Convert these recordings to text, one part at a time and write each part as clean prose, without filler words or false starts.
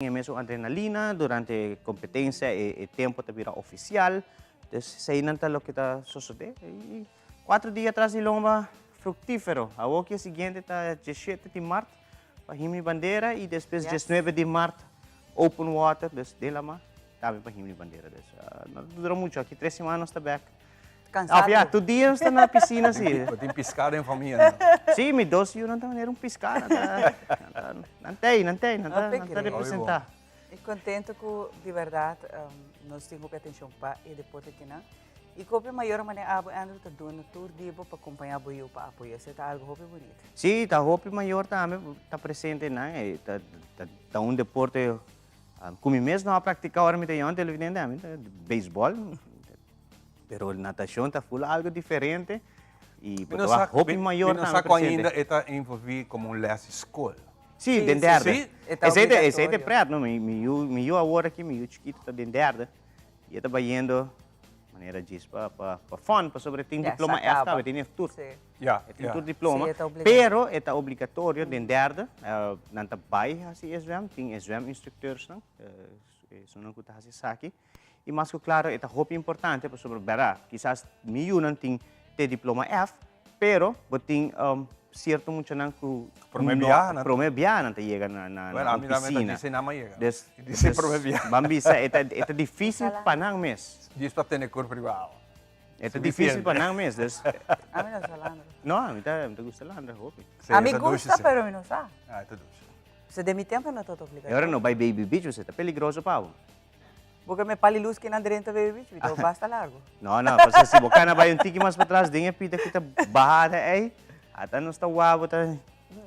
E mesun adrenalina durante e competencia e e tempo ta bira oficial. Dus eseinan ta loke ta sosode. Y cuatro dia tras di lomba fructifero. Awoki e siguiente ta diesshete di mart pa himni bandera y despues diesnuebe di mart open water, dus den lama, tambe pa himni bandera. Dus no ta dura mucho, aki tres siman nos ta bek. Cansado. Of ya, tur dia nos ta na piscina si. Bo tin pisca den famia no? Si, mi dos yunan ta manera un pisca, nan ta, nan ta, nan t'ei, nan t'ei, nan ta, nan ta representa. Mi contento cu di berdad nos tin hopi atencion pa e deporte kinan. Y cu hopi mayor manera abo Andrew ta duna tur di bo pa acompaña bo yu pa apoya. Esey ta algo hopi bonito. Si, ta hopi mayor tambe ta presente nan. E ta, ta, ta un deporte cu mi mes no a practica ora mi ta yong, televidente, ami ta beisbol. Pero natacion ta full algo diferente y bo ta wak hopi mayor Mi no tambe sa cu presente. ainda e ta envolvi como un les di school. Sí, den derde. Sí? E ta Esey ta, esey ta obligatorio. pret, no? Mi, mi yu, mi yu awor aki, mi yu chikito ta den derde y e ta bayendo manera djis pa, pa, pa fun, pasobra e tin Ya, diploma sa F caba. caba, e tin F tur. Sí. Ya, E tin ya. tur diploma, Sí, e ta obligatorio. pero e ta obligatorio den derde. Nan ta bay haci e zwem, tin e zweminstructeursnan, esunnan cu ta haci esaki. I mas ku klaro e ta hopi importante pasobra bèrda kisas mi yunan tin te diploma F, pero bo tin sierto muchanan ku Promé no biaha nan. promé biaha nan ta yega na na Bueno, un ami tambe ta pisina. disi nan a yega. Des Disi des promé biaha. ban bisa e ta e ta difísil pa nan mes. Djis pa tene kurp riba awa. E ta difísil pa nan mes, des. Ami no sa landra. No, ami ta mi ta gusta landra hopi. Sí, e Ami ta dushi gusta si. pero mi no sa. Ah, e ta dushi. Pasobra den mi tempo no tabata E ora obligatorio. no bai baby beach pasobra e ta peligroso pa bo. Bo ke me pali lus kinan drenta baby beach, mi ta basta largo. No, no, pasobra si bo kana bai un tiki mas patras den e pita ku ta bahada ei, ata nos ta wak bo ta.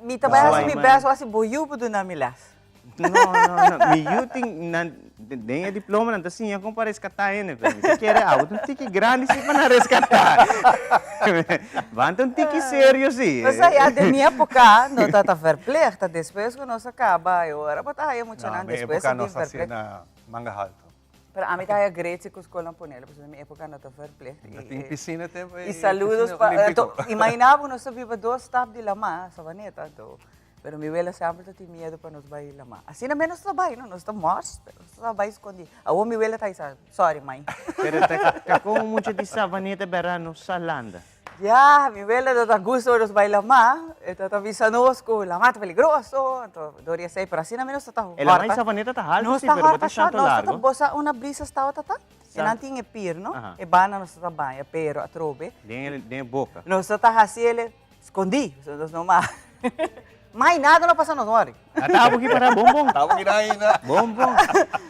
Mi ta bai hasi mi best wak si bo yu por duna mi les. No, no, no, mi yu tin nan den e diploma nan ta siña kon pa reskatá hende, pero mi ta kere abo ta un tiki grandi si pa nan reskatá. Ban ta un tiki serio si. Pasobra ya den mi epoka no tabata verplicht, ta despues ku nos a kaba e ora bo ta haya muchanan No, mi despues epoka a bin nos hasié verplicht. na Manga halto. Pero ami ta haya great si ku skolnan ponele, pasobra mi epoka no ta verplicht. No tin piscina tempo Y saludos pa, anto, imagina bo nos ta biba dos stap di lama, Savaneta, anto, pero mi wela semper ta tin miedo pa nos bai lama. Asina mes nos ta bai, no, nos ta mors, pero nos ta bai scondi. Awor mi wela ta bisa, sorry mai. Pero ta ta como mucha di Savaneta bera no sa landa. Ya, mi wela no ta gusto nos bai lama, e ta ta bisa nos ku lama ta peligroso, anto dor di esei, pero asina mi nos ta ta E lama hòrta. di Savaneta ta haltu Nos si, ta pero bo hòrta ta shòt, shantu nos ta ta largo. bosa una brisa staba ta ta, e nan tin e pir, no? E banda nos ta ta baña, pero atrobe. Den e den e boka. Nos ta ta hasi el skondí, pasobra nos no mas. Mai nada no pasa nos wòri. A ta abo ki para bon bon. Tabo ki ainda. Bon bon.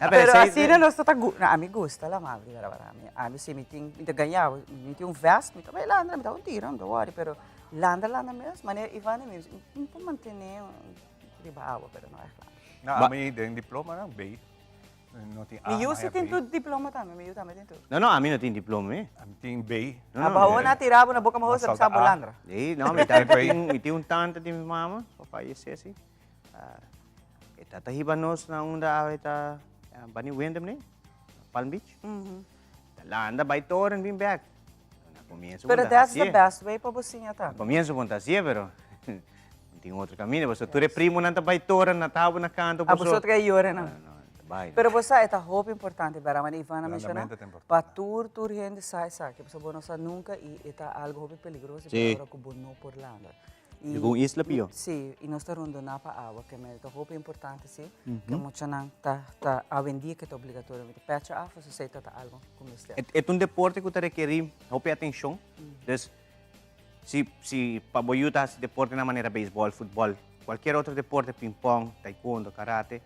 Pero asina nos ta ta gu, no, ami gusta lama abri bara bara. Ami, ami si mi tin, mi ta gaña, mi tin un vest, mi ta bai landa, mi ta un tira, mi ta wòri, pero landa landa mes, manera Ivan di mi, mi por mantene riba awa, pero no ègt landa. No, ami den diploma nan B. No tin A, Mi yu ma si ya tin B. tur diploma tambe, mi yu tambe tin tur. No, no, ami no tin diploma eh. Ami tin B. No, no, Aba na tira bo na boca mahosa, Mas bisa salta bo A. landra. Sí, no, mi tata tin, mi tin un tanta di mi mama, cu a fallece si. E tata hiba nos na unda awe ta Bani Wyndham ne, Palm Beach. Ta landa bai toren bin bek. Na comienzo Pero bo ta that's the hacié. best way pa bo siña tambe. Na comienzo bo ta hacié, pero tin otro camino. Pasobra tur e primonan ta bai toren, na tabo na canto. A boso ta yora nan. No, no, ta bai. Pero bo sa e ta hopi importante, bera, manera Ivana menciona, Landamento ta importante. pa tur, tur hende sa esaki. Pasobra bo no sa nunca y e ta algo hopi peligroso Sí. ora cu bo no por landa. Y un isla pio. Sí, y nos ta rondona pa awa, ke me ta hopi importante sí, ke muchanan ta, ta awendia ke ta obligatorio. Mi ta pecha af, so esei ta ta algo ku mester. E ta un deporte ku ta rekerí hopi atenshon. Dus, si, si pa bo yu ta hasi deporte na manera beisbòl, futbòl, kualkier otro deporte, pingpong, taekwondo, karate,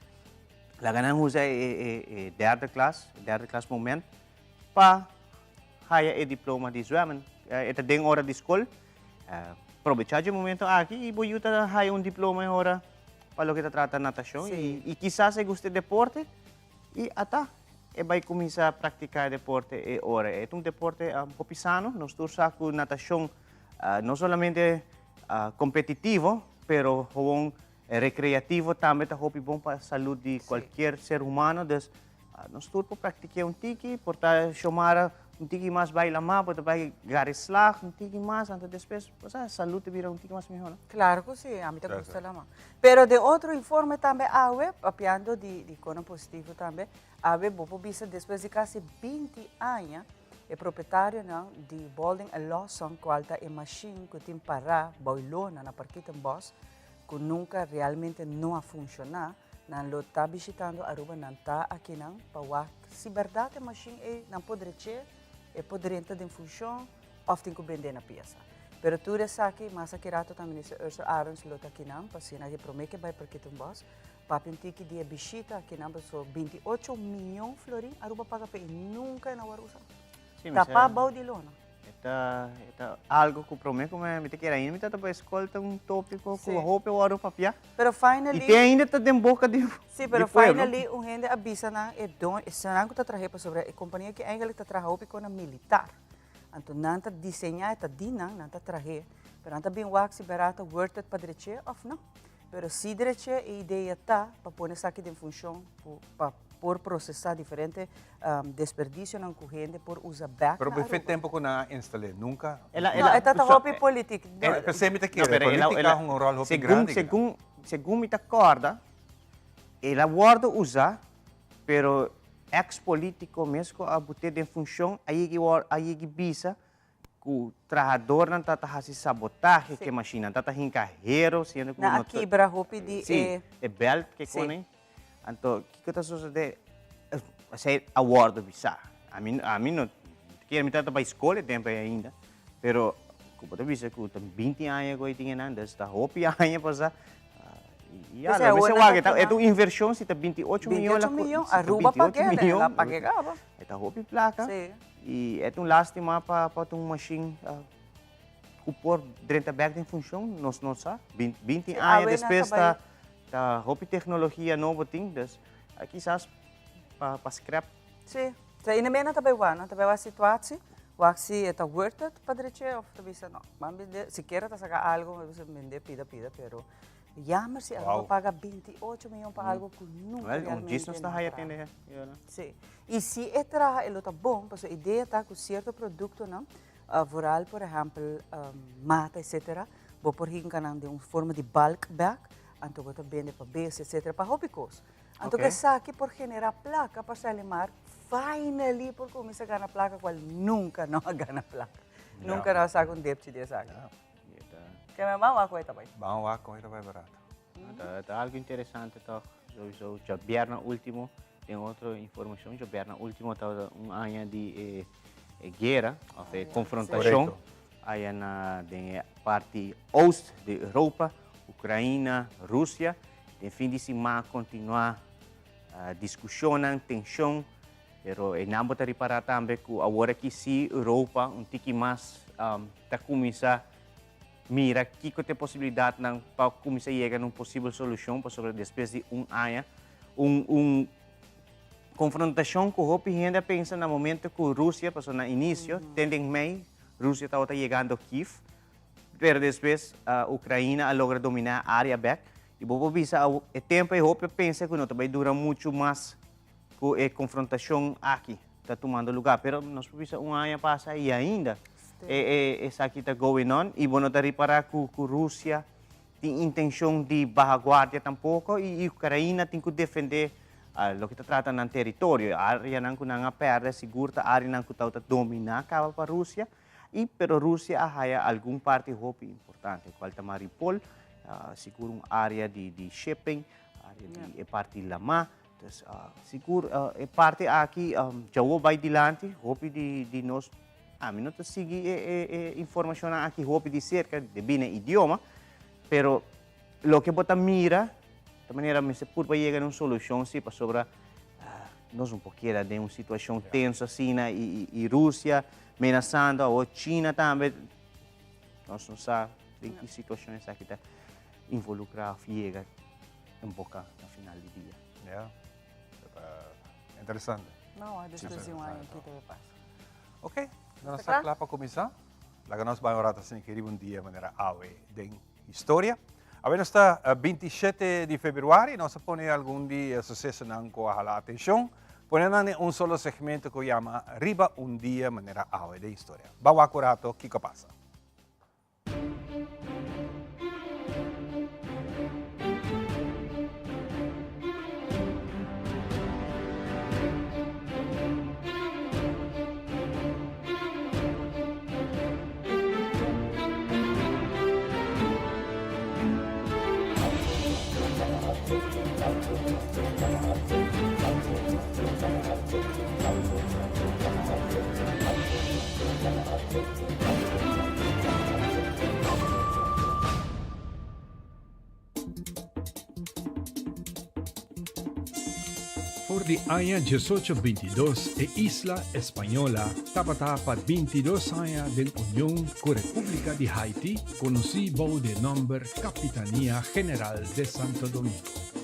laga nan usa e, e, e derde klas, e derde klas moment, pa haya e diploma di zwemmen. E ta den ora di skol. Probecha dje momento aki y bo yu ta haya un diploma e ora pa loke ta trata natacion y kisas e gusta e deporte y ata e bai cuminsa practica e deporte e ora. E ta un deporte hopi sano, nos tur sa cu natacion no solamente competitivo pero gewoon recreativo tambe ta hopi bon pa salud di cualkier ser humano, dus nos tur por practica un tiki, por ta Xiomara. Un tiki mas bai lamá, bo ta bai gari slag un tiki mas, anto despues, bo sa, salud ta bira un tiki mas mihó, no? Claro cu si, ami ta gusta lamá. Pero den otro informe tambe awe, papiando di di conan positivo tambe, awe bo por bisa despues di casi binti aña, e propietarionan di Bolding en Lawson, cual ta e machine cu tin pará bou lona na Parkietenbos, cu nunca realmente no a funciona, Nan lo ta bishitando Aruba, nan ta akinan pa wak si bèrdat e mashin ei nan por drech'é, e por drenta den funshon òf tin ku bend'é na piesa. Pero tur esaki, mas aki rato ta Minister Ursell Arends lo ta akinan pa asina e promé ke bai Parkietenbos papia un tiki di e bishita akinan pasobra 28 miyon florin Aruba paga p'e i nunka e no wòrdu usá. Tapá bou di lona. E ta, e ta algo ku promé ku mi ta kere ainda mi ta ta bai skol ta un tópiko ku hopi a wòrdu papiá. Pero finally. I te ainda ta den boka di Sí, pero finally un hende a bisa nan e don, esnan ku ta traha pasobra e kompania aki eigenlijk ta traha hopi kona militar. Anto nan ta diseñá e ta di nan, nan ta trah'é, pero nan ta bin wak si bèrdat ta worth it pa drech'é òf no. Pero si dreche e idea ta pa pone esaki den funcion pa por procesa diferente desperdicionan cu hende por usa bek Pero na befe Aruba. tempo cu nan a instal'é nunca. No, e ta ta hopi politic. P'esei mi ta kere, politica hunga un rol hopi grandi. Segun, segun mi ta corda, el a wordo usa, pero ex politico mes cu a bot'é den funcion a yegi a yegi bisa Ku trahadornan ta ta hasi sabotahe ke mashinnan, ta ta hinka hero siendo ku Nan a no ta kibra hopi di Sí, e e belt ke Sí. kone. Anto kiko ta sosode? Esei a wordo bisa. Ami ami no kier mi ta ta bai skol e tempo ei ainda, pero ku bo ta bisa ku ta binti aña ku ei tin enan, dus ta hopi aña pasa. Ya, P'esei lo mester awor nan wak, ta e ta un invershon si ta 28 miyon 28 miyon, Aruba pag'é, el a pag'é kaba. E ta hopi plaka. Sí. I e ta un lastima pa pa ta un mashin ku por drenta bek den funshon, nos no sa. 20 Sí, aña awe nan despues ta bai ta ta hopi teknologia nobo tin, dus kisas pa pa scrap. Sí, sa i nan ta bai wak, nan ta bai wak situatie, wak si e ta worth it pa dreche of ta bisa no, ban bende, sikiera ta saka algo, ta bisa bende pida pida, pero Jammer si Aruba paga 28 miyon pa algo cu nunca Wel, un realmente djis nos ta no haya traha. tende ya, no? Sí. Y si e traha e lo ta bon, pasobra idea ta cu cierto productonan, vooral por ehempel mata etcetera, bo por hinca nan den un forma di bulk bag, anto bo ta bende pa bes etcetera, pa hopi cos. Anto cu esaki por genera placa pa Shalimar finally por cuminsa gana placa cual nunca no a gana placa. Nunca no a saca un depchi di esaki. Ke men ban wak ku e ta bai. Ban wak kon e ta bai barato. Ta, ta algo interesante toch, sowieso. Djabièrnè último, den otro informashon, djabièrnè último tabata un aña di e, e guera, of e konfrontashon aya na den e parti oost di Europa, Ukraina, Rusia. Den fin di siman a kontinuá diskushonnan, tenshon, pero einan bo ta ripará tambe ku awor aki sí Europa un tiki mas ta kuminsá mira kiko ta e posibilidatnan pa kuminsá yega na un posibel solushon pasobra despues di un aña un un konfrontashon ku hopi hende a pensa na momento ku Rusia pasobra na inisio ten den mei Rusia tabata yegando Kiev pero despues Ukraina a logra dominá área bèk i bo por bisa e tempu ei hopi a pensa ku no ta bai dura muchu mas ku e konfrontashon aki ta tumando lugá. Pero nos por bisa un aña pasa i ainda e e esaki ta going on i bo no ta ripará ku ku Rusia tin intenshon di baha guardia tampoko i Ukraina tin ku defendé loke ta trata nan teritorio. Areanan ku nan a pèrdè sigur ta areanan ku tabata dominá kaba pa Rusia i pero Rusia a haya algun parti hopi importante kual ta Mariupol, sigur un area di di shipping, area di e parti lamá. Dus sigur e parti aki djawo bai dilanti, hopi di di nos, ami no ta sigui e e e informashonnan aki hopi di serka debí na e idioma, pero loke bo ta mira ta manera mester purba yega na un solushon si pasobra nos no por keda den un situashon tenso asina i i Rusia menasando awor China tambe, nos no sa den ki situashon esaki ta involukrá òf yega. en boca na final di dia. Ja, ta interesante. No, despues di un aña ki te pasa. Ok, nos ta kla pa kuminsá. Laga nos bai un rato asina ki riba un dia manera awe den historia. Awe nos ta 27 di februari, nos a pone algun di e susesonan ku a hala atenshon. Pone nan den un solo segmento ku yama Riba un dia manera awe den historia. Ba wak un rato kiko a pasa. For di aña 1822 e isla Española tabata pa 22 aña den union ku Repúblika di Haiti, konosí bou di e nòmber Capitanía General de Santo Domingo.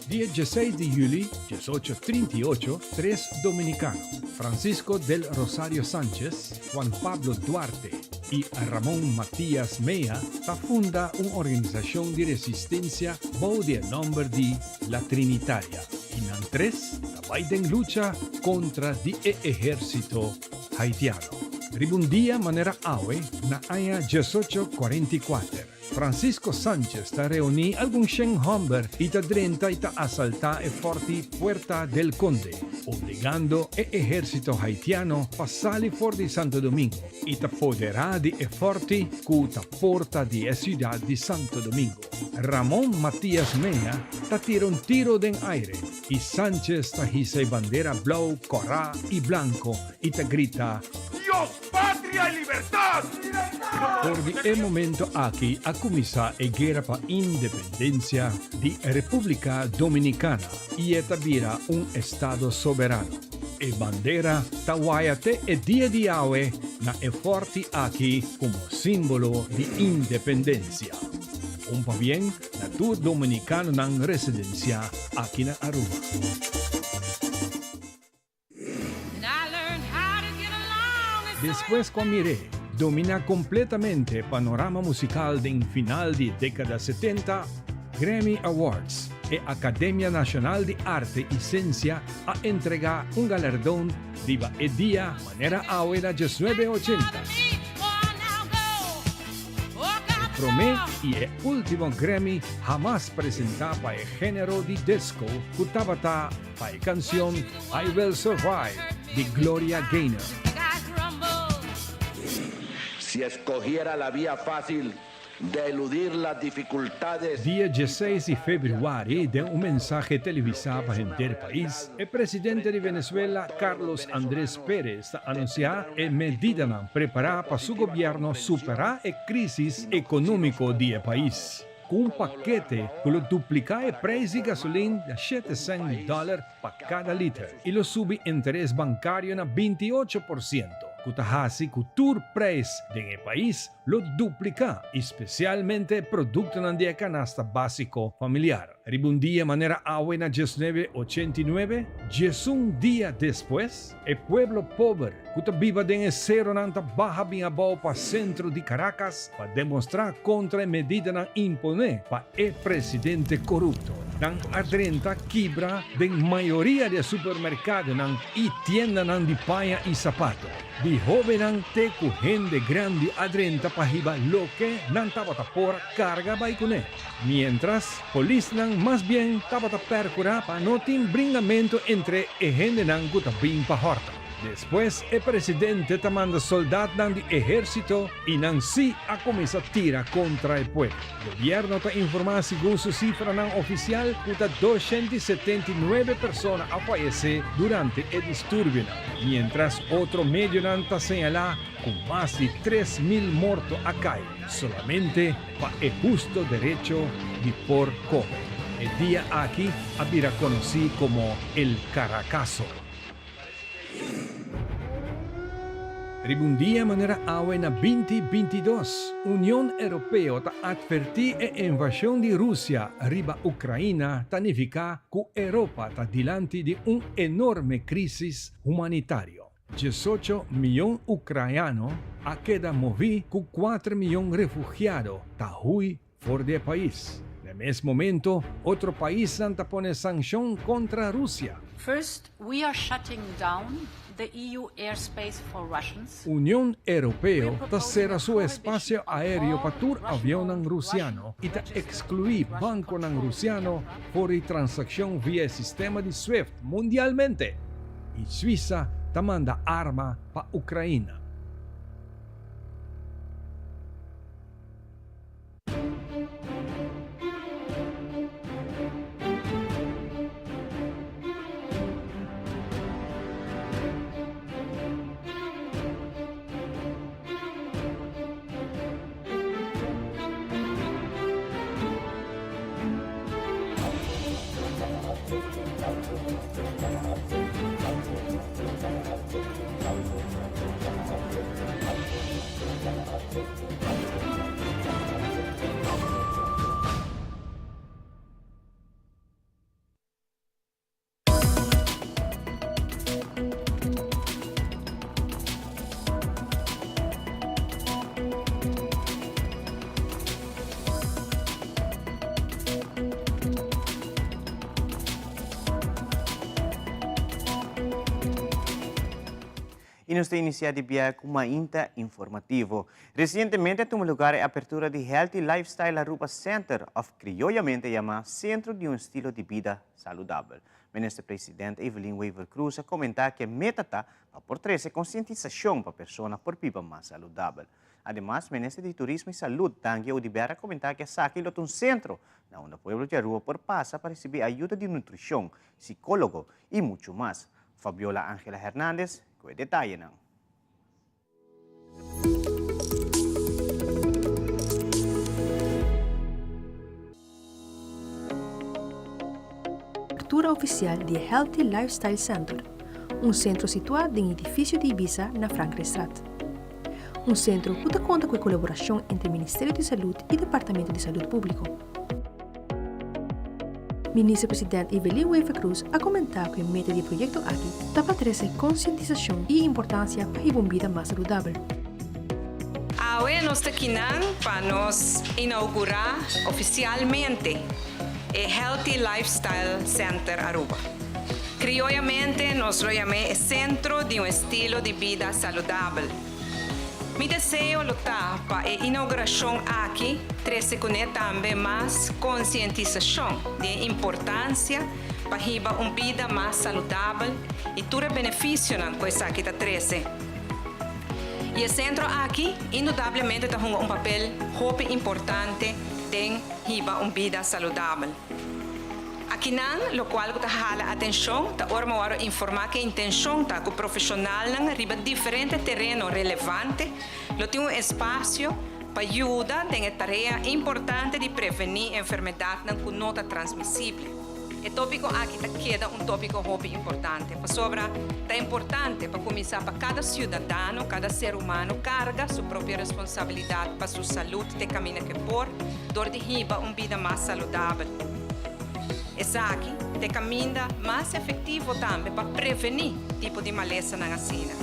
Dia 16 di juli 1838, tres dominikano, Francisco del Rosario Sánchez, Juan Pablo Duarte i Ramón Matías Mea, ta funda un organisashon di resistensia bou di e nòmber di La Trinitaria i nan tres ta bai den lucha kontra di e ehérsito haitiano. Riba un dia manera awe na aña 1844, Francisco Sanchez ta reuní algun shen hòmber i ta drenta i ta asaltá e fòrti Puerta del Conde, obligando e ehérsito haitiano pa sali for di Santo Domingo i ta poderá di e fòrti ku ta porta di e siudat di Santo Domingo. Ramon Matias Mea ta tira un tiro den aire i Sanchez ta hisa e bandera blou, kòrá i blanko i ta grita, Dios! Patria y libertad! For di e momento aki a kuminsá e guera pa independensia di Repúblika Dominikana i e ta bira un estado soberano. E bandera ta waya te e dia di awe na e fòrti aki komo símbolo di independensia. Un pabien na tur dominikanonan residensiá aki na Aruba. Despues cu a mir'é domina completamente e panorama musical den final di e decada 70, Grammy Awards, e Academia Nacional di Arte y Ciencia a entrega un galardon riba e dia manera awe na 1980. E promé i e último Grammy hamas presentá pa e género di disco ku tabata pa e kansion I Will Survive di Gloria Gaynor. Si escogiera la vía fácil de eludir las dificultades. Dia 16 di febrüari, den un mensahe televisá pa henter pais, e presidente di Venezuela, Carlos Andrés Pérez, ta anunsiá e medidanan prepará pa su gobièrnu superá e krísis ekonómiko di e pais, ku un pakete ku lo dupliká e preis di gasolin na 700 dòler pa kada liter i lo subi interes bankario na 28%, ku ta hasi ku tur preis den e pais lo dupliká i spesialmente produktonan di e kanasta básiko familiar. Riba un dia manera awe na 1989, 11 dia despues, e pueblo pober ku ta biba den e seronan ta baha bin abou pa sentro di Caracas pa demostrá kontra e medidanan imponé pa e presidente korupto. Nan a drenta kibra den mayoria di e supermerkadonan i tiendanan di paña i sapato. Di hóbennan te ku hende grandi a drenta pa hiba loke nan tabata por karga bai kuné. Miéntras, polisnan mas bien tabata pèrkurá pa no tin bringamentu entre e hendenan ku ta bin pa hòrta. Despues e presidente ta manda soldatnan di ehérsito i nan sí a kuminsá tira kontra e pueblo. Gobièrnu ta informá segun su sifranan ofisial ku ta 279 persona a fayesé durante e disturbionan, miéntras otro medionan ta señalá ku mas di 3000 morto a kai solamente pa e husto derecho di por come. E dia aki a bira conoci como El Caracazo. Riba un dia manera awe na 2022, Union Europeo ta adverti e invasion di Rusia riba Ucraina ta nifica cu Europa ta dilanti di un enorme crisis humanitario. 18 mion ukraiano a keda moví ku 4 mion refugiado ta hui for di e pais. Na e mes momento, otro paisnan ta pone sanshon kontra Rusia. First, we are shutting down the EU airspace for Russians. Union Europeo ta sera su espasio aéreo pa tur avionnan rusiano i ta ekskluí bankonan rusiano for di transakshon via e sistema di Swift mundialmente. I Suisa ta manda arma pa Ukraina. Y nos ta inicia di bia cu Mainta Informativo. Recientemente a tuma lugar e apertura di Healthy Lifestyle Aruba Center of crioyamente yama Centro di un Estilo di Bida Saludabel. Minister President Evelyn Wever-Croes a comenta cu e meta ta pa por trece concientisacion pa persona por biba mas saludabel. Ademas, Minister di Turismo y Salud, Dangui Oduber a comenta cu esaki lo ta un centro na unda pueblo di Aruba por pasa pa ricibi ayuda di nutricion, psicologo y mucho mas. Fabiola Angela Hernandez cu e detayenan. Apertura oficial di e Healthy Lifestyle Center, un centro situa den edificio di Ibiza na Frankrijkstraat. Un centro cu ta conta cu e colaboracion entre Ministerio di Salud y Departamento di Salud Publico. Minister President Evelyn Wever-Croes a comenta cu e meta di e proyecto aki ta pa trece concientisacion y importancia pa hiba un bida mas saludabel. Awe nos ta kinan pa nos inaugura oficialmente e Healthy Lifestyle Center Aruba. Crioyamente nos lo yam'é e centro di un estilo di bida saludabel. Mi deseo lo ta pa e inauguracion aki trece cune tambe mas concientisacion di e importancia pa hiba un bida mas saludabel y tur e beneficionan cu esaki ta trece. Y e centro aki indudablemente ta hunga un papel hopi importante den hiba un bida saludabel. Akinan, lokual ku ta hala atenshon ta ora Mawaro informá ku e intenshon ta ku profeshonalnan riba diferente tereno relevante lo tin un espasio pa yuda den e tarea importante di prevení enfermedatnan ku no ta transmisible. E tópiko aki ta keda un tópiko hopi importante pasobra ta importante pa kuminsá pa kada siudadano, kada ser humano karga su propio responsabilidat pa su salud te kaminda ku e por dor di hiba un bida mas saludabel. Esaki ta e kaminda mas efektivo tambe pa prevení tipo di malesanan asina.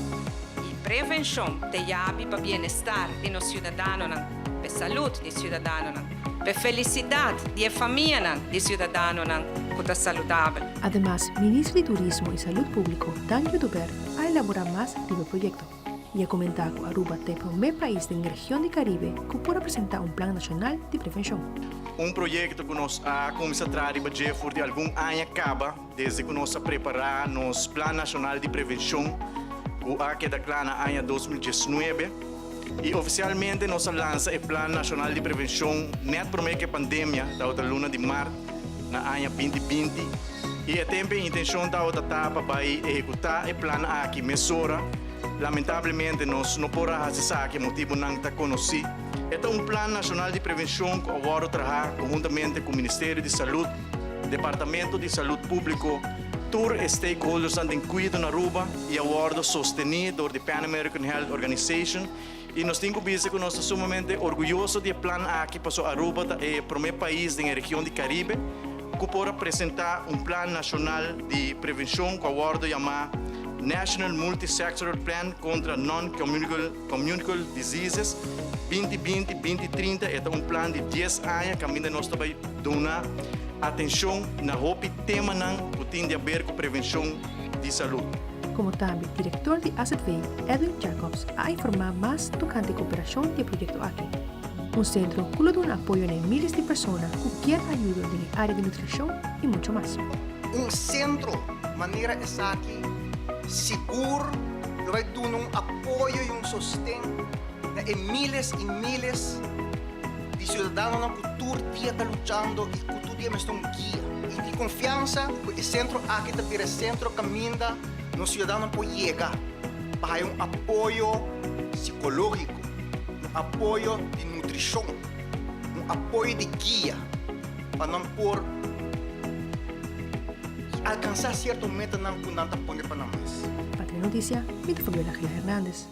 I prevenshon ta e yabi pa bienestar di nos siudadanonan, pa e salud di siudadanonan, pa e felisidat di e famianan di siudadanonan ku ta saludabel. Ademas, Minister di Turismo y Salud Publico, Dangui Oduber, a elabora mas riba e proyecto y a comenta cu Aruba ta e prome pais den region di Caribe cu por a presenta un plan nacional di prevencion. Un proyecto cu nos a cuminsa traha riba dje for di algun aña caba, desde cu nos a prepara nos Plan Nacional di Prevencion cu a keda cla na aña 2019. Y oficialmente nos a lansa e Plan Nacional di Prevencion net prome cu e pandemia, tabata luna di mart na aña 2020. Y e tempo e intencion tabata ta pa bay ehecuta e plan aki mesora. Lamentablemente nos no por a haci esaki, motibonan ta conoci. E ta un Plan Nacional di Prevencion cu a wordo traha conhuntamente cu Ministerio di Salud, Departamento di Salud Publico, tur e stakeholdersnan den cuido na Aruba y a wordo sosteni door di Pan American Health Organization y nos tin cu bisa cu nos ta sumamente orguyoso di e plan aki paso Aruba ta e prome pais den e region di Caribe cu por a presenta un plan nacional di prevencion cu a wordo yama National Multi-Sectoral Plan contra Non-Communicable Diseases. 2020, 2030 e ta un plan di dies aña kaminda nos ta bai duna atenshon na hopi temanan ku tin di aber ku prevenshon di salud. Komo tambe direktor di azv, Edwin Jacobs, a informá mas tokante koperashon di e proyekto aki. Un sentro ku lo duna apoyo na e miles di persona ku kier ayudo den e área di nutrishon i mucho mas. Un sentro manera esaki sigur lo bai duna un apoyo i un sosten na e miles i miles di siudadanonan ku tur dia ta luchando i ku tur dia mester un guia. I tin konfiansa ku e sentro aki ta bira e sentro kaminda nos siudadanonan por yega pa haya un apoyo sikológiko, un apoyo di nutrishon, un apoyo di guia pa nan por alkansá sierto metanan ku nan ta pone pa nan mes. Pa Telenoticia, mi ta Fabiola Gila Hernandez.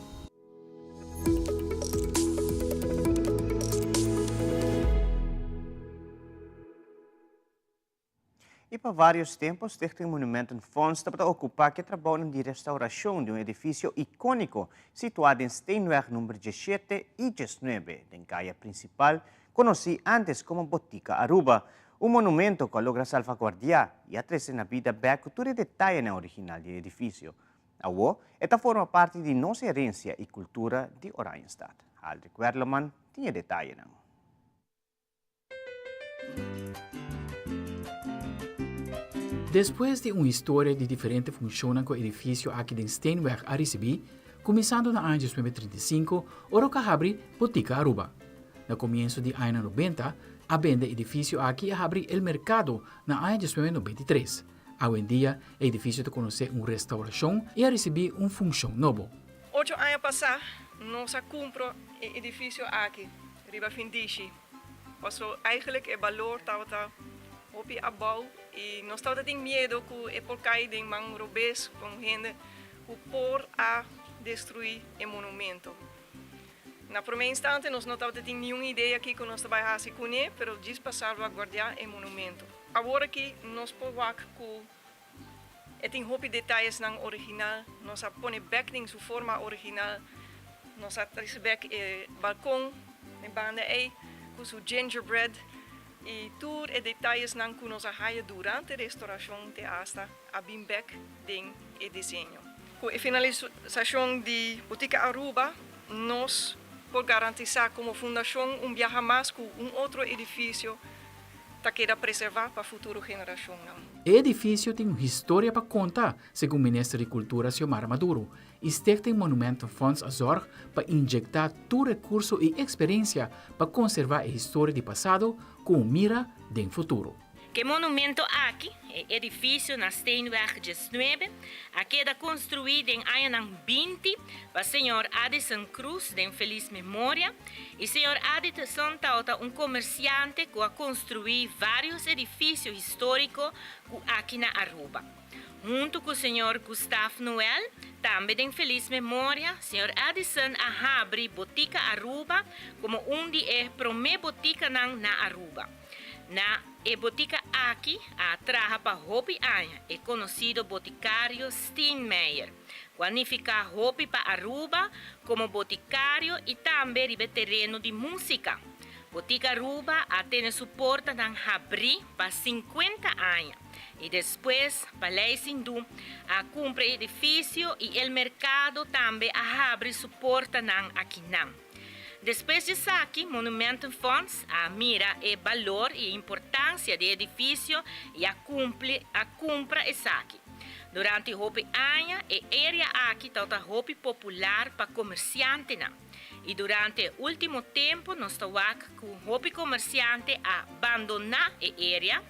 I pa vários tempu Stichting Monumentenfonds tabata okupá ku e trabounan di restaurashon di un edifisio ikóniko situá den Steenweg number diesshete i diesnuebe den kaya prinsipal konosí ántes komo Botica Aruba, un monumento ku a logra salvaguardiá i a trese na bida bèk ku tur e detayenan original di e edifisio. Awor e ta forma parti di nos herensia i kultura di Oranjestad. Aldrich Werleman tin e detayenan. Despues di un historia di diferente funshonnan ku e edifisio aki den Steenweg a risibí, kuminsando na aña 1935 ora ku a habri Botica Aruba. Na komienso di añanan nobenta a bende e edifisio aki i a habri El Mercado na aña 1993. Awendia e edifisio ta konosé un restaurashon i a risibí un funshon nobo. Ocho aña pasá nos a kumpra e edifisio aki riba findishi. Paso eigenlijk e balor tabata hopi abou y nos tabata tin miedo cu e por cay den man robes con hende cu por a destrui e monumento. Na prome instante nos no tabata tin niun idea kico nos ta bay haci cune, pero djis pa salvaguardia e monumento. Awor aki nos por wak cu E tin hopi detayesnan original. Nos a pone bek den su forma original. Nos a trese bek e balkon den banda ei ku su gingerbread i tur e detayesnan ku nos a haya durante restaurashon te asta a bin bek den e diseño. Ku e finalisashon di Botica Aruba nos por garantisá komo fundashon un biaha mas ku un otro edifisio ta keda preservá pa futuro generashonnan. E edifisio tin un historia pa konta, segun Minister di Kultura Xiomara Maduro, i Stichting Monumentenfonds a zòrg pa injektá tur rekurso i eksperensia pa konservá e historia di pasado ku un mira den futuro. Ku e monumento aki, e edifisio na Steenweg diesnuebe, a keda konstruí den añanan binti pa señor Addison Cruz den felis memoria, i señor Addison tabata un komersiante ku a konstruí vários edifisio históriko ku aki na Aruba. Huntu ku señor Gustav Noel, tambe den felis memoria, señor Addison a habri Botica Aruba komo un di e promé botikanan na Aruba. Na e botica aki a traha pa hopi aña e conocido boticario Steenmeijer, cu a nifica hopi pa Aruba como boticario y tambe riba e tereno di musica. Botica Aruba a tene su portanan habri pa cincuenta aña y despues Paleis Hindú a cumpra e edificio y El Mercado tambe a habri su portanan akinan. Despues di esaki Monumentenfonds a mira e balor i e importansia di e edifisio i a kumpli a kumpra esaki. Durante hopi aña e area aki tabata hopi popular pa komersiantenan i durante e ultimo tempu nos ta wak ku hopi komersiante a bandoná e area,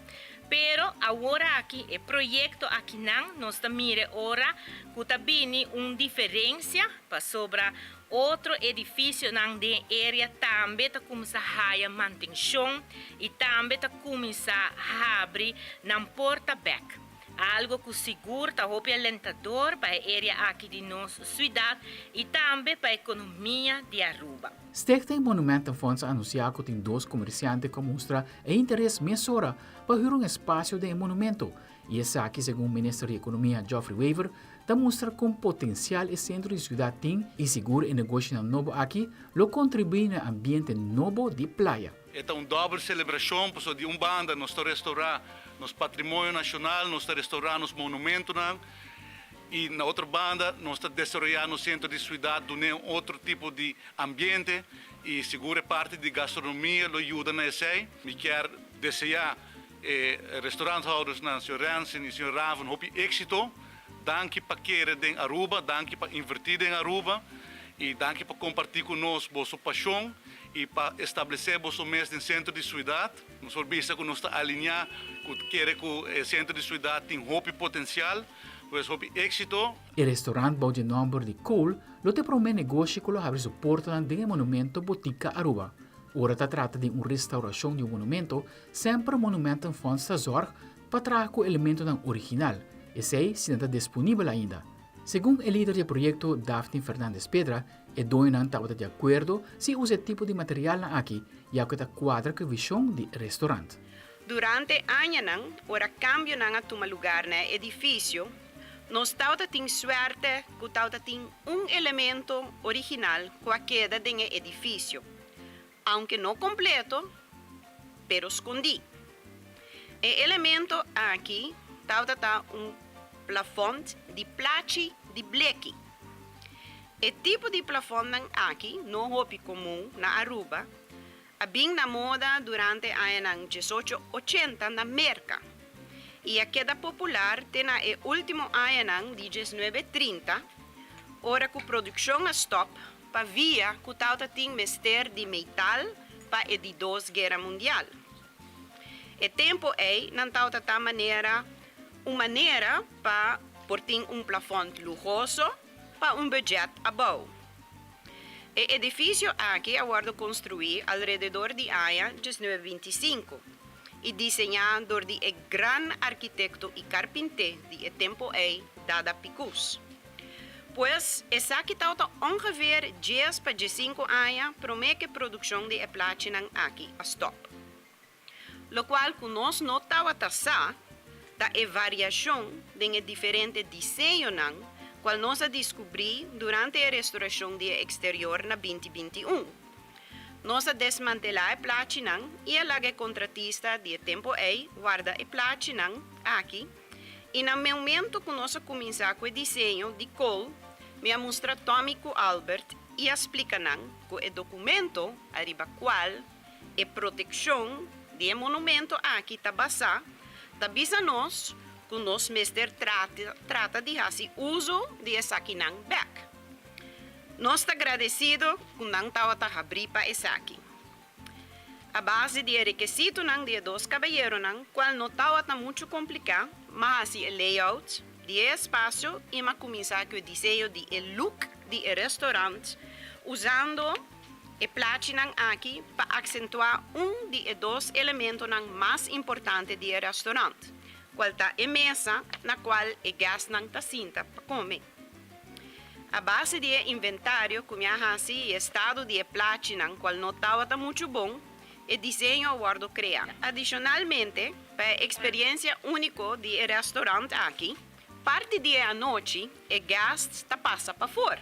pero awor aki e proyekto akinan nos ta mira ora ku ta bini un diferensia pasobra Otro edificionan den e area tambe ta cuminsa haya mantencion y tambe ta cuminsa habri nan porta bek. Algo cu sigur ta hopi alentador pa e area aki di nos ciudad y tambe pa economia di Aruba. Stichting Monumentenfonds a anuncia cu tin dos comerciante cu a mustra e interes mesora pa huur un espacio den e monumento. Y esaki, segun Minister di Economia Geoffrey Wever, ta mustra con potencial e centro di ciudad tin y sigur e negoshinan nobo aki lo contribui na e ambiente nobo di Playa. E ta un dòbel selebrashon pasobra di un banda nos ta restourá nos patrimonio nashonal, nos ta restourá nos monumentonan i na otro banda nos ta desaroyá nos sentro di siudat dun'é un otro tipo di ambiente i sigur e parti di gastronomia lo yuda na esei. Mi kier deseá e restauranthoudersnan, señor Rensen i señor Raven hopi éksito. Danki pa kere den Aruba, danki pa invertí den Aruba i danki pa kompartí ku nos boso pashon i pa establesé boso mes den sentro di suidat. Nos por bisa ku nos ta alineá ku kere ku e sentro di suidat tin hopi potensial, pues hopi éksito. E restaurant bou dje nòmber di Kool lo ta e promé negoshi ku lo habri su portanan den e monumento Botica Aruba. Ora ta trata di un restaurashon di un monumento, semper Monumentenfonds ta zòrg pa traha ku elementonan original, esei si nan ta disponibel ainda. Segun e lider di e proyekto Daphne Fernandez Pedra, e doñonan tabata di akuerdo si usa e tipo di materialnan aki ya ku e ta kuadra ku e vishon di e restorant. Durante añanan, ora kambionan a tuma lugar na e edifisio, nos tabata tin suerte ku tabata tin un elemento original ku a keda den e edifisio, aunke no kompleto, pero skondí. E elemento aki tabata ta un plafònt di plachi di bleki. E tipo di plafòntnan aki no hopi komun na Aruba, a bin na moda durante añanan diesocho ochenta na Merka i a keda popular te na e último añanan di diesnuebe trinta, ora ku produkshon a stòp pa via ku tabata tin mester di metal pa e di dos guera mundial. E tempu ei nan tabata ta manera un manera pa por tin un plafònt luhoso pa un budget abou. E edifisio aki a wòrdu konstruí alrededor di aña 1925 i diseñá dor di e gran arkitekto i karpinté di e tempu ei Dada Picus. Pues, esaki tabata ongeveer dies pa diesinku aña promé ku e produkshon di e plachinan aki a stòp. Lokual ku nos no tabata sa ta e variashon den e diferente diseñonan kual nos a diskubrí durante e restorashon di e eksterior na binti 21. Nos a desmantelá e plachinan i a laga e kontratista di e tempu ei warda e plachinan aki I na momento ku nos a kuminsá ku e diseño di Cole, mi a mustra Tommy ku Albert i a splika nan ku e dokumento ariba kual e protekshon di e monumento aki ta basá, ta bisa nos ku nos mester trata di hasi uso di esakinan bèk. Nos ta gradesido ku nan tabata habrí pa esaki. A base di e rekesitonan di e dos kabayeronan, kual no tawata muchu kompliká, m'a hasi e layout di e espasio i m'a kuminsá ku e diseño di e look di e restorant usando e plachinan aki pa aksentuá un di e dos elementonan mas importante di e restorant, kual ta e mesa na kual e gèstnan ta sinta pa kome. A base di e inventario ku mi a hasi i e estado di e plachinan kual no tabata muchu bon, e diseño a wòrdu kreá. Adishonalmente, pa e eksperiensia úniko di e restaurant aki, parti di e anochi e gèsts ta pasa pafor,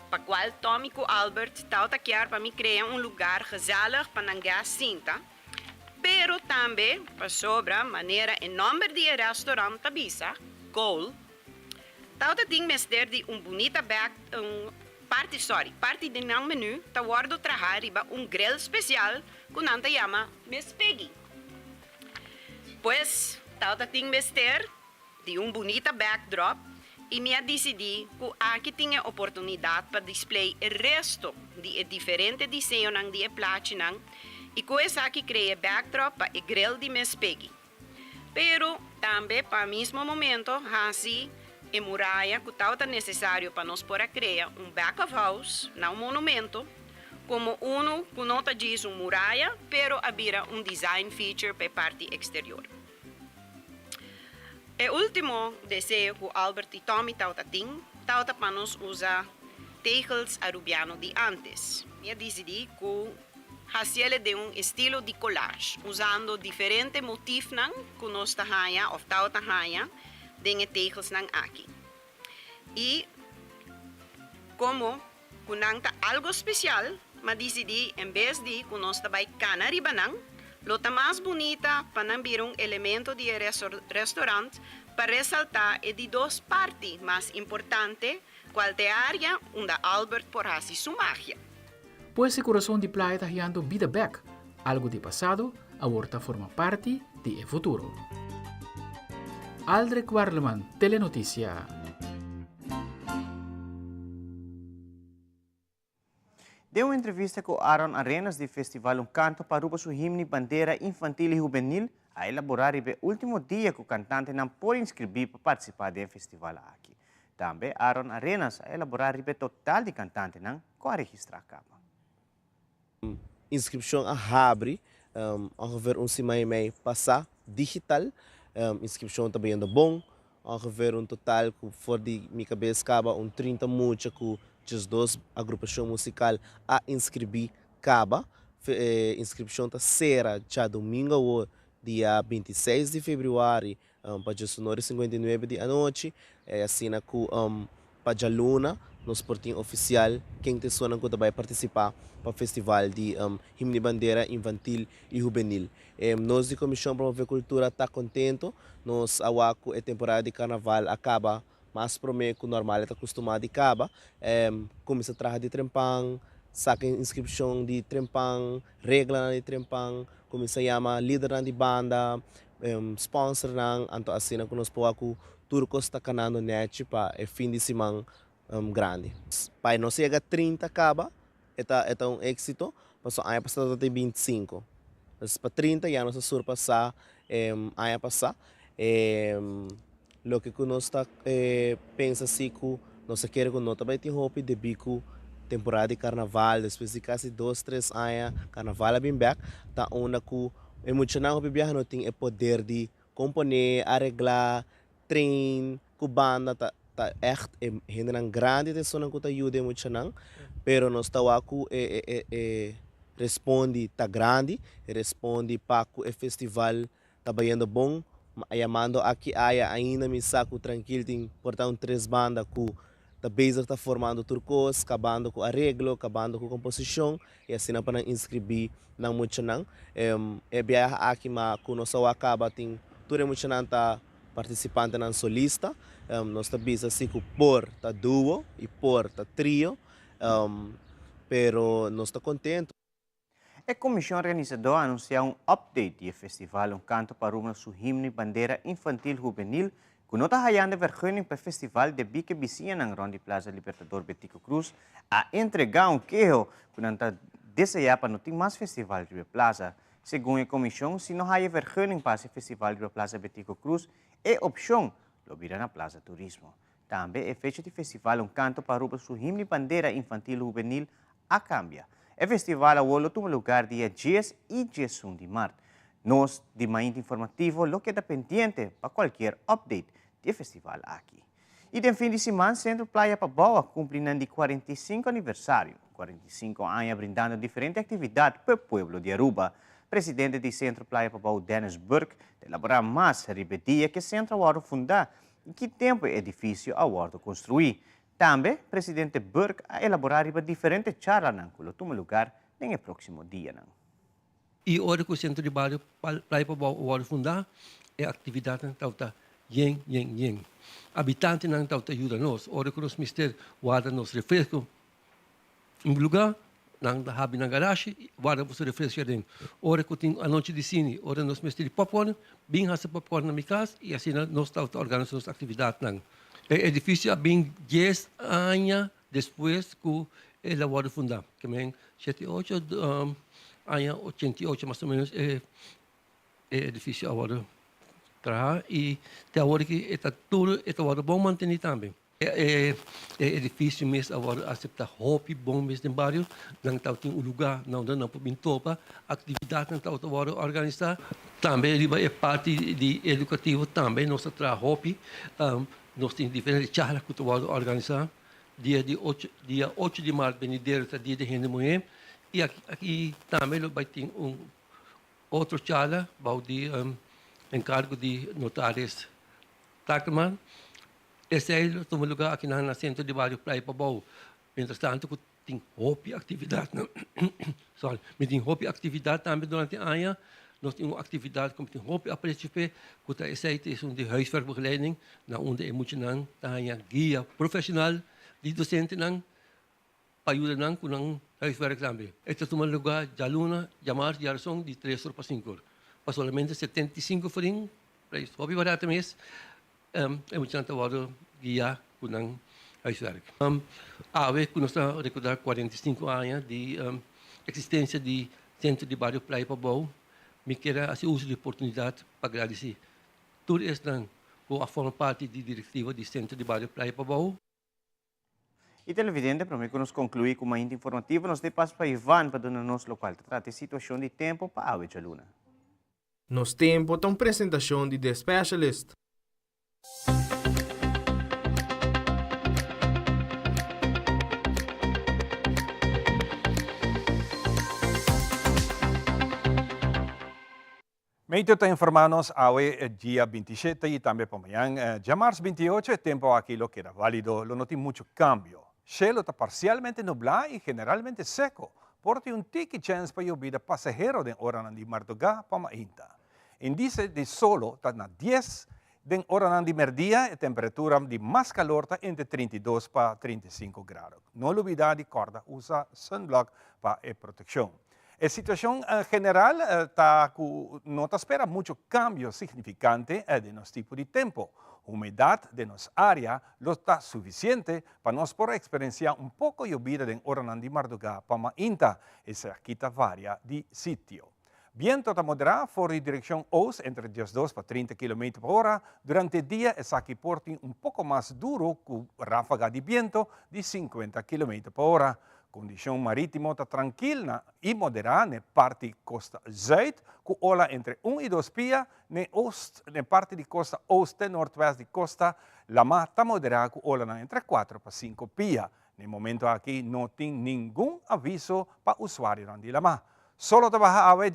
pa kual Tommy ku Albert tabata kier pa mi krea un lugar gezellig pa nan gèst sinta, pero tambe pasobra manera e nòmber di e restaurant ta bisa, Goal, Tawata tin mester di un bunita back un parti sorry parti di nan menu ta wordo traha riba un grill special cu nan ta yama Miss Piggy. Pues tawata tin mester di un bunita backdrop y mi a dicidi cu aki tin e oportunidad pa display e resto di e diferente diseñonan di e plachinan y cu esaki crea e backdrop pa e grill di Miss Piggy. Pero tambe pa mismo momento hasi e muraya ku tabata nesesario pa nos por a krea un back of house na un monumento komo unu ku no ta djis un muraya pero a bira un design feature pa e parti eksterior. E ultimo deseo ku Albert i Tommy tabata tin tabata pa nos usa tegels Arubiano di antes. Mi a disidí ku. hasiele den un estilo di collage, usando diferente motifnan ku nos ta haña òf tabata haña den e tegelsnan aki. I komo ku nan ta algo spesial, m'a disidí en bes di ku nos ta bai kana riba nan, lo ta mas bunita pa nan bira un elemento di e restaurant pa resaltá e di dos parti mas importante, kual ta e área unda Albert por hasi su magia. Pues e kurason di playa ta hiando bida bek, algu di pasado awor ta forma parti di e futuro. Aldrich Werleman, Telenoticia. Den un entrevista cu Aaron Arenas di Festival Un Canto pa Aruba su himni Bandera Infantil y Hubenil a elabora riba e ultimo dia cu cantantenan por inscribi pa participa den e festival aki. Tambe Aaron Arenas a elabora riba e total di cantantenan cu a registra caba. Inscripcion a habri ongeveer un siman y mei pasa digital. Inscripcion ta bayendo bon. Ongeveer un total cu for di mi cabes caba un 30 mucha cu 12 agrupacion musical a inscribi caba. Inscripcion ta cera djadomingo awor dia 26 di februari pa djesunor i sinkuenta i nuebe di anochi, i asina ku pa djaluna nos por tin ofisial ken ta esunnan ku ta bai partisipá pa festival di Himno di Bandera Infantil i Hubenil. Nos di Komishon Promové Kultura ta kontento, nos a wak ku e temporada di karnaval a kaba mas promé ku normal e ta kustumá di kaba. Kuminsá traha di trempan, saka inskripshon di trempan, reglanan di trempan, kuminsá yama lidernan di banda, sponsornan, anto asina ku nos por wak ku tur kos ta kanando nèchi pa e fin di siman grandi. Pa e nos yega 30 kaba e ta e ta un éksito, pasobra aña pasá tabata tin 25. Entonces pa 30 ya nos a surpasá aña pasá. Loke ku nos ta pensa si ku nos ta kere ku no ta bai tin hopi debí ku temporada di karnaval despues di kasi dos tres aña karnaval a bin bèk ta unda ku e muchanan hopi biaha no tin e poder di komponé, areglá, train ku banda ta ta ègt e hendenan grandi ta esunnan ku ta yuda e muchanan pero nos ta wak ku e e e respondi ta grandi e respondi pa ku e festival Ta bayendo bon, ma yamando aki aya ainda mi sa ku trankil tin por ta un tres banda ku ta bezig ta formando tur kos, kabando ku areglo, kabando ku komposishon i asina pa nan inskribí nan muchanan. E biaha aki ma ku nos a wak kaba tin tur e muchanan ta partisipantenan solista. Nos ta bisa si ku por ta duo i por ta trio, pero nos ta kontentu. E komishon organisadó a anunsiá un update di e festival Un Kanto pa Aruba su himno i bandera infantil hubenil ku no ta hayando vergunning pa e festival debí ku e bisiñanan rònt di Plaza Libertador Betico Croes a entregá un keho ku nan ta deseá pa no tin mas festival riba e plaza. Segun e komishon, si no haya vergunning pa hasi festival riba Plaza Betico Croes, e opshon lo bira na Plaza Turismo. Tambe e fecha di festival Un Kanto pa Aruba su himno i bandera infantil hubenil a cambia. E festival awor lo tuma lugar dia dies y diesun di mart. Nos di Mainta Informativo lo keda pendiente pa cualkier update di e festival aki. Y den fin di siman Centro Playa Pabao a cumpli nan di 45 aniversario, 45 aña brindando diferente actividad p'e pueblo di Aruba. Presidente di Centro Playa Pabao Dennis Burke ta elabora mas riba e dia cu e centro a wordo funda y ki tempo e edificio a wordo construi. Tambe, Presidente Burke a elaborá riba diferente charlanan ku lo tuma lugar den e próksimo dianan. I ora ku Sentro di Bario Playa Pabou a wòrdu fundá, e aktividatnan tabata yen, yen, yen. Abitantenan tabata yuda nos. Ora ku nos mester warda nos refresko un lugá, nan ta habri nan garashi i warda boso refresko aden. Ora ku tin anochi di sini, ora nos mester di popcorn, bin hasi popcorn na mi kas i asina nos tabata organisa nos aktividatnan. E edifisio a bin dies aña despues ku el a wòrdu fundá, ke men shete i ocho, aña 88 mas o menos e edifisio a wòrdu traha i te awor aki e ta tur e ta wòrdu bon mantení tambe. E edifisio mes a wòrdu aseptá hopi bon mes den bario, nan tabatin un lugá na unda nan por bin topa, aktividatnan tabata wòrdu organisá. Tambe riba e parti di edukativo tambe nos a traha hopi, nos tin diferente charla ku ta wòrdu organisá. Dia di ocho dia ocho di mart benidero ta dia di hende muhé. I aki tambe lo bai tin un otro charla bou di enkargo di notaris Takkerman. Esei lo tuma lugar akinan na Sentro di Bario Playa Pabou. Mientras tanto ku tin hopi aktividatnan sorry, mi tin hopi aktividat tambe durante aña. Nos tin un aktividat ku mi tin hopi apresio p'e ku ta esei ta esun di huiswerkbegeleiding na unda e muchanan ta haña guia profeshonal di dosentenan pa yuda nan ku nan huiswerk tambe. E ta tuma lugá djaluna, djamars, djarason di tres or pa sinku or. Pa solamente 75 florin, prijs hopi barato mes, e muchanan ta wòrdu guiá ku nan huiswerk. Awe ku nos ta rekordá 45 aña di eksistensia di Sentro di Bario Playa Pabou, mi kier a hasi uso di oportunidat pa gradisí tur esnan ku a forma parti di direktiva di Sentro di Bario Playa Pabou. Y televidente, prome cu nos conclui cu Mainta Informativo, nos ta e pas pa Ivan pa duna nos locual ta trata e situacion di tempo pa awe djaluna. Nos Tempo ta un presentacion di The Specialist. Meteo ta informá nos awe dia 27 i tambe pa mañan djamars 28 e tempu aki lo keda válido, lo no tin muchu kambio. Shelu ta parsialmente nublá i generalmente seko. Por tin un tiki chèns pa yobida pasahero den oranan di mardugá pa mainta. Indise di solo ta na dies den oranan di mèrdia, e temperatura di mas kalor ta entre 32 pa 35 grado. No lubidá di kòrda usa sunblock pa e protekshon. E situacion general ta cu no ta spera mucho cambio significante den nos tipo di tempo. Humedad den nos area lo ta suficiente pa nos por experiencia un poco yobida den oranan di marduga pa mainta. Esaki ta varia di sitio. Biento ta modera for di direccion oost entre 12 pa 30 kilometer pa ora. Durante dia esaki por tin un poco mas duro cu rafaga di biento di 50 kilometer pa ora. Kondishon marítimo ta trankil na i moderá n'e parti kosta zùit, ku ola entre un i dos pia, n'e oost, n'e parti di kosta oost te noordwest di kosta, lamá ta moderá ku olanan entre kuatro pa sinku pia. N'e momento aki no tin ningun aviso pa usuarionan di lamá. Solo ta baha awe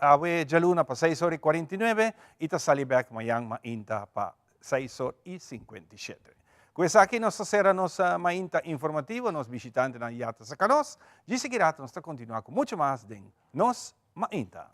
awe djaluna pa seis ora i 49 i ta sali bèk mañan mainta pa Seis or i 57. Ku esaki nos ta sera nos mainta informativo. Nos bishitantenan ya ta saka nos. Djis aki rato nos ta kontinuá ku muchu mas den Nos Mainta.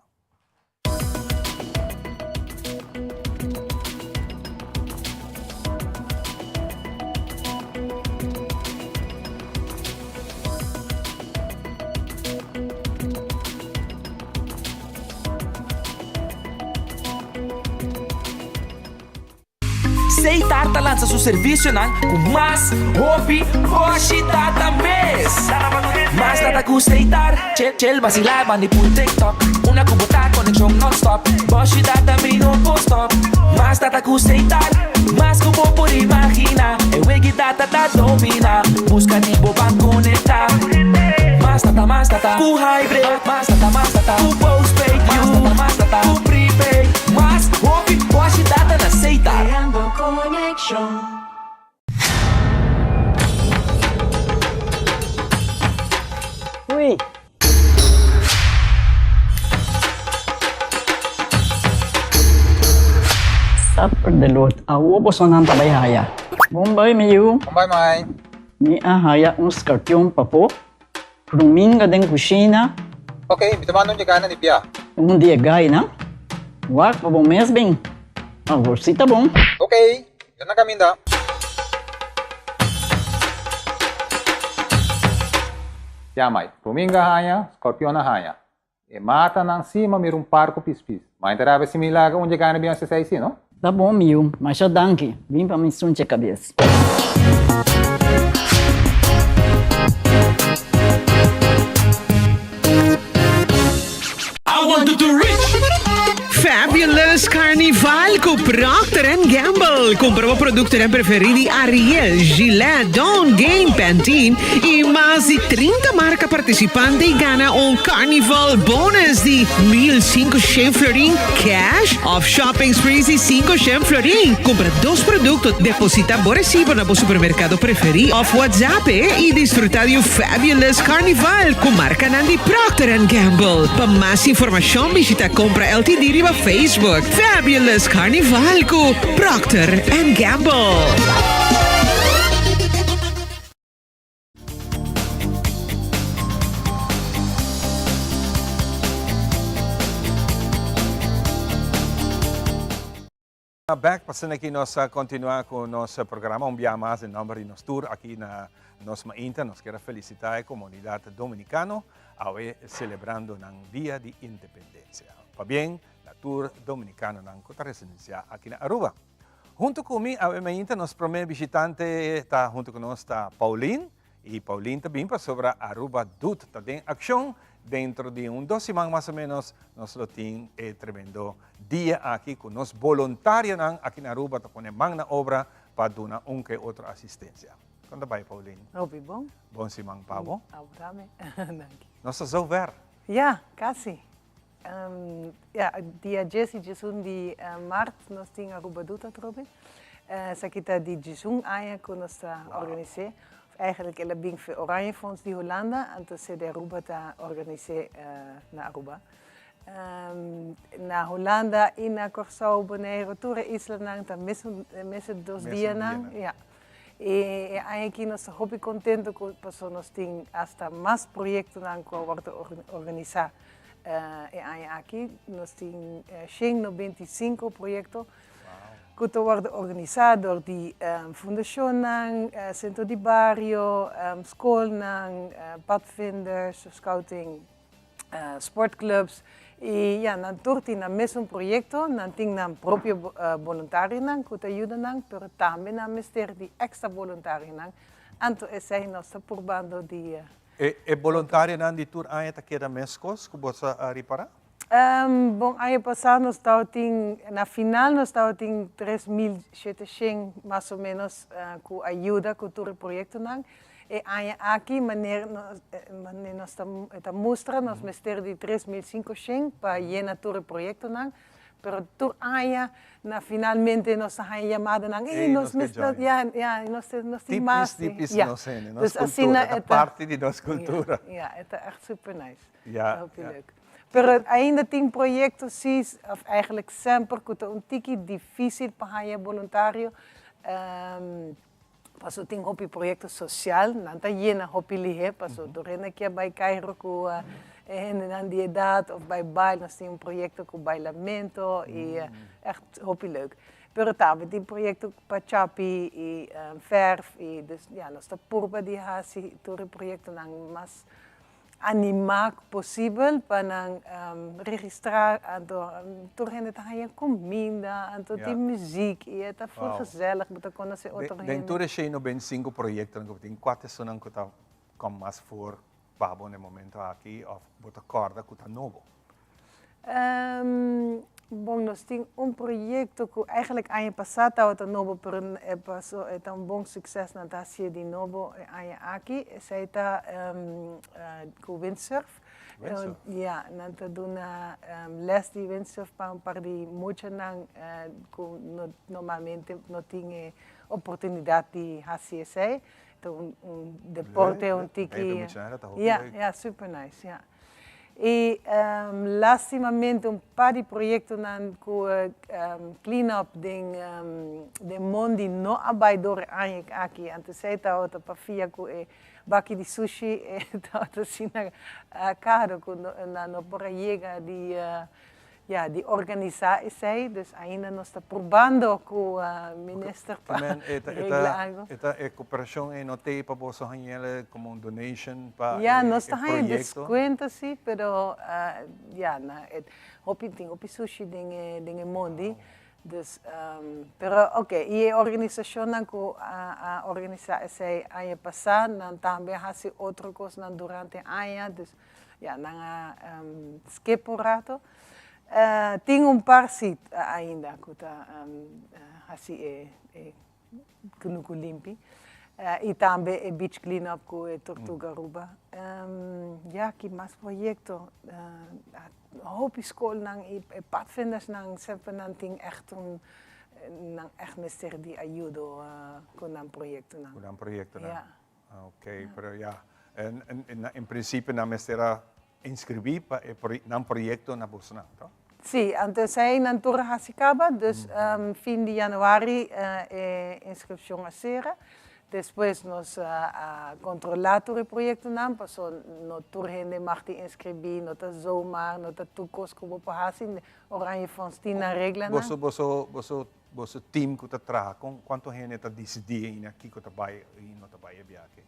Seitar ta lansa su servisionan ku mas hopi boshi data mes. Mas data ku Seitar, chel chel basilá bandi pul TikTok. Una ku bo ta konekshon nonstop, boshi data mi no por stop. Mas data ku Seitar, mas ku bo por imaginá. E wegi data ta dominá, buska di bo ban konektá. Mas data, mas data ku hybrid, mas data, mas data ku postpaid, mas data, mas data ku prepaid. Mas hopi boshi data na Seitar. Creando conexion. Hui. Supper de lot. Awo bosonan ta bai haya. Bon bai mi yu. Bon bai mai. Mi a haya un scorpion papo. Ruminga den kushina. Ok, mi ta manda un dje na di bia. Un di e gainan. Wak pa bo mes bin. Awor si ta bon. Ok, mi ta na kaminda. Ya mai, ruminga haña, scorpion a haña. E matanan si ma mira un par ku pispis. Ma e ta rabia si mi laga un dje gana bin hasi esei si, no? Ta bon mi yu, masha danki. Bin pa mi sunche kabes. I want to to rich. Fab. Fabulous Carnival cu Procter and Gamble. Cumpra bo productonan preferi di Ariel, Gillette, Dawn, Gain, Pantene y mas di 30 marca participante y gana un Carnival bonus di 1500 florin cash of shopping sprees di 500 florin. Cumpra dos producto, deposita bo recibo na bo supermercado preferi of WhatsApp e y disfruta di un Fabulous Carnival cu marcanan di Procter and Gamble. Pa mas informacion bishita Compra LTD riba Facebook. Fabulous Carnival cu Procter and Gamble. Back pa asina aki nos a continua cu nos programa un bia mas den nomber di nos tur aki na nos mainta nos kier a felicita e comunidad Dominicano awe celebrando nan dia di independencia. Pabien na tur Dominicanonan cu ta residencia aki na Aruba. Hunto cu mi awe mainta nos prome bishitante ta hunto cu nos ta Pauline Y Paulien ta bin pasobra Aruba Doet ta den accion. Dentro di un dos siman mas o menos nos lo tin e tremendo dia aki cu nos boluntarionan aki na Aruba ta pone man na obra pa duna un ke otro asistencia. Con ta bay Paulien? Hopi bon. Bon siman pa bo. Abo tambe. Danki. Nos ta zo ver. Ja, casi. Ja, dia djes y djesun di maart nos tin Aruba Doet atrobe. Esaki ta di djesun aña cu nos ta organis'é. Of eigenlijk el a bin fe Oranje Fonds di Hulanda, anto CD Aruba ta organis'é na Aruba. Na Hulanda y na Corsou, Bonaire, tur e islanan ta mesun mesun dos dianan. Ja. E aña aki nos ta hopi contento cu paso nos tin hasta mas proyectonan cu a wordo organisa e aña aki. Nos tin 195 proyecto cu ta wordo organisa door di fundacionnan, centro di bario, scolnan, padvinders, scouting, sportclubs y ya nan tur tin nan mesun proyecto, nan tin nan propio boluntarionan cu ta yuda nan, pero tambe nan mester di extra boluntarionan, anto esey nos ta purbando di. E boluntarionan di tur aña ta keda mescos cu bo sa ripara? Bon, aña pasa nos tabatin, na final nos tabatin 3700 mas o menos cu a yuda cu tur e proyectonan. E aña aki maner nos ta mustra nos mester di 3500 pa yena tur e proyectonan, pero tur aña na finalmente nos ta haña yamadanan, ey nos mester, ya, ya, nos tin mas. Tipis nos hende, nos cultura, ta parti di nos cultura. Ya, e ta echt super nice. Ta hopi leuk. Pero ainda tin proyecto si, of eigenlijk semper cu ta un tiki dificil pa haña boluntario. Paso tin hopi proyecto social, nan ta yena hopi lihe, paso tur hende kier bai Cairo cu e hendenan di edad of bai bail, nos tin un proyecto cu bailamento y echt hopi leuk. Pero tambe tin proyecto pa chapi y verf y dus ya nos ta purba di haci tur e proyectonan mas animá ku posibel pa nan registrá anto tur hende ta haña kuminda anto tin muziek i e ta ful gezellig bo ta konosé otro hende. Den tur e shei no ben sinku proyektonan ku bo tin kua ta esunnan ku ta kom mas for pa bo na e momento aki òf bo ta kòrda ku ta nobo? Bon nos tin un proyekto ku eigenlijk aña pasá tabata nobo pero e paso e ta un bon sukses nan ta hasié di nobo e aña aki esei ta ku windsurf. Windsurf? Ya nan ta duna les di windsurf pa un par di muchanan ku no normalmente no tin e oportunidat di hasi esei. Ta un deporte un tiki ya ya super nice ya. Y lastimamente un par di proyectonan cu clean up den den mondi no a bay door e aña aki. Anto esey tabata pa fia cu e baki di sushi e tabata asina caro cu nan no por a yega di Ya, di organisá esei, dus ainda nos ta purbando ku minister pa regla algo. E ta e koperashon ei no t'ei pa boso hañ'el komo un donation pa e proyekto? Ya, nos ta haña deskuento si, pero ya, na e hopi tin hopi sushi den e den e mondi, dus pero oke, i e organisashonnan ku a organisá esei aña pasá nan tambe a hasi otro kosnan durante aña, dus Ya, nan a skip un rato. Tin un par si ainda ku ta hasi e kunuku limpi i tambe e beach clean up ku e Tortuga Aruba. Ya ki mas proyekto hopi skolnan i e padvindersnan semper nan tin ègt un nan ègt mester di ayudo ku nan proyektonan. Ku nan proyektonan. Ya. Ok, pero ya en prinsipio nan mester a inskribí pa e nan proyekto na bosonan, to? Sí, anto esei nan tur a hasi kaba, dus fin di januari e inskripshon a sera. Despues nos a kontrolá tur e proyektonan, paso no tur hende mag di inskribí, no ta zomaar, no ta tur kos ku bo por hasi, Oranje Fonds tin nan reglanan. Boso, boso, boso, boso team ku ta traha, kon, kuantu hende ta disidí i na kiko ta bai i no ta bai e biahe?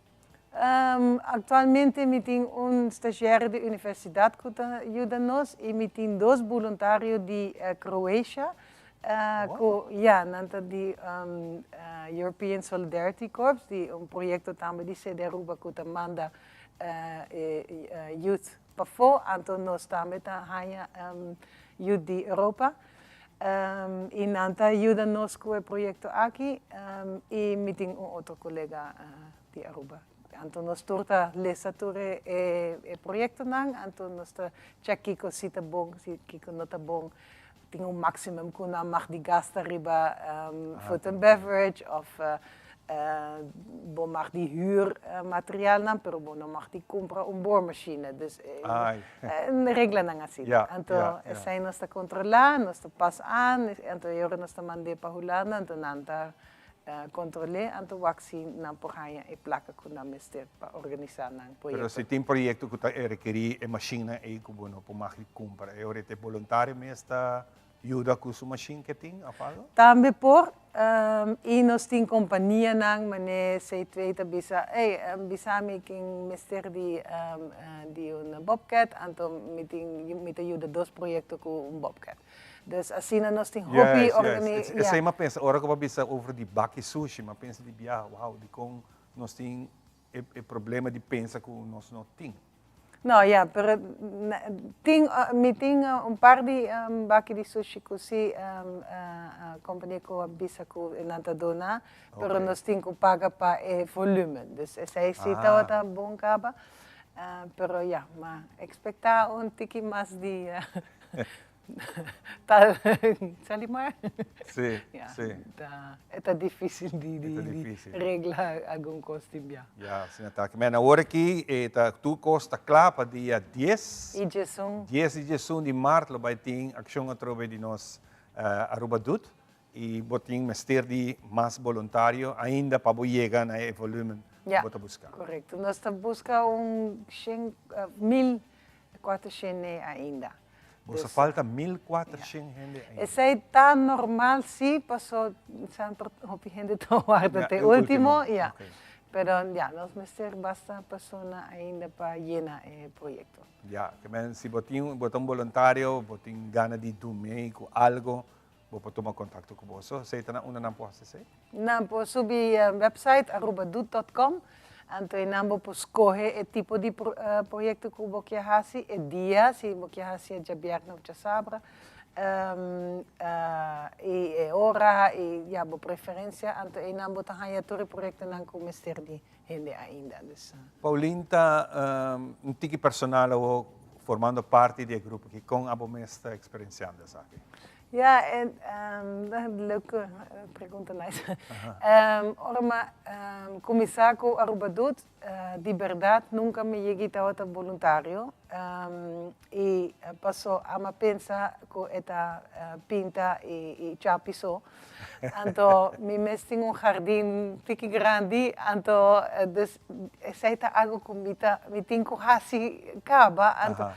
Aktualmente mi tin un stagiaire di universidat ku ta yuda nos i mi tin dos boluntario di Croatia ku ya nan ta di European Solidarity Corps di un proyekto tambe di CD Aruba ku ta manda e youth pafó anto nos tambe ta haña youth di Europa i nan ta yuda nos ku e proyekto aki i mi tin un otro kolega di Aruba. Anto nos tur ta lesa tur e proyektonan, anto nos ta chèk kiko si ta bon, kiko no ta bon. Tin un maximum ku nan mag di gasta riba food and beverage òf bo mag di hür materialnan, pero bo no mag di kumpra un boormachine. Dus reglanan asina. Anto esei nos ta kontrolá, nos ta pas aan, anto e ora nos ta mand'é pa Hulanda, anto nan ta Kontrol'é anto wak si nan por haña e plaka ku nan mester pa organisá nan proyekto. Pero si tin proyekto ku ta rekerí e mashinnan ei ku bo no por mag di kumpra, e ora e boluntario mes ta yuda ku su mashin ke tin òf algo? Tambe por, i nos tin kompanianan manera C2 ta bisa, ey, bisa mi ken mester di di un bobcat, anto mi tin mi ta yuda dos proyekto ku un bobcat. Dus asina nos tin hopi organi. Yes, yes. Esei m'a pensa, ora ku bo a bisa over di baki sushi, m'a pensa di biaha, wow, dikon nos tin e e problema di pensa ku nos no tin. No, ya, pero tin, mi tin un par di baki di sushi ku si kompania ku a bisa ku nan ta dona, pero nos tin ku paga pa e volumen. Dus esei si tabata bon kaba, pero ya, m'a ekspektá un tiki mas di Ta sali mar. Sí, sí. E ta difícil di regla algun kos tin bia. Ya, asina ta. Men awor aki e ta tur kos ta kla pa dia dies. I diesun. Dies i diesun di mart lo bai tin akshon atrobe di nos Aruba Doet. I bo tin mester di mas boluntario ainda pa bo yega na e volumen ku bo ta buska. Ya, korekto. Nos ta buska un shen, mil kuatershen ainda. Boso falta 1400 hende ainda. Esei ta normal si, paso semper hopi hende ta warda te ultimo, ya. Pero ya, nos mester basta persona ainda pa yena e proyecto. Ya, ke men si bo tin, bo ta un boluntario, bo tin gana di dumei ku algo, bo por tuma kontakto ku boso. Esei ta na unda nan por hasi esei? Nan por subi website arubadoet dot com, anto einan bo por skohe e tipo di proyekto ku bo kier hasi, e dia, si bo kier hasi e djabièrnè òf djasabra, i e ora i ya bo preferensia, anto einan bo ta haña tur e proyektonan ku mester di hende ainda. Dus. Paulien ta un tiki personal awor formando parti di e grupo aki, kon abo mes ta eksperensiando esaki? Ja, en leuke pregunta nice. Ora mi a kuminsá ku Aruba Doet, di bèrdat nunka mi yegi tabata boluntario. I paso amo a pensa ku e ta pinta i chapi so. Anto mi mes tin un hardin tiki grandi, anto dus esei ta algu ku mi ta mi tin ku hasi kaba. Anto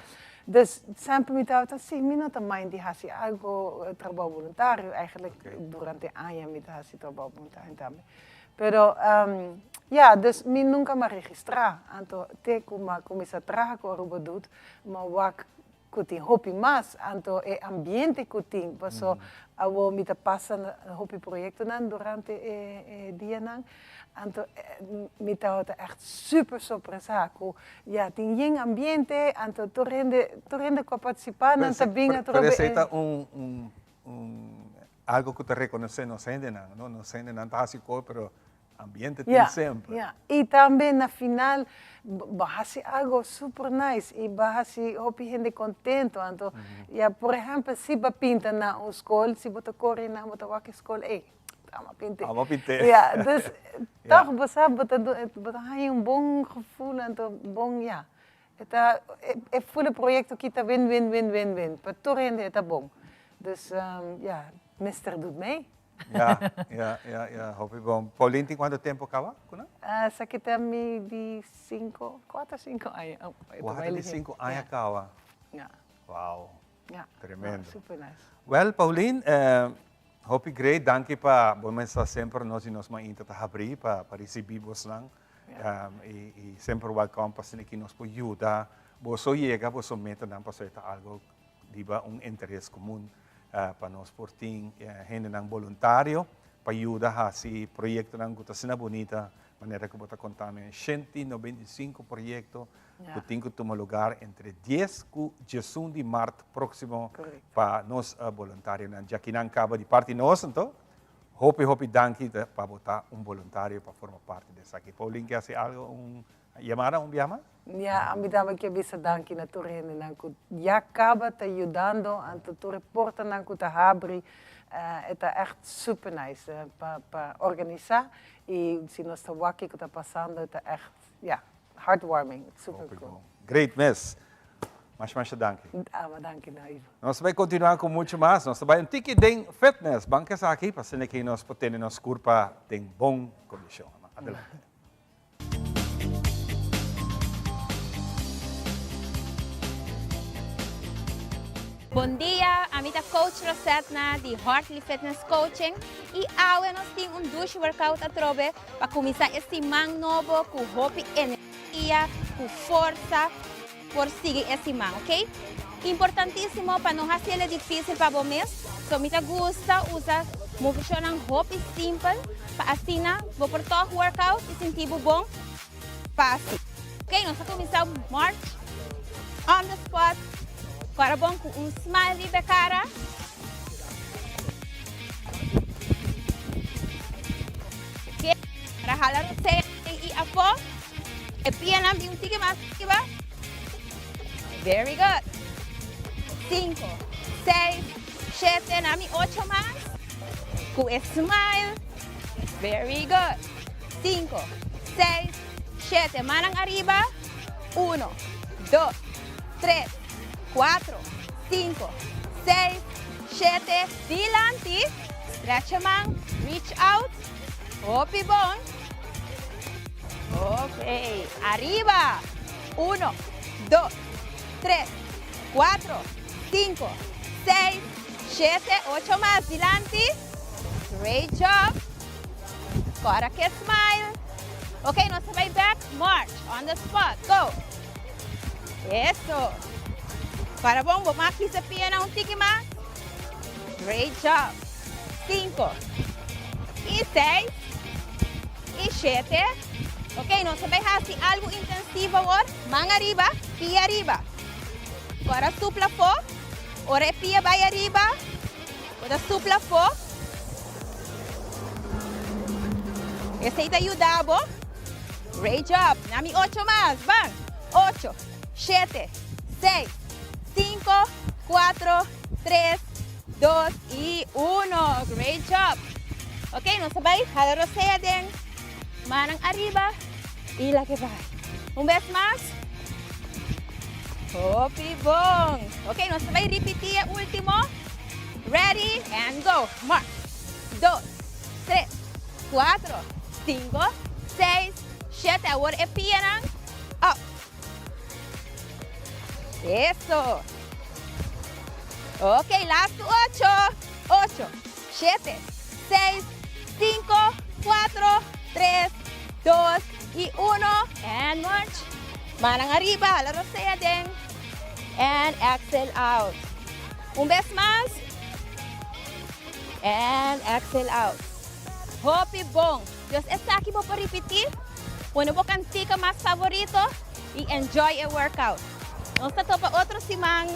Dus semper mi tabata si, mi no ta mind di hasi algo trabou boluntario, eigenlijk durante aña mi ta hasi trabou boluntario tambe. Pero ya, dus mi nunca m'a registra, anto te cu m'a cuminsa traha cu Aruba Doet, m'a wak cu tin hopi mas, anto e ambiente cu tin, paso. Awor mi ta pasa na hopi proyectonan durante e e dianan, anto mi tabata echt super sorpresa cu ya tin yen ambiente, anto tur hende tur hende cu a participa nan ta bin atrobe. Pero esey ta un un un algo cu ta reconoce nos hendenan, no? Nos hendenan ta haci cos pero Ambiente tin semper. Ya, y tambe na final bo haci algo super nice y bo haci hopi hende contento. Anto, ya, por ehempel, si bo pinta na un school, si bo ta core nan, bo ta wak e school, ey, amo a pint'e. Amo a pint'e. Ya, dus toch bo sa bo ta bo ta haña un bon gevoel, anto bon, ya. E ta, e full e proyecto aki ta win, win, win, win, win. Pa tur hende e ta bon. Dus, ya, mester doet mee. Ja, ja, ja, ja, hopi bon. Paulien tin cuanto tempo caba cu nan? Esaki ta mi di cinco, cuatro, cinco aña. Oh, e ta Cuatro bai di lihe. cinco aña caba. Ja. Wow. Ja. Tremendo. No, super nice. Well, Paulien, eh, hopi great. Danki pa bo mester semper nos y nos mainta ta habri pa pa ricibi bosnan. Ja. Um, y, y semper welcome pa asina ki nos por yuda boso yega boso metanan pasobra e ta algo riba un interes comun pa nos por tin hendenan boluntario pa yuda haci proyectonan cu ta asina bunita manera cu bo ta conta mi 195 proyecto cu tin cu tuma lugar entre dies cu diesun di mart proximo pa nos boluntarionan. Djakinan caba di parti nos anto hopi hopi danki pa bo ta un boluntario pa forma parti di esaki. Paulien ke haci algo un yamada un biaha mas? Ya, ami tambe ke bisa danki na tur hendenan ku ya kaba ta yudando, anto tur e portanan ku ta habri, e ta ègt super nice pa pa organisá i si nos ta wak kiko ta pasando e ta ègt, ya, heartwarming, super cool. Great mes. Masha masha danki. Aba danki na Ivo. Nos ta bai kontinuá ku muchu mas. Nos ta bai un tiki den fitness. Ban ku esaki pa asina ki nos por tene nos kurpa den bon kondishon. Adelante. Bon dia, ami ta Coach Rosetna di Hartley Fitness Coaching y awe nos tin un dushi workout atrobe pa cuminsa e siman nobo cu hopi energia, cu forsa por sigui e siman, ok? Importantisimo pa no haci el dificil pa bo mes, so mi ta gusta usa movecionnan hopi simpel pa asina bo por tog workout y sinti bo bon fácil. Ok, nos ta cuminsa march on the spot, cora bon cu un smile riba e cara. Ok, para hala rosea y afo. E pianan bin un tiki mas riba. Very good. Cinco, seis, shete, nami ocho mas. Ku e smile. Very good. Cinco, seis, shete, manan ariba. Uno, dos, tres, cuatro, cinco, seis, shete, dilanti. Stretch e man, reach out. Hopi bon. Ok, ariba. Uno, dos, tres, cuatro, cinco, seis, shete, ocho mas. Dilanti. Great job. Cora ke smile. Ok, nos ta bay back. March on the spot. Go. Eso. Cora bon, bo mag hisa piena un tiki mas. Great job. Cinco y seis y shete. Ok, nos ta bay haci algo intensivo awor. Man ariba, pia ariba. Ora supla afo. Ora e pia bay ariba, bo ta supla afo. Esey ta yuda bo. Great job. Nami ocho mas. Ban. Ocho, shete, seis, cinco, cuatro, tres, dos y uno. Great job. Ok, nos ta bai hala rosea den mannan ariba y laga bai. Un bes mas. Hopi bon. Ok, nos ta bai ripiti e ultimo. Ready and go. March. Dos, tres, cuatro, cinco, seis, shete. Awor e pianan up. Eso. Ok, laatste ocho. Ocho, shete, seis, cinco, cuatro, tres, dos y uno. And march. Manan ariba, hala rosea den. And exhale out. Un bes mas. And exhale out. Hopi bon. Dios esaki bo por ripití. Pone bo kantika mas favorito i enjoy e workout. Nos ta topa otro siman.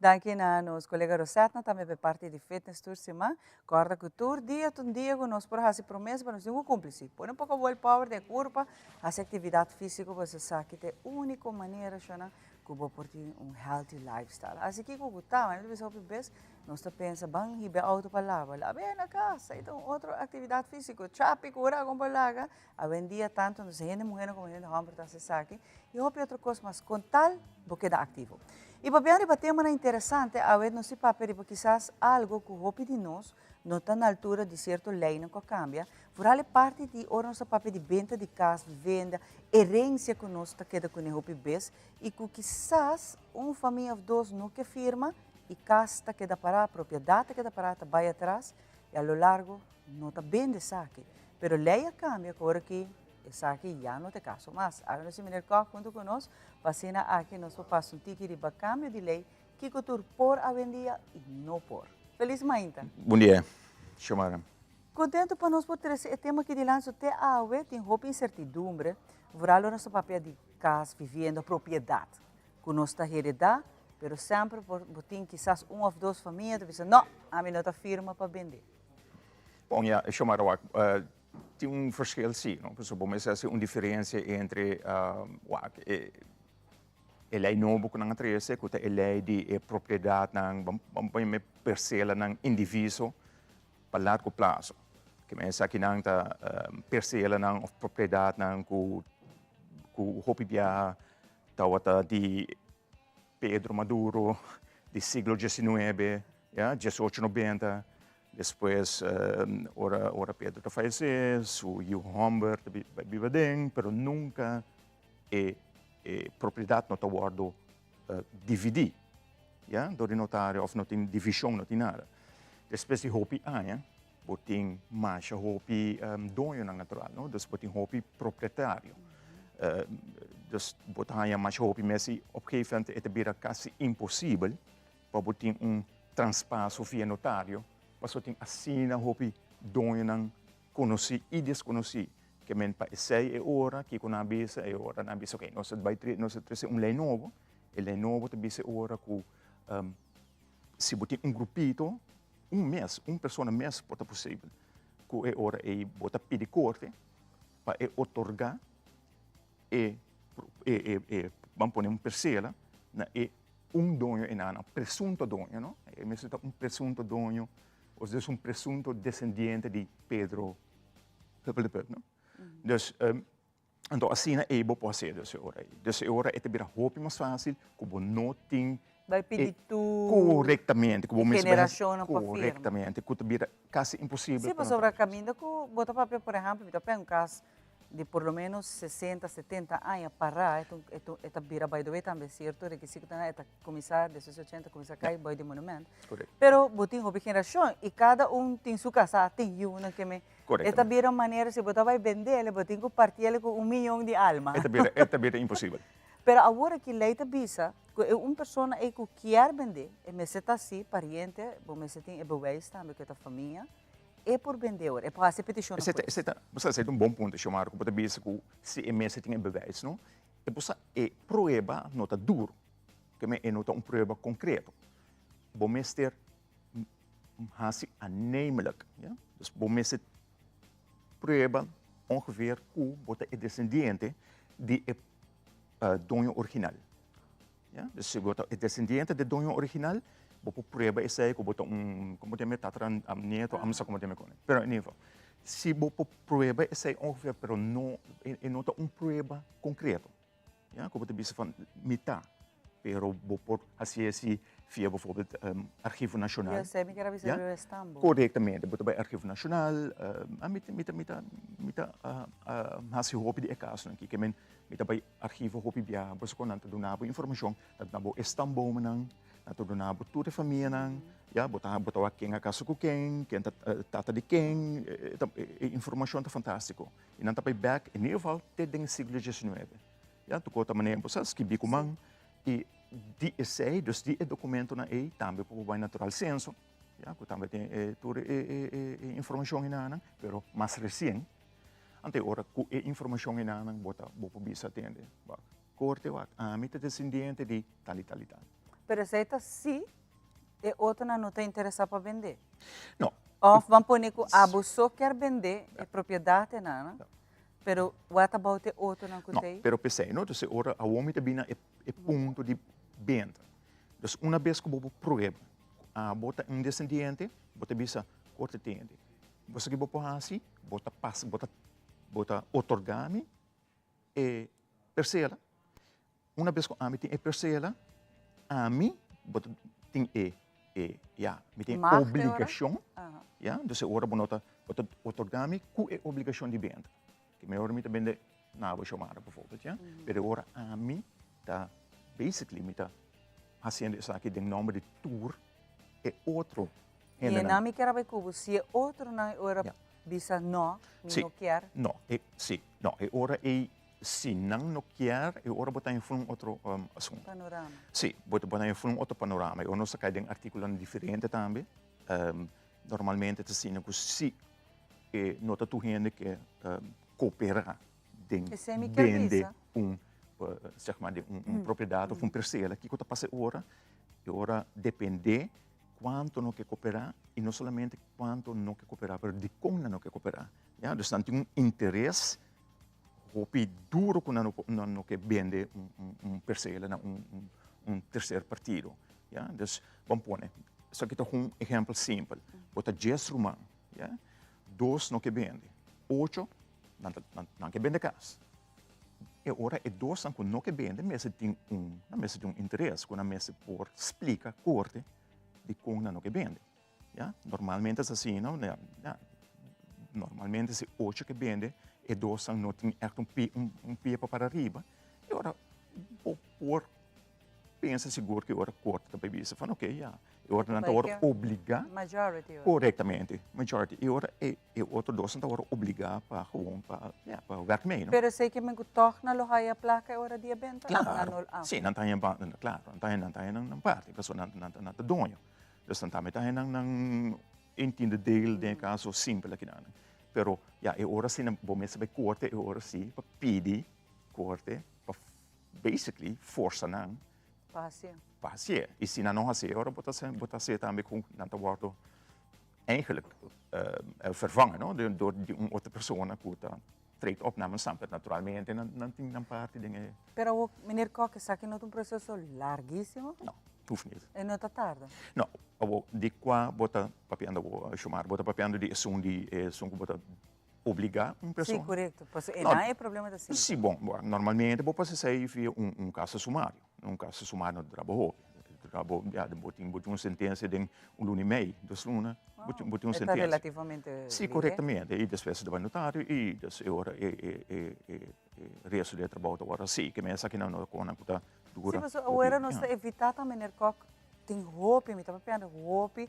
Danki na nos colega Rosetna tambe pa e parti di fitness tur siman. Corda cu tur dia ta un dia cu nos por haci promesa pa nos tin cu cumpli. Si pone un poco willpower den e curpa, haci actividad fisico pasobra esaki ta e unico manera shona cu bo por tin un healthy lifestyle. Haci kico cu ta, manera ta bisa hopi bes nos ta pensa ban hiba e auto pa laba, laba na casa, e ta un otro actividad fisico, chapi cura con por laga. Awendia tanto nos hende muhernan como hende homber ta haci esaki y hopi otro cos mas con tal bo keda activo. Y papiando riba temanan interesante awe nos si papia riba kisas algo cu hopi di nos no ta na altura di cierto leynan cu a cambia, vooral e parti di ora nos ta papia di benta di cas, vivenda, herencia cu nos ta keda cune hopi bes y cu kisas un famia of dos no ke firma y cas ta keda para, propiedad ta keda para, ta bay atras y a lo largo no ta bende esaki. Pero ley a cambia cu ora ki esaki ya no ta e caso mas. Awe nos tin meneer Kok hunto cu nos pa asina aki nos por pasa un tiki riba cambio di ley kico tur por awendia y no por. Feliz mainta. Bon dia, Xiomara. Contento pa nos por trece e tema aki dilanti so te awe tin hopi incertidumbre, vooral ora nos ta papia di cas, vivienda, propiedad cu nos ta hereda, pero semper por bo tin kisas un of dos famia ta bisa no, ami no ta firma pa bende. Bon ya, Xiomara wak, tin un verschil si, no? Pasobra bo mester hasi un diferencia entre wak e e ley nobo ku nan a trese ku ta e ley di e propiedadnan, ban ban pone perselanan indiviso pa largo plaso. Ke men esakinan ta perselanan of propiedadnan ku ku hopi biaha tabata di Pedro Maduro di siglo diecinuebe, ya, diesocho nobenta. Despues ora ora Pedro ta fayesé su yu hòmber ta bai biba aden, pero nunka e e propiedat no ta wòrdu dividí, ya, dor di notario òf no tin divishon, no tin nada. Despues di hopi aña bo tin masha hopi doñonan natural, no, dus bo tin hopi propietario. Dus bo ta haña masha hopi mes i op gegeven moment e ta bira kasi imposibel pa bo tin un traspaso via notario pasobra tin asina hopi doñonan konosí i deskonosí ke men pa esei e ora kiko nan a bisa e ora nan a bisa oke nos ta bai nos ta trese un lei nobo e lei nobo ta bisa e ora ku si bo tin un grupito un mes un persona mes por ta posibel ku e ora ei bo ta pidi korte pa e otorgá e e e ban pone un persela na e un doño e nana, presunto doño, no? E mester ta un presunto doño, o dus un presunto descendiente di Pedro Huppeldepup, no? Dus, um, anto asina ei bo por hacer dus e ora ei. Dus e ora e ta bira hopi mas fácil ku bo no tin Bai pidi tur Correctamente, ku bo mester bai hasi generacionnan pa firma. Correctamente, ku ta bira kasi imposibel Sí, pa no pasobra kaminda ku bo ta papia, por ehèmpel, mi ta papia un kas di por lo menos sesenta, setenta aña pará, e ta e ta e ta bira by the way tambe sierto rekisitonan e ta kuminsá despues di ochenta kuminsá kai bou di monument. Korekto. Pero bo tin hopi generashon i kada un tin su kasá, tin yunan ke me e ta bira un manera si bo ta bai bendel bo tin ku partiel ku un miyon di alma. E ta bira e ta bira imposibel. Pero awor aki lei ta bisa ku e un persona ei ku kier bendé e mester ta si pariente, bo mester tin e bewijs tambe ku e ta famia. E por bende ora, e por hasi e petishon na hues. Esei ta, bo sa, esei ta un bon punto, Xiomara, ku bo ta bisa ku si e mester tin e bewijs, no? E bo sa, e prueba no ta duru, ke men e no ta un prueba konkreto. Bo mester hasi aannemelijk, ya? Dus bo mester prueba ongeveer ku bo ta e desendiente di e doño original. Ya, dus si bo ta e descendiente de doño original, bo por prueba esei ku bo ta un, komo ta yama e tatara-nieto, amo sa komo ta yama e kos. Pero in ieder geval, si bo por prueba esei ongeveer, pero no, e no ta un prueba konkreto, ya, ku bo ta bisa van mi ta, pero bo por hasié si via bijvoorbeeld Archivo Nacional. Yo esei mi kier a bisa Ya, riba e stamboek. korektamente, bo ta bai Archivo Nacional, mi ta, mi ta, mi ta, mi ta hasi hopi di e kasonan aki, ke men Mi ta bai archivo hopi biaha pasobra ku nan ta duna bo informashon, nan ta duna bo e stamboomnan, nan ta duna bo tur e famianan. Ya, bo ta bo ta wak ken a kasa ku ken, ken ta tata di ken, e ta e informashon ta fantástiko. I nan ta bai bèk in ieder geval te den siglo diesnuebe. Ya, tur kos ta manera bo sa skibí ku man i di esei, dus di e dokumentonan ei tambe por bai natural senso, ya, ku tambe tin e tur e e e informashon enanan, pero mas resien. Anto e ora ku e informashon enanan bo ta bo por bisa tende, wak, korte wak, ami ta desendiente di tal i tal i tal. Pero esei ta si e otronan no ta interesá pa bendé. No. Òf ban pone ku abo so kier bendé e propiedat enanan, pero what about e otronan ku No, ta ei? pero p'esei no, entonces ora awor mi ta bini na e e punto di benta. Dus una bes ku bo por prueba ku abo ta un desendiente, bo ta bisa korte tende. Bo sa ki bo por hasi? Bo ta pasa, bo ta bo ta otorgá mi e persela. Una bes ku ami tin e persela, ami bo ta tin e e ya, mi tin e obligashon, ya, dus e ora bo no ta bo ta otorgá mi ku e obligashon di benta. Ke mi ora mi ta bende na bo Xiomara bijvoorbeeld, ya, pero e ora ami ta basically mi ta hasiendo esaki den nòmber di tur e otro hendenan. I e nan mi kier a bai ku bo, si e otronan e ora bisa no, mi no kier. No, e si, no, e ora ei Si nan no kier, e ora bo ta influ un otro asunto. Panorama. Si, bo ta influ un otro panorama. E ora nos ta kai den artíkulonan diferente tambe. Normalmente ta asina ku si e no ta tur hende ke kooperá den bende un, zeg maar, den un propiedat òf un persela, kiko ta pasa e ora? E ora dependé kuantu no ke kooperá i no solamente kuantu no ke kooperá, pero dikon nan no ke kooperá. Ya, dus nan tin un interes Hopi duro ku nan no ke bende un persela na un terser partido. Ya, dus ban pone, esaki ta un ehèmpel simpel. Bo ta dies ruman, ya, dos no ke bende, ocho nan ta nan ke bende kas. E ora e dosnan ku no ke bende mester tin un, nan mester tin un interes ku nan mester por splika korte dikon nan no ke bende. Ya, normalmente es asina, no? Ya, ya, normalmente si ocho ke bende, e dosnan no tin echt un pie, un, un pie pa para riba. E ora bo por pensa sigur ke ora korte ta bai bisa van oké, ya. E ora nan ta wòrdu obligá. Majority. Korektamente, majority. E ora e, e otro dosnan ta wòrdu obligá pa gewoon pa, ya, pa wèrk mee, no? Pero esei ke men ku tòg nan lo haya plaka e ora di e benta? Klaro, si, nan ta haña, klaro, nan ta haña, nan ta haña nan parti, pasobra nan, nan ta doño. Dus nan tambe ta nan nan entiende deel den e caso simpel akinan. Pero ya e ora si nan bo mester bai corte e ora si pa pidi corte pa basically forsa nan Pa hacié. Pa hacié. Y si nan no hacié e ora bo ta bo ta hacié tambe cu nan ta wordo eigenlijk vervangen no door di un otro persona cu ta treedt op namens nan. Pero naturalmente nan nan tin nan parti den e. Pero awor meneer Kok esaki no ta un proceso larguisimo? No, hoeft niet. E no ta tarda? No, awor di kua bo ta papiando awor Xiomara? Bo ta papiando di esun di esun ku bo ta obliga un persona? Si, korekto. Pasobra e nan e problema ta sinti. Si, bon, normalmente bo por hasi esei via un kaso sumario. Un kaso sumario no ta dura bo hopi. Ta dura bo, ya, bo tin bo tin un sentensia den un luna i mei, dos luna, bo tin bo tin un E ta sentensia. relativamente Si, lihe. korektamente. I despues ta bai notario i des e ora e e e e resto di e trabou ta wòrdu hasi. Ke men esaki nan no ta konan ku ta dura Si, pasobra hopi, awor nos ya. ta evitá tambe, meneer Kok, tin hopi, mi ta papiando hopi,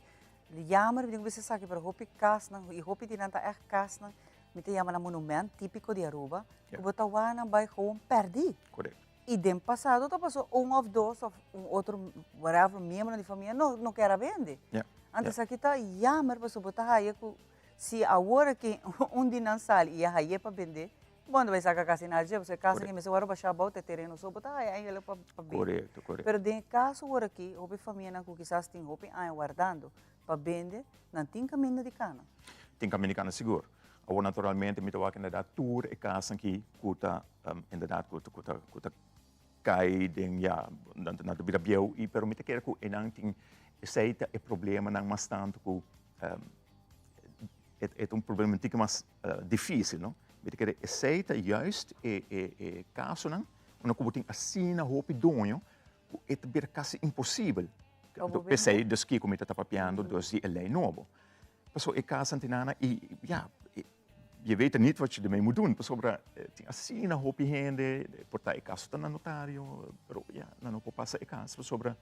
jammer mi tin ku bisa esaki, pero hopi kasnan, i hopi di nan ta ègt kasnan, mi ta yama nan monument típiko di Aruba, ku bo ta wak nan bai gewoon pèrdí. Korekto. I den pasado ta pasó un òf dos òf un otro whatever miembro di famia no no kier a bende. Anto esaki ta jammer pasobra bo ta haya ku si awor aki un di nan sali i a hay'é pa bende, bo no ta bai saka kasi nada dje pasobra e kas aki mester wòrdu bashá abou ta e tereno so bo ta haya eigenlijk pa pa bende. Korekto, korekto. Pero den e kaso awor aki hopi famianan ku kisas tin hopi aña wardando pa bende, nan tin kaminda di kana. Tin kaminda di kana sigur. Awor naturalmente mi ta wak inderdaad tur e kasnan ki ku ta inderdaad ku ku ta ku ta kai den ya nan ta bira bieu i pero mi ta kere ku enan tin esei ta e problemanan mas tantu ku e ta un problema un tiki mas difisil no. Mi ta kere esei ta juist e e e kasonan unda ku bo tin asina hopi doño ku e ta bira kasi imposibel. P'esei dus kiko mi ta ta papiando dus di e lei nobo. Pasobra e cas antinana y ya, je weet er niet wat je ermee moet doen. Pasobra tin asina hopi hende, por ta e caso ta na notario, pero ya, nan no por pasa e cas pasobra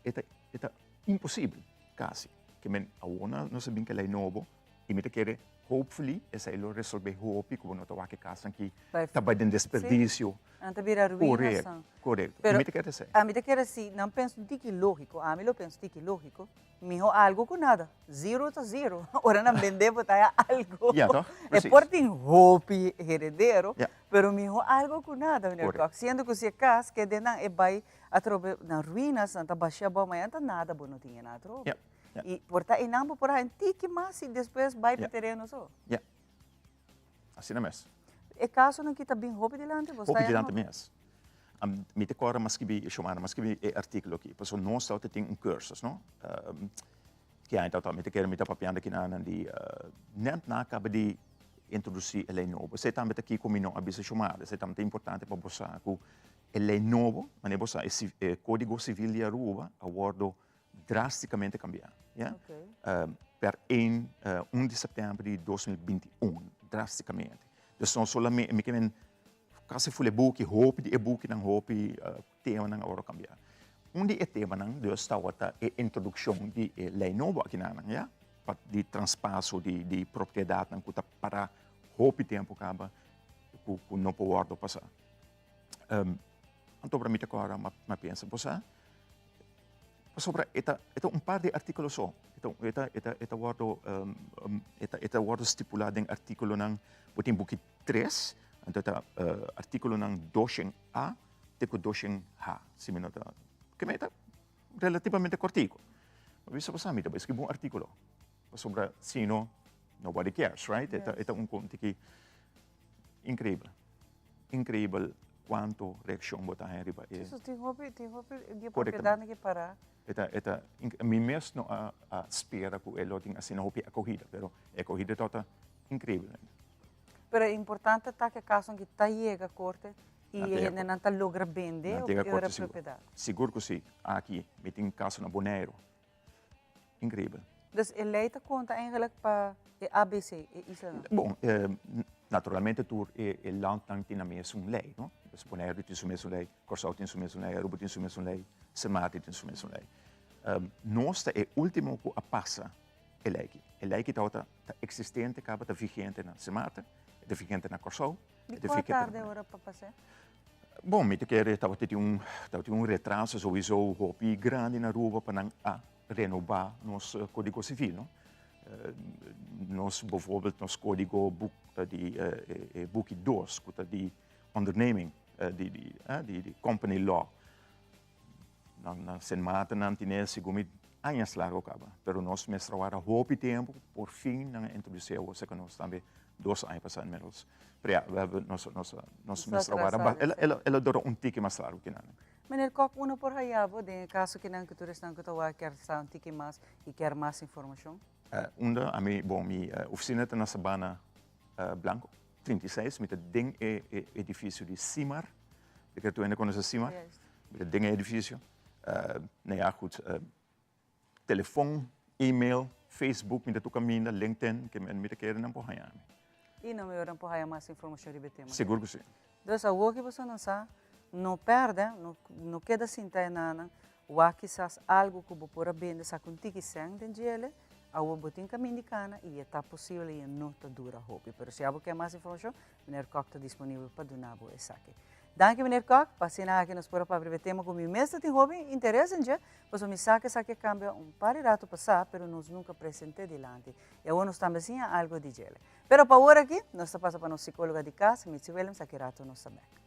e ta, e ta imposibel. Kasi. Ke men awor na nos a bin ku e lei nobo i mi ta kere hopefully esei lo resolve hopi ku bo no ta wak e kasnan ki ta bai den desperdisio. Nan ta bira ruinas. Korekto, korekto. I mi ta kere esei. Ami ta kere si nan pensa un tiki lógiko, ami lo pensa un tiki lógiko, Miho algo ku nada. Zero ta zero. Ora nan bende bo ta haya algo. Ja, toch? E Precies. por tin hopi heredero, Ja. pero miho algo ku nada, meneer Correct. Kok. Siendo ku si e kas kede nan e bai atrobe na ruinas, nan ta bashia abou, mañana ta nada bo no tin e nan atrobe. Ja, ja. I por ta einan bo por haya un tiki mas i despues bai pa Ja. e tereno so. Ja. Asina mes. E kasonan ki ta bin hopi dilanti bo? Hopi dilanti mes. Mi ta kòrda mas skibi, Shomara, mas skibi e artíkulo aki, pasobra nos tabata tin un kursus, no? Ki aña tabata? Mi ta kere mi ta papiando kinanan di nèt nan a kaba di introdusí e lei nobo. Esei tambe ta kiko mi no a bisa Shomara, esei tambe ta importante pa bo sa ku e lei nobo, manera bo sa e Kódigo Sivil di Aruba a wòrdu drásticamente cambiá, ya. Per een, un di september di 2021, drásticamente. Dus no solamente, mi ke men casi full e buki, hopi di e bukinan, hopi temanan a wòrdu cambiá. Un di e temanan dus tabata e introduccion di e ley nobo akinanan, ya, pa di traspaso di di propiedadnan ku ta para hopi tempo kaba ku ku no por wòrdu pasá. Anto ora mi ta kòrda, mi a pensa, bo sa, Pasobra e ta e ta un par di artíkulo so. E ta e ta e ta e ta wòrdu e ta e ta wòrdu stipulá den artíkulonan, bo tin buki tres, anto e ta artíkulonan doshen A te ku doshen H, si mi no ta, keme e ta relativamente kòrtiku. Mi bisa bo sa mi ta bai skibi un artíkulo, pasobra si no, nobody cares, right? E ta e ta un konti ki Increibel. Increibel cuanto reaccion bo ta haña riba e. Jesus, tin hopi, tin hopi di e propiedadnan ki para. E ta, e ta, mi mes no a, a spera cu e lo tin asina hopi acogida, pero e acogida tabata increibel. Pero e importante ta cu e casonan ki ta yega corte y e hendenan ta logra bende Nan ta yega e corte sigur. propiedad. Sigur cu si. Aki mi tin caso na Boneiru. Increibel. Dus e ley ta conta eigenlijk pa e ABC, e islanan? Bon, naturalmente tur e landnan tin nan mesun ley, no? Dus Boneiru tin su mesun ley, Kòrsou tin su mesun ley, Aruba tin su mesun ley, Sint Maarten tin su mesun ley. Nos ta e ultimo ku a pasa e ley aki. E ley aki tabata ta existente kaba, ta vigente na Sint Maarten, e ta vigente na Kòrsou, e ta Di kua vigente na tarde Boneiru. ora pa pas'é? Bon, mi ta kere tabata tin un tabatin un retraso souiso hopi grandi na Aruba pa nan a renoba nos codigo civil, no? Nos bijvoorbeeld nos codigo boek di e buki dos cu ta di onderneming, di di di company law. Nan na Sint Maarten nan tine segun mi añas largo caba, pero nos mester a warda hopi tempo por fin nan a introduci awor cerca nos tambe dos aña pasa inmiddels. Pero ya, we hebben nos nos nos mester a warda el el el a dura un tiki mas largo ki nan. Meneer Kok, uno por haya bo den e caso kinan cu tur esnan cu ta wak kier sa un tiki mas y kier mas informacion? Unda? Ami, bon, mi oficina ta na Sabana Blanco, 36, mi ta den e edificio di Simar. Mi kere tur hende conoce Simar. Mi ta den e edificio. Nou ja, goed, telefon, email, Facebook, mi ta tur caminda, LinkedIn, ke mi ta kere nan por haña mi. Y nan mejor nan por haya mas informacion riba e tema. Sigur cu si. Dus awor ki boso nan sa, no perde, no, no keda sinta e nanan, wak kisas algo cu bo por a bende sa cu un tiki cen den djele, awor bo tin camin di cana y e ta posibel y e no ta dura hopi. Pero si abo kier mas informacion, Meneer Kok ta disponibel pa duna bo esaki. Danki Meneer Kok, pa asina aki nos por a papia riba e tema ku mi mes ta tin hopi interes den dje, pasobra mi sa ku esaki a kambia un par di rato pasá, pero nos nunka present'é dilanti. I awor nos tambe siña algu di djele. Pero pa awor aki, nos ta pasa pa nos sikóloga di kas, Mitzi Willems, aki rato nos ta bèk.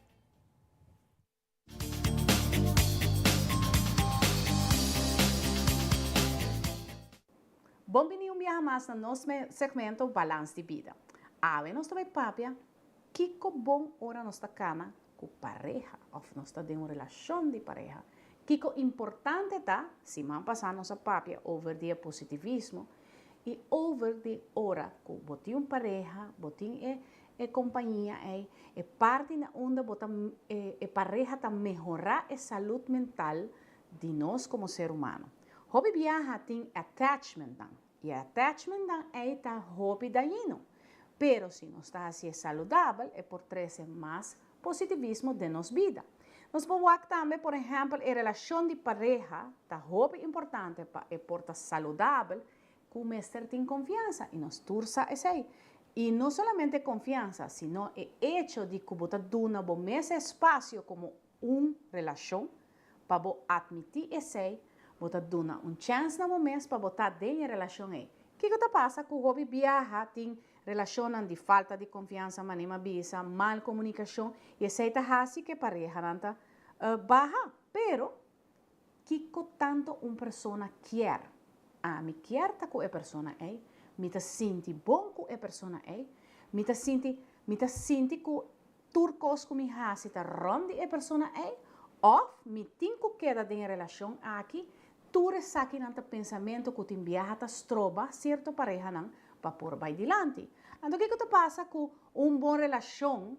Bon bini un biaha mas na nos segmento Balans di Bida. Awe nos ta bai papia kiko bon ora nos ta kana ku pareha òf nos ta den un relashon di pareha. Kiko importante ta, siman pasá nos a papia over di e positivismo i over di ora ku bo tin un pareha, bo tin e E compañia ei, e parti na unda bo ta e pareha ta mehora e salud mental di nos como ser humano. Hopi biaha tin attachmentnan y e attachmentnan ei ta hopi dañino. Pero si nos ta hacié saludabel e por trece mas positivismo den nos bida. Nos por wak tambe, por ehèmpel, e relashon di pareha ta hopi importante pa e por ta saludabel, ku mester tin konfiansa, i nos tur sa esei. I no solamente konfiansa, sino e echo di ku bo ta duna bo mes espasio komo un relashon, pa bo atmití esei, bo ta duna un chèns na bo mes pa bo ta den e relashon ei. Kiko ta pasa ku hopi biaha tin relashonnan di falta di konfiansa, manera mi a bisa, mal komunikashon, i esei ta hasi ku e parehanan ta baha. Pero, kiko tantu un persona kier? Ami kier ta ku e persona ei, mi ta sinti bon ku e persona ei, mi ta sinti mi ta sinti ku Tur kos ku mi hasi ta rònt di e persona ei òf mi tin ku keda den e relashon aki? Tur esakinan ta pensamentu ku tin biaha ta stroba sierto parehanan pa por bai dilanti. Anto kiko ta pasa ku un bon relashon?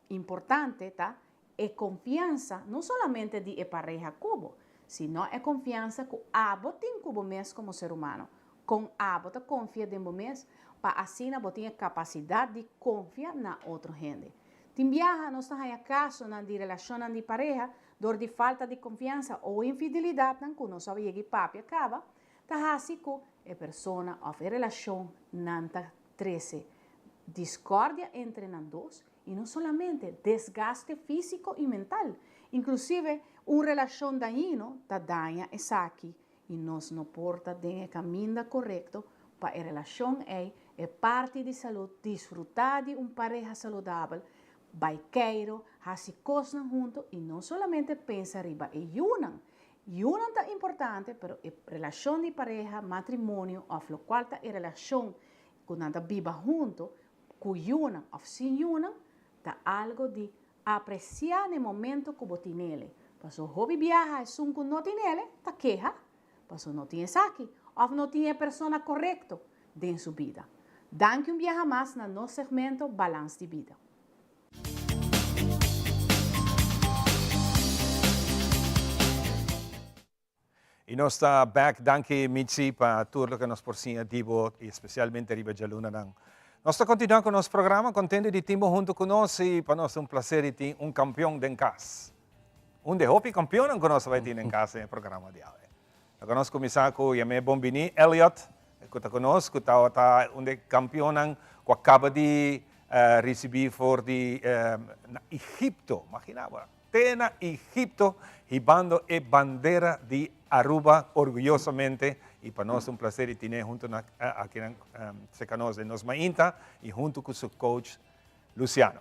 Importante ta e konfiansa no solamente di e pareha ku bo, sino e konfiansa ku abo tin ku bo mes komo ser humano. Kon abo ta konfia den bo mes pa asina bo tin e kapasidat di konfia na otro hende? Tin biaha nos ta haña kasonan di relashonnan di pareha dor di falta di konfiansa o infidelidatnan ku nos a yega papia kaba ta hasi ku e persona òf e relashon nan ta trese diskordia entre nan dos i no solamente desgaste físiko i mental. Inklusive un relashon dañino ta daña esaki I nos no por ta den e kaminda korekto pa e relashon ei, e parti di salud, disfrutá di un pareha saludabel, bai keiro, hasi kosnan huntu i no solamente pensa riba e yunan. Yunan ta importante, pero e relashon di pareha, matrimonio òf lokual ta e relashon ku nan ta biba huntu, ku yunan òf sin yunan, ta algu di Apresiá n'e momento ku bo tinele. Paso hopi biaha esun ku no tinele ta keha paso no tin esaki òf no tin e persona korekto den su bida. Danki un biaha mas na nos segmento Balans di Bida. Y nos ta back, danki Mitzi pa tur loke nos por siña di bo y especialmente riba djalunanan. Nos ta continua cu nos programa, contento di tin bo hunto cu nos y pa nos ta un placer di tin un campeon den cas. Un di e hopi campeonnan cu nos ta bay tin den cas den e programa di awe. Laga nos cuminsa cu yam'e bon bini Elliot cu ta cu nos, cu tabata un di e campeonnan cu a caba di ricibi for di na Egipto, magina bo. Te na Egipto hibando e bandera di Aruba orguyosamente y pa nos ta un placer di tine hunto na akinan cerca nos den nos mainta y hunto cu su coach Luciano.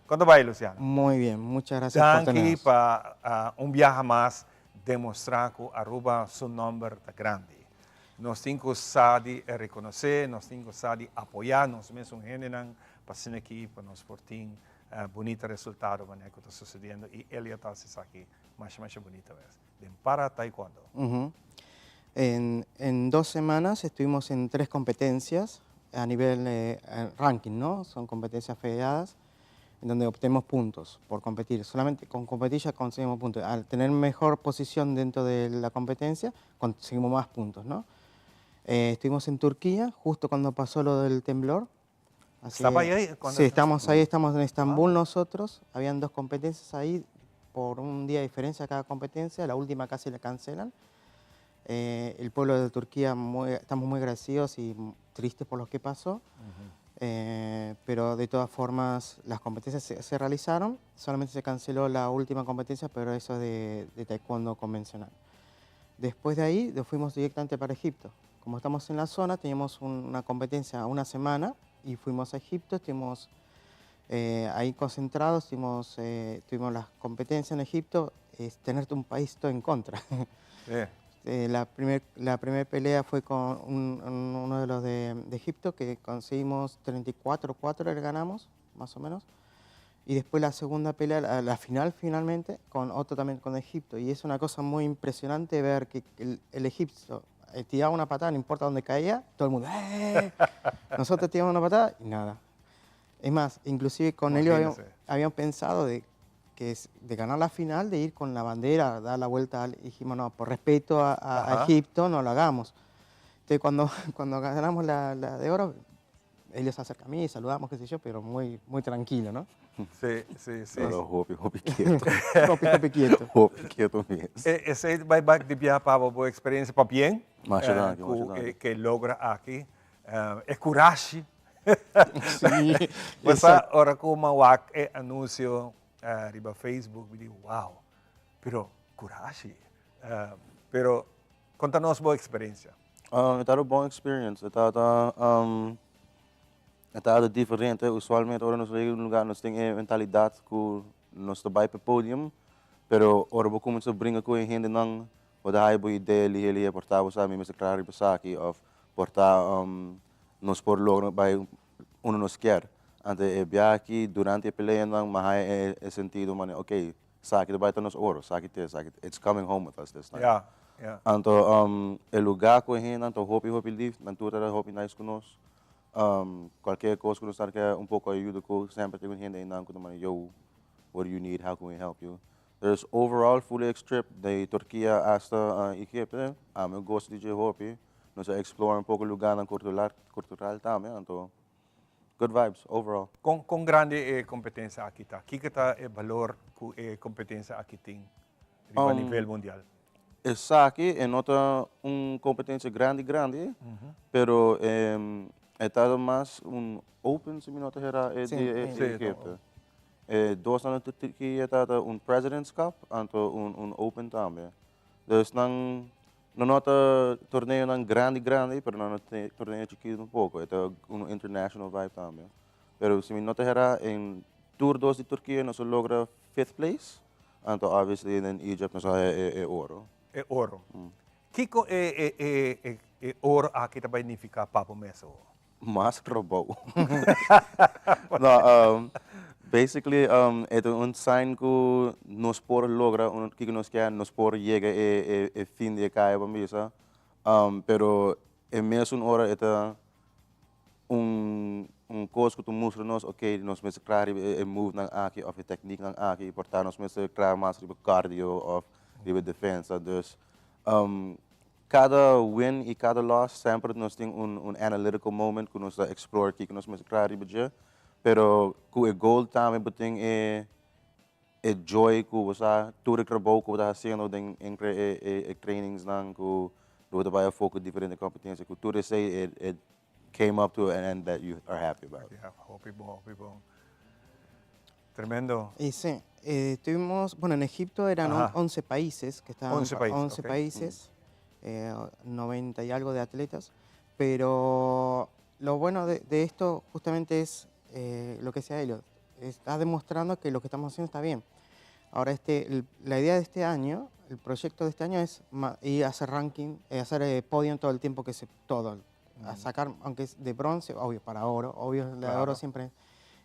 Con ta bay Luciano? Muy bien, muchas gracias por Danki tenernos. pa un biaha mas demostra cu Aruba su nomber ta grandi. Nos tin cu sa di reconoce, nos tin cu sa di apoya nos mesun hendenan pa asina aki pa nos por tin Bunita resultado manera cu ta sucediendo y Elliot ta haci esaki masha masha bunita mes den para taekwondo. En en dos semanas estuvimos en tres competencias a nivel ranking, no? Son competencias federadas en donde obtenemos puntos por competir. Solamente con competir ya conseguimos puntos. Al tener mejor posición dentro de la competencia, conseguimos más puntos, no? Estuvimos en Turquía justo cuando pasó lo del temblor. Así ¿Estaba ahí cuando Sí, estamos ahí, estamos en Estambul nosotros. Habían dos competencias ahí, por un día de diferencia cada competencia, la última casi la cancelan. El pueblo de Turquía, estamos muy agradecidos y tristes por lo que pasó, pero de todas formas las competencias se realizaron, solamente se canceló la última competencia, pero eso es de taekwondo convencional. Después de ahí nos fuimos directamente para Egipto. Como estamos en la zona, teníamos una competencia una semana y fuimos a Egipto, estuvimos ahí concentrados, tuvimos las competencias en Egipto, es tener un país todo en contra. La primer pelea fue con uno de los de Egipto, que conseguimos 34-4, le ganamos, más o menos. Y después la segunda pelea, la final finalmente, con otro también con Egipto. Y es una cosa muy impresionante ver que el egipcio tiraba una patada, no importa dónde caía, todo el mundo, ¡eh! Nosotros tiramos una patada y nada. Es más, inclusive con ellos habíamos pensado de, que es, de ganar la final, de ir con la bandera, dar la vuelta, al, y dijimos, no, por respeto a Egipto, no lo hagamos. Entonces cuando ganamos la de oro, ellos se acercan a mí, saludamos, qué sé yo, pero muy, muy tranquilo, ¿no? Si, si, si. Pero hopi, hopi keto. Hopi, hopi keto. Hopi keto mes. Esey bay bak di biaha pa bo, bo experiencia pabien. Masha danki, masha danki. Cu e logra aki. E curashi. Si, Bo sa, ora cu mi a wak e anuncio riba Facebook, mi di, wow, pero curashi. Pero conta nos bo experiencia. E tabata un bon experience. E tabata, E ta algo diferente. Usualmente ora nos yega un lugar nos tin e mentalidad cu nos ta bay pa e podium, pero ora bo cuminsa bringa cu e hendenan bo ta haya bo idea lihe lihe por ta bo sa mi mester traha riba esaki of por ta nos por logra bay unda nos kier. Anto e biaha aki durante e peleanan mi a haya e sentido manera ok esaki ta bay ta nos oro, esaki ta esaki it's coming home with us this time. Anto e lugar cu e hendenan ta hopi hopi lief, nan tur ta hopi nice cu nos. Cualkier cos cu nos ta ke un poco ayuda cu, semper tin un hende einan cu ta manda, yo, what do you need, how can we help you? Dus overall, fully ex trip di Turkia hasta Egypte, ami a gosta di dje hopi. Nos a explore un poco lugarnan cultural, cultural tambe, anto good vibes overall. Con, con grandi e competencia aki ta? Kiko ta e balor cu e competencia aki tin riba nivel mundial? Esaki e no ta un competencia grandi grandi, pero e ta mas un open si mi no ta hera e di Egipto. E dosnan na Turkia ta un President's Cup anto un open tambe. Dus nan no no ta torneonan grandi grandi pero nan ta torneo chikito un poco, e ta un international vibe tambe. Pero si mi no ta hera en tur dos di Turkia nos a logra fifth place, anto obviously den Egypt nos a haya e oro. E oro. Kiko e e e e oro aki ta bay nifica pa bo mes awo? Mas trabou. No, basically e ta un sign cu nos por logra kiko nos kier, nos por yega e e fin di e caya pa bisa, pero e mesun ora e ta un un kos ku ta mustra nos ok nos mester traha riba e move nan aki of e teknik nan aki por ta nos mester traha mas riba cardio of riba defensa dus kada win i kada loss semper nos tin un un analytical moment ku nos ta explore kiko nos mester traha riba dje pero ku e goal tambe bo tin e e joy ku bo sa tur e trabou ku bo ta hasiendo den entre e e e trainingsnan ku bo ta bai afó ku diferente kompetensia ku tur esei e e came up to an end that you are happy about. Ya, hopi bon, hopi bon. Tremendo. Y sí, estuvimos, bueno, en Egipto eran 11 países que estaban, 11 países, 11 ok. países, 90 y algo de atletas, pero lo bueno de, de esto justamente es lo que decía Elliot, está demostrando que lo que estamos haciendo está bien. Ahora, este, la idea de este año, el proyecto de este año es ir a hacer ranking, hacer podium todo el tiempo que se, todo, a sacar, aunque es de bronce, obvio, para oro, obvio, la de oro siempre.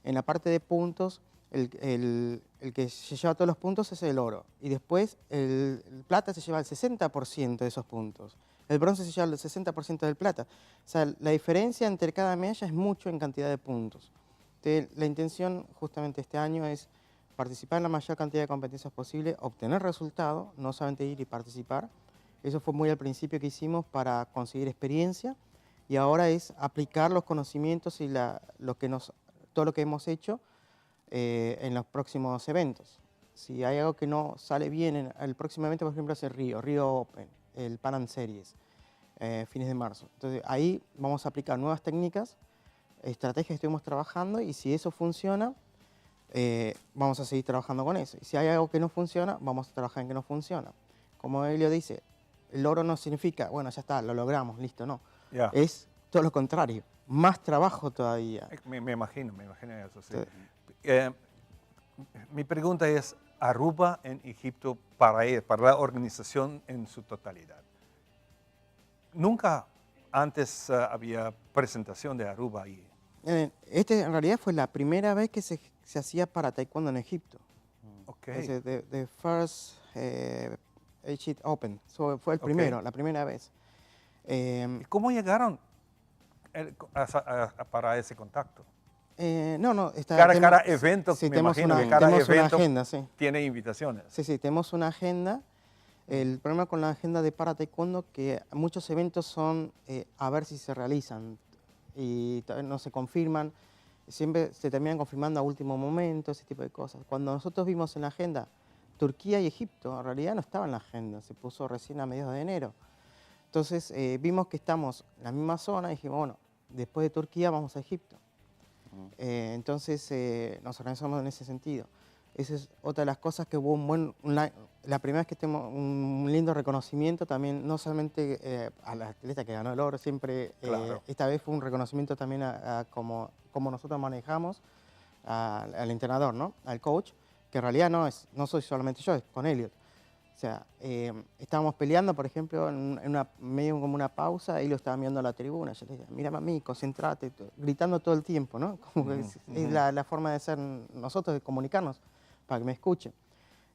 En la parte de puntos, el, el, el que se lleva todos los puntos es el oro. Y después el, el plata se lleva el 60% de esos puntos. El bronce se lleva el 60% del plata. O sea, la diferencia entre cada medalla es mucho en cantidad de puntos. Entonces, la intención justamente este año es participar en la mayor cantidad de competencias posible, obtener resultado, no solamente ir y participar. Eso fue muy al principio que hicimos para conseguir experiencia y ahora es aplicar los conocimientos y la, lo que nos, todo lo que hemos hecho en los próximos eventos. Si hay algo que no sale bien, en el próximo evento, por ejemplo, es el Río, Río Open, el Pan Am Series, fines de marzo. Entonces ahí vamos a aplicar nuevas técnicas, estrategias que estuvimos trabajando y si eso funciona, vamos a seguir trabajando con eso. Y si hay algo que no funciona, vamos a trabajar en que no funciona. Como Elio dice, el oro no significa, bueno, ya está, lo logramos, listo, no. Es todo lo contrario, más trabajo todavía. Me imagino eso, sí. Mi pregunta es, Aruba en Egipto para la organización en su totalidad. Nunca antes había presentación de Aruba ahí. Este en realidad fue la primera vez que se hacía para taekwondo en Egipto. Ese, the first Egypt Open. So, fue el primero, la primera vez. ¿Y cómo llegaron para ese contacto? No, no, está, Cada, tenemos, cada evento, sí, me tenemos imagino una, que cada tenemos una evento agenda, sí. tiene invitaciones. Sí, tenemos una agenda. El problema con la agenda de para taekwondo que muchos eventos son a ver si se realizan y todavía no se confirman. Siempre se terminan confirmando a último momento, ese tipo de cosas. Cuando nosotros vimos en la agenda Turquía y Egipto, en realidad no estaba en la agenda, se puso recién a mediados de enero. Entonces vimos que estamos en la misma zona y dijimos, bueno, después de Turquía vamos a Egipto. Entonces nos organizamos en ese sentido. Esa es otra de las cosas que hubo un buen, una, la primera vez que tenemos un lindo reconocimiento también, no solamente al atleta que ganó el oro, siempre, esta vez fue un reconocimiento también a como nosotros manejamos al entrenador, ¿no? Al coach, que en realidad no soy solamente yo, es con Elliot. Estábamos peleando, por ejemplo, en una, medio como una pausa, él lo estaba mirando a la tribuna, yo le decía, mírame a mí, concentrate, gritando todo el tiempo, ¿no? Como que es la forma de ser nosotros, de comunicarnos, para que me escuchen.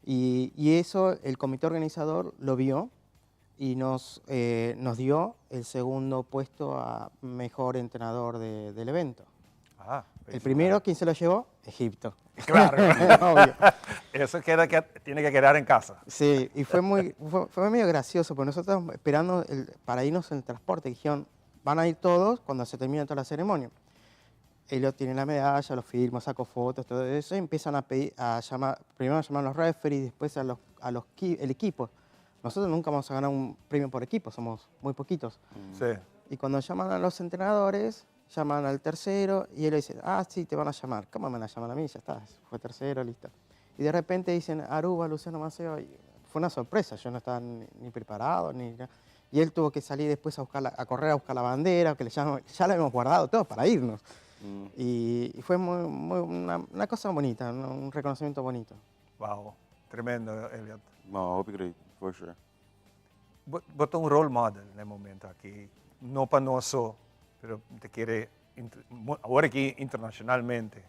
Y eso el comité organizador lo vio y nos dio el segundo puesto a mejor entrenador del evento. Ah, el primero, ¿quién se lo llevó? Egipto. Claro. Obvio. Eso tiene que quedar en casa. Sí, y fue medio gracioso, porque nosotros estábamos esperando para irnos en el transporte. Dijeron, van a ir todos cuando se termine toda la ceremonia. Ellos tienen la medalla, lo firmo, saco fotos, todo eso, y empiezan a pedir, a llamar, primero a llamar a los referees, después a los, a los el equipo. Nosotros nunca vamos a ganar un premio por equipo, somos muy poquitos. Y cuando llaman a los entrenadores, llaman al tercero y él dice, ah, sí, te van a llamar. ¿Cómo me van a llamar a mí? Ya está, fue tercero, listo. Y de repente dicen, Aruba, Luciano Maceo, y fue una sorpresa, yo no estaba ni preparado, ni nada. Y él tuvo que salir después a correr a buscar la bandera, que le llaman, ya la habíamos guardado todo para irnos. Y fue una cosa bonita, ¿no? Un reconocimiento bonito. Wow, tremendo, Elliot. No, hope great, for sure. Bo ta un role model na e momento aki, no pa nos, pero ta kere awor aki internacionalmente.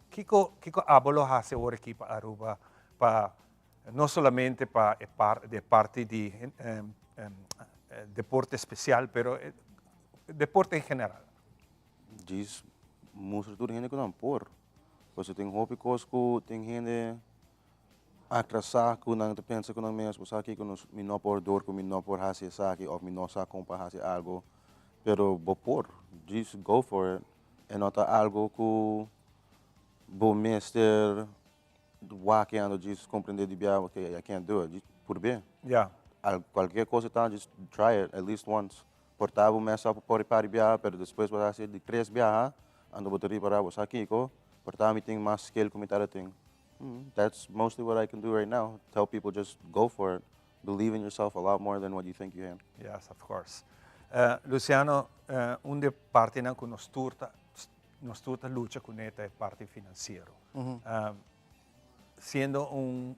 Kico abo lo haci awor aki pa Aruba, pa no solamente pa e de parti di deporte especial, pero deporte en general? Djis mustra tur hende cu nan por. Pasobra tin hopi cos cu tin hende atrasa cu nan ta pensa cu nan mes, bo sa kico nos, mi no por door cu mi no por haci esaki of mi no sa con pa haci algo. Pero bo por, djis go for it. E no ta algo cu bo mester wak ando djis comprende di bia, okay, I can't do it. Djis purbe. Cualkier cosa ta, just try it at least once. Por ta bo mes sa por pari bia, pero despues bo haci di tres biaha, ando bo ta ripara, bo sa kico, por ta mi tin mas skill cu mi tabata tin. That's mostly what I can do right now. Tell people just go for it. Believe in yourself a lot more than what you think you can. Yes, of course. Luciano, un di e partinan cu nos tur ta lucha cu ne ta e parti financiero. Siendo un,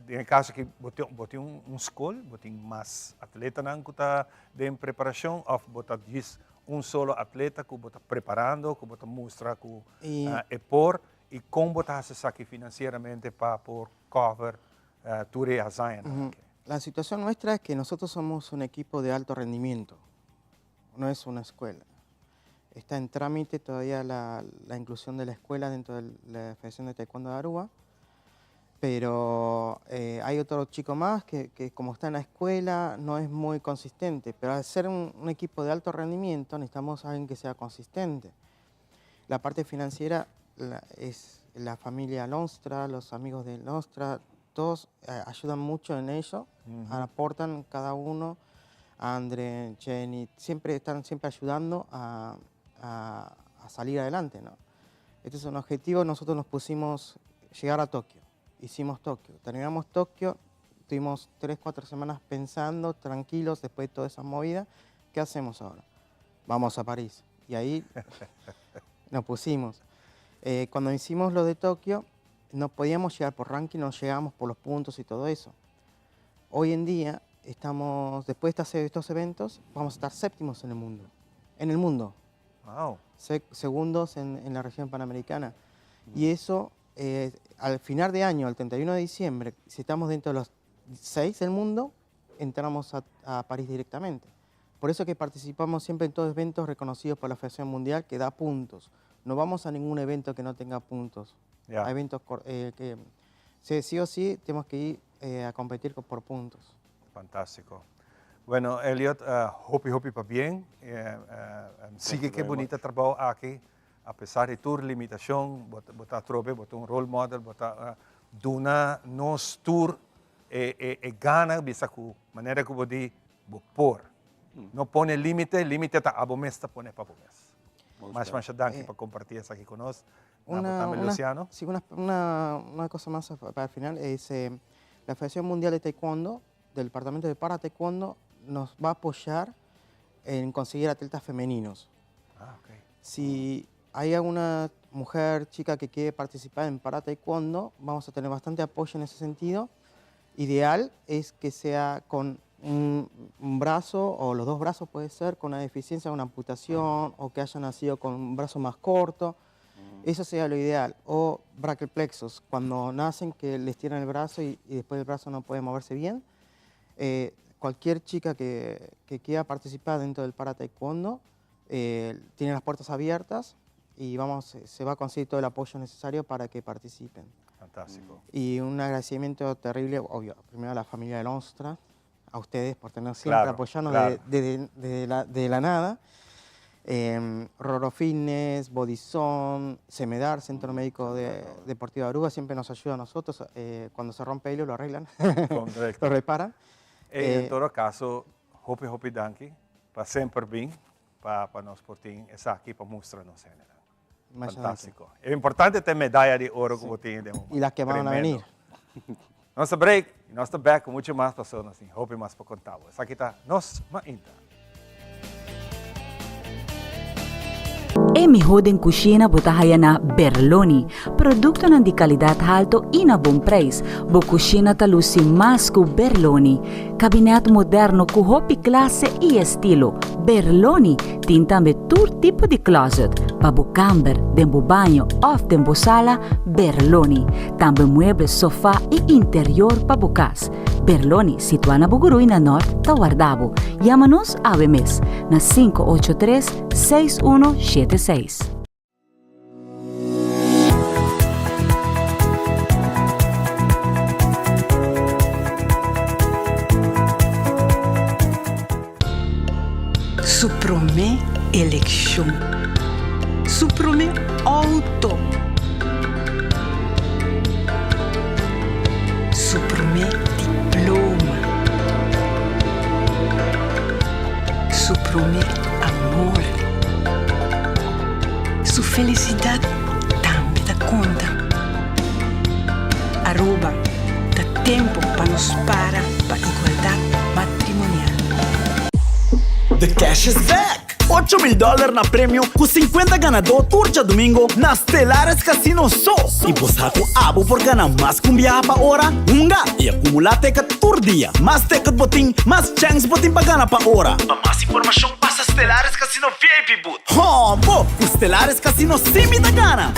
den e caso aki, bo tin un school, bo tin mas atletanan cu ta den preparacion of bo ta djis un solo atleta cu bo ta preparando, cu bo ta mustra cu e por, y con bo ta haci esaki financieramente pa por cover tur e hazañanan aki? La situación nuestra es que nosotros somos un equipo de alto rendimiento, no es una escuela. Está en trámite todavía la inclusión de la escuela dentro de la Federación de Taekwondo de Aruba, pero hay otro chico más que como está en la escuela no es muy consistente, pero al ser un equipo de alto rendimiento necesitamos a alguien que sea consistente. La parte financiera es la familia Lonstra, los amigos de Lonstra, todos ayudan mucho en ello, aportan cada uno, André, Jenny, siempre están siempre ayudando a salir adelante, ¿no? Este es un objetivo, nosotros nos pusimos llegar a Tokio, hicimos Tokio, terminamos Tokio, tuvimos 3, 4 semanas pensando, tranquilos, después de toda esa movida, ¿qué hacemos ahora? Vamos a París. Y ahí nos pusimos. Cuando hicimos lo de Tokio, no podíamos llegar por ranking, no llegamos por los puntos y todo eso. Hoy en día, después de hacer estos eventos, vamos a estar séptimos en el mundo. En el mundo. Wow. Segundos en la región panamericana. Y eso, al final de año, el 31 de diciembre, si estamos dentro de los 6 del mundo, entramos a París directamente. Por eso que participamos siempre en todos eventos reconocidos por la Federación Mundial que da puntos. No vamos a ningún evento que no tenga puntos. Hay eventos que sí, sí o sí tenemos que ir a competir por puntos. Fantástico. Bueno, Elliot, hopi, hopi, pabien. Thank Sigue you qué very bonita much. trabajo aquí. Apesar di tur limitacion, bo bo ta atrobe, bo ta un role model, bo ta duna nos tur e e e gana bisa cu manera cu bo di bo por. No pone limite, limite ta abo mes ta pone pa bo mes. Masha masha danki pa comparti esaki cu nos. Na bo tambe Luciano. Sí, una, una, una cosa más para el final es eh, la Federación Mundial de Taekwondo, del Departamento de Para Taekwondo, nos va a apoyar en conseguir atletas femeninos. Ah, ok. Si hay alguna mujer, chica que quiere participar en para taekwondo, vamos a tener bastante apoyo en ese sentido. Ideal es que sea con un, un brazo o los dos brazos puede ser, con una deficiencia, una amputación o que haya nacido con un brazo más corto. Eso sería lo ideal. O braquiplexos, cuando nacen que les tiran el brazo y, y después el brazo no puede moverse bien. Eh, cualquier chica que, que quiera participar dentro del para taekwondo eh, tiene las puertas abiertas y vamos, se va a conseguir todo el apoyo necesario para que participen. Fantástico. Y un agradecimiento terrible, obvio, primero a la familia de Lonstra, a ustedes por tener siempre Claro, apoyarnos claro. de, de- de la, de la nada. Eh, Roro Fitness, Bodizón, Semedar, Centro Médico de, Deportivo de Aruba, siempre nos ayuda a nosotros. eh, cuando se rompe ellos lo arreglan, Correcto. lo reparan. Eh, en Eh, todo caso, hopi hopi danki pa semper bin pa pa nos por tin esaki pa mustra nos hendenan. Masha danki. Fantástico. E importante ta e medaya di oro cu bo tin den bo Y las que van a Tremendo. venir. Nos ta break y nos ta back cu mucho mas paso nos tin hopi mas pa conta bo. Esaki ta Nos Mainta. E mihó den kushina bo ta haya na Berloni. Produktonan di kalidat halto i na bon preis. Bo kushina ta lusi mas ku Berloni. Kabinèt moderno ku hopi klase i estilo. Berloni tin tambe tur tipo di closet. Pa bo kamber, den bo baño òf den bo sala, Berloni. Tambe mueble, sofá i interior pa bo kas. Berloni, situá na Bugurui na Nort, ta warda bo. Yama nos awe mes na 583 6176. Su promé elekshon. Su promé outo. Su promé diploma. Su promé amor. Su felisidat tambe ta konta. Aruba, ta tempo pa nos para pa igualdad matrimonial. The cash is back! 8000 dollar na premio cu 50 ganador tur djadomingo na Stellares Casino so! Y bo sa cu abo por gana mas cu un biaha pa ora? Hunga y acumula ticket tur dia. Mas ticket bo tin, mas chance bo tin pa gana pa ora. Pa mas informacion pasa Stellares Casino VIP booth. Hombo! Cu Stellares Casino si mi ta gana!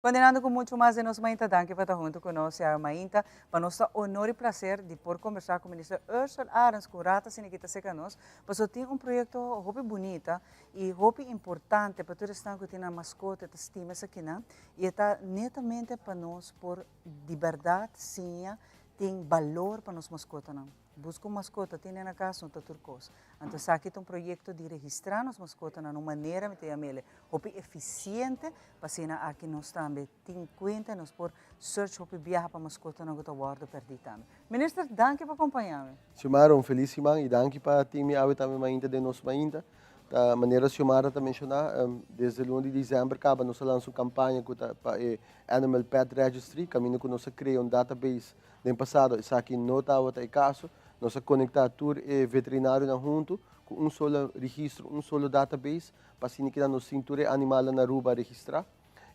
Continuando cu mucho mas den nos mainta, danki pa ta hunto cu nos ya mainta. Pa nos ta honor y placer di por conversa cu Minister Ursell Arends cu un rato asina ki ta cerca nos, pasobra tin un proyecto hopi bunita y hopi importante pa tur esnan cu tin nan mascota ta stima esakinan y e ta netamente pa nos por di berdad siña tin balor pa nos maskotanan. Buska un maskota tene na kas no ta tur kos. Anto esaki ta un proyekto di registrá nos maskotanan na un manera, mi ta yam'el, hopi efisiente pa asina aki nos tambe tin kuenta i nos por search hopi biaha pa maskotanan ku ta wòrdu pèrdí tambe. Minister, danki pa kompañá mi. Xiomara, un felis siman i danki pa tin mi awe tambe mainta den nos mainta. Ta manera Xiomara ta menshoná, desde luna di desèmber kaba nos a lansa un kampaña ku ta pa e Animal Pet Registry, kaminda ku nos a krea un database. Den pasado esaki no tabata e kaso. Nos a konektá tur e veterinarionan huntu ku un solo registro, un solo database, pa asina keda nos tin tur e animalnan na Aruba registrá.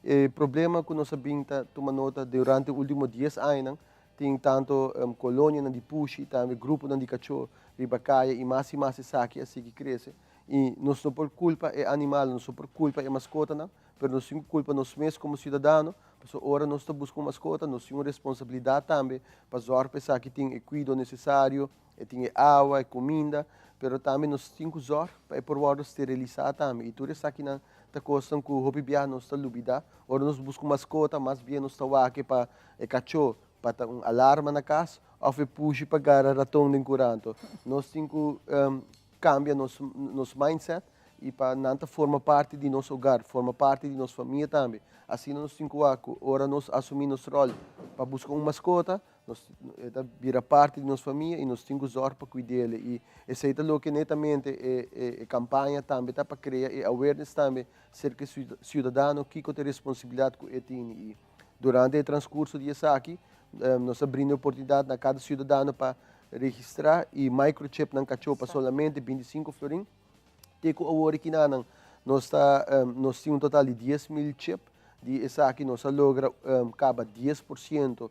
E problema ku nos a bin ta tuma nota durante último dies añanan, tin tanto kolonianan di pushi, tambe gruponan di kachó riba kaya i mas i mas esaki a sigui krese. I nos no por kulpa e animalnan, nos no por kulpa e maskotanan, pero nos tin ku kulpa nos mes komo siudadano, pasobra ora nos ta buska un maskota nos tin un responsabilidat tambe pa zòrg pa esaki tin e kuido nesesario, e tin e awa, e kuminda. pero tambe nos tin ku zòrg pa e por wòrdu sterilisá tambe. I tur esakinan ta kosnan ku hopi biaha nos ta lubidá. Ora nos buska un maskota, mas bien nos ta wak pa e kachó pa ta un alarma na kas òf e pushi pa gara raton den kuranto. Nos tin ku kambia nos nos mindset i pa nan ta forma parti di nos hogar, forma parti di nos famia tambe. Asina nos tin ku wak ku ora nos asumí nos ròl pa buska un maskota, Nos e ta bira parti di nos famia i nos tin ku zòrg pa kuid'el. I esei ta loke netamente e e kampaña tambe ta pa krea e awareness tambe serka e siudadano kiko ta e responsabilidat ku e tini. I durante e transkurso di esaki nos a brinda e oportunidat na kada siudadano pa registrá i microchip nan kachó pa solamente 25 florin. Te ku awor kinanan nos ta nos tin un total di 10,000 chip. Di esaki nos a logra kaba 10%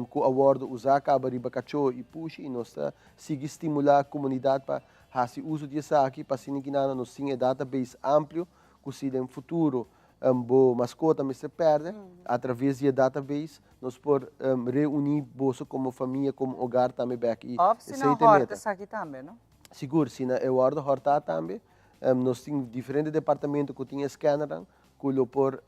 ku a wòrdu usá kaba riba kachó i pushi i nos ta sigui stimulá komunidat pa hasi uso di esaki pa asina kinanan nos tin e database amplio ku si den futuro bo maskota mester pèrdè atraves di e database nos por reuní boso komo famia komo hogar tambe bèk i Òf si esei nan ta e hòrta meta. esaki tambe, no? Sigur, si nan e wòrdu hòrtá tambe nos tin diferente departamento ku tin e scannernan ku lo por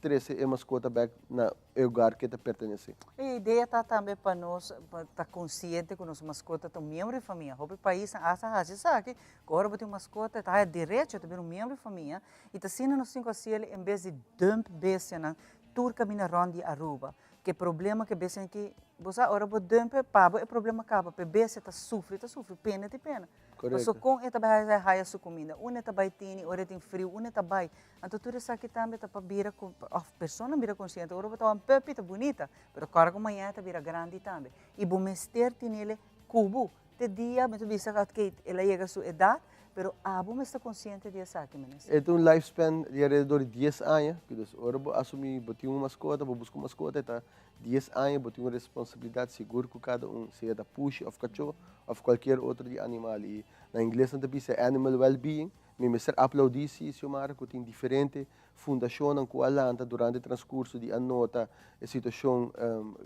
trese e maskota bèk na e hogar ku e ta pertenesé. E idea ta tambe pa nos ta konsiente ku nos maskota ta un miembro di famia. Hopi paisnan asta hasi esaki, ku ora bo tin un maskota e ta haya derecho ta bira un miembro di famia i ta asina nos tin ku hasi el en bes di dump bestianan tur kaminda rònt di Aruba. Ke problema ke bestianan ki, bo sa ora bo dump e pa bo e problema kaba, pa e bestia ta sufri, ta sufri pena ti pena. Pasobra kon e ta bai haya su kuminda, unda e ta bai tini ora e tin friu, unda e ta bai. Anto tur esaki tambe ta pa bira of persona bira konsiente. Ora bo ta wak un puppy ta bunita, pero kòrda ku mañana ta bira grandi tambe. I bo mester tinele ku bo te dia mi ta bisa oké el a yega su edat, pero abo mester konsiente di esaki minister. E ta un lifespan di alrededor di dies aña, dus ora bo asumí bo tin un maskota, bo buska un maskota e ta dies aña bo tin un responsabilidat sigur ku kada un, sea ta pushi òf kachó òf kualkier otro di animal. I na ingles nan ta bisa animal well-being. Mi mester aplaudí si, Xiomara, ku tin diferente fundashonnan ku a lanta durante transkurso di a nota e situashon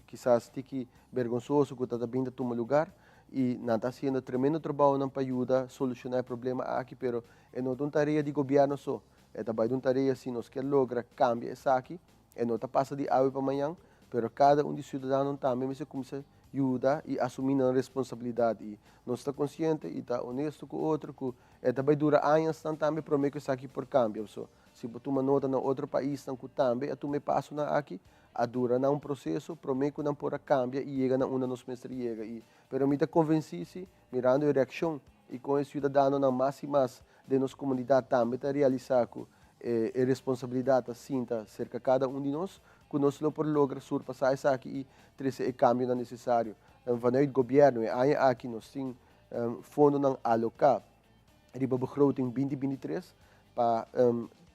kisas tiki bergonsoso ku ta ta bin ta tuma lugar i nan ta hasiendo tremendo trabounan pa yuda solushoná e problema aki, pero e no ta un tarea di gobièrnu so, e ta bai di un tarea si nos kier logra kambia esaki, e no ta pasa di awe pa mañan, pero kada un di siudadanonan tambe mester kuminsá yuda i asumí nan responsabilidat i nos ta konsiente i ta honesto ku otro ku E ta bai dura añasnan tambe promé ku esaki por kambia. So, si bo tuma nota na otro paisnan ku tambe a tuma e pasonan aki, a dura nan un proseso promé ku nan por a kambia i yega na unda nos mester yega. I, pero mi ta konvensí si, mirando e reakshon i kon e siudadanonan mas i mas den nos komunidat tambe ta realisá ku e e responsabilidat ta sinta serka kada un di nos, ku nos lo por logra surpasá esaki i trese e kambionan nesesario. Vanuit gobièrnu e aña aki nos tin fondonan aloká riba begroting 2023 pa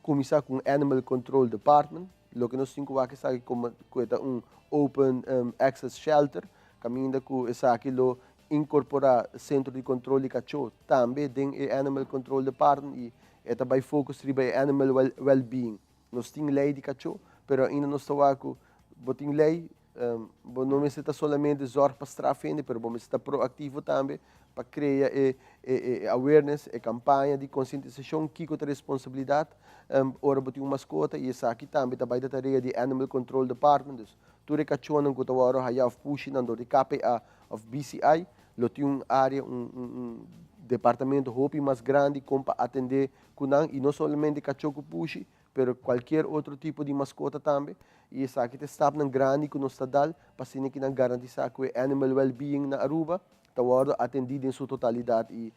kuminsá ku un Animal Control Department. Loke nos tin ku wak esaki komo ku e ta un open access shelter kaminda ku esaki lo inkorporá sentro di kontrol di kachó tambe den e Animal Control Department i e ta bai focus riba e animal well-being. Nos tin lei di kachó, pero ainda nos ta wak ku bo tin lei, bo no mester ta solamente zòrg pa straf hende, pero bo mester ta proaktivo tambe pa krea e e awareness, e kampaña di konsientisashon kiko ta responsabilidat ora bo tin un maskota i esaki tambe ta bai ta tarea di Animal Control Department. Dus tur e kachónan ku ta wòrdu hayá òf pushinan dor di KPA òf BCI lo tin un área, un un departamento hopi mas grandi kon pa atendé ku nan i no solamente kachó ku pushi pero kualkier otro tipo di maskota tambe i esaki ta e stapnan grandi ku nos ta dal pa asina ki nan garantisá ku e animal well-being na Aruba ta wòrdu atendí den su totalidat i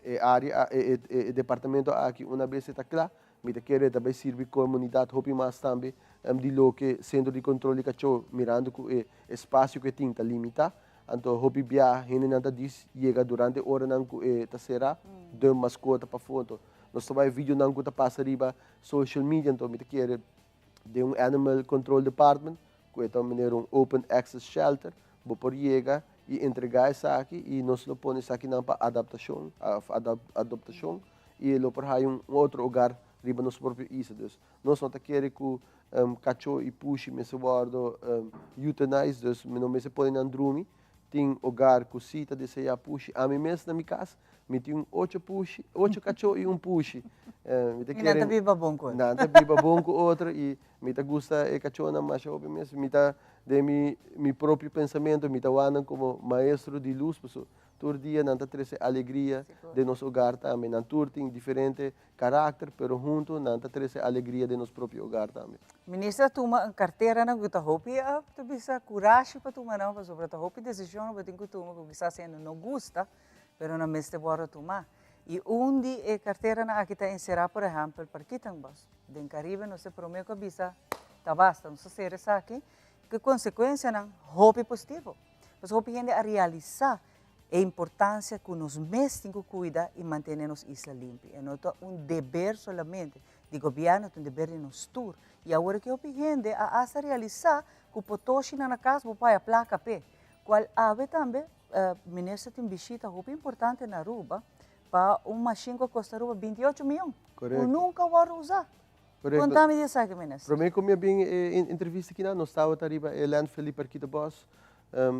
e área e departamento aki una bes e ta kla mi ta kere e ta bai sirbi komunidat hopi mas tambe di loke sentro di kontrol di kachó mirando ku e espasio ku e tin ta limitá anto hopi bia hendenan ta dis yega durante oranan ku e ta será dump maskota pafó anto Nos ta bai videonan ku ta pasa riba social media, anto mi ta kere den un animal control department ku e ta manera un open access shelter, bo por yega i entregá esaki i nos lo pone esakinan pa adaptashon òf adoptashon i e lo por haya un otro hogar riba nos propio isla. Dus nos no ta kere ku kachó i pushi mester wòrdu euthanized, dus no mester pone nan drumi. Tin hogar ku si ta deseá pushi. Ami mes na mi kas. Mi tin un ocho pushi, ocho kachó i un pushi. Mi ta I nan ta biba bon ku otro. Nan ta biba bon ku otro i mi ta gusta e kachónan masha hopi mes. Mi ta den mi mi propio pensamentu mi ta wak nan komo maestro di lus pasobra tur dia nan ta trese alegria den nos hogar tambe. Nan tur tin diferente karakter pero huntu nan ta trese alegria den nos propio hogar tambe. Minister a tuma un karteranan ku ta hopi a ta bisa kurashi pa tuma nan pasobra ta hopi desishonnan bo tin ku tuma ku kisas hende no gusta pero nan mester wòrdu tumá. I un di e karteranan aki ta enserá por ehèmpel Parkietenbos. Den Karibe nos e promé ku a bisa ta basta, nos a sera esaki ku e konsekuensianan hopi positivo. Pasobra hopi hende a realisá e importansia ku nos mes tin ku kuida i mantené nos isla limpi. E no ta un deber solamente di gobièrnu, ta un deber di nos tur. I awor aki hopi hende a asta realisá ku potoshinan na kas bo por haya plaka p'e, kual awe tambe Minister tin bishita hopi importante na Aruba pa un mashin ku a kosta Aruba 28 mion, ku nunka a wòrdu usá. Konta mi di esaki, Minister. Promé ku mi a bin e entrevista akinan, nos tabata riba e landfill di Parkietenbos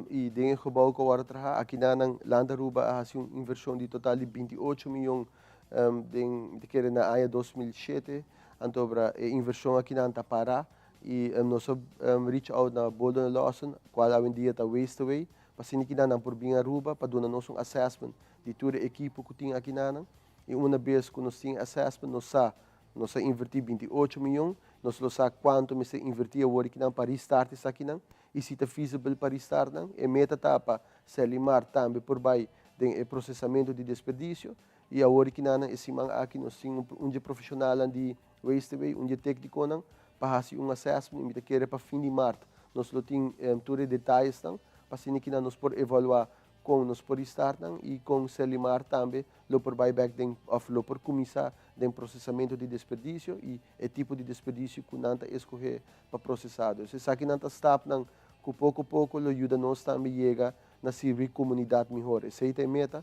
i den e gebou ku a wòrdu traha. Akinan nan Land Aruba a hasi un invershon di total di 28 mion den, mi ta kere na aña 2007. Antobra e invershon akinan ta para i nos a reach out na Bolden Lawson, kual awendia ta Waste Away, Pa asina kinan nan por bin Aruba pa duna nos un assessment di tur e ekipo ku tin akinanan. I una bes ku nos tin assessment nos sa nos a invertí 28 miyon, nos lo sa kuantu mester invertí awor kinan pa restart esakinan i si ta feasible pa restart nan. E meta ta pa Serlimar tambe por bai den e prosesamentu di desperdisio i awor kinanan e siman aki nos tin un dje profeshonalnan di Waste Away, un dje téknikonan pa hasi un assessment i mi ta kere pa fin di mart nos lo tin tur e detayesnan pa asina kinan nos por evaluá kon nos por restart nan i kon Serlimar tambe lo por bai bèk den òf lo por kuminsá den prosesamentu di desperdisio i e tipo di desperdisio ku nan ta eskohé pa prosesá. Dus esakinan ta stapnan ku poko poko lo yuda nos tambe yega na sirbi komunidat mihor. Esei ta e meta.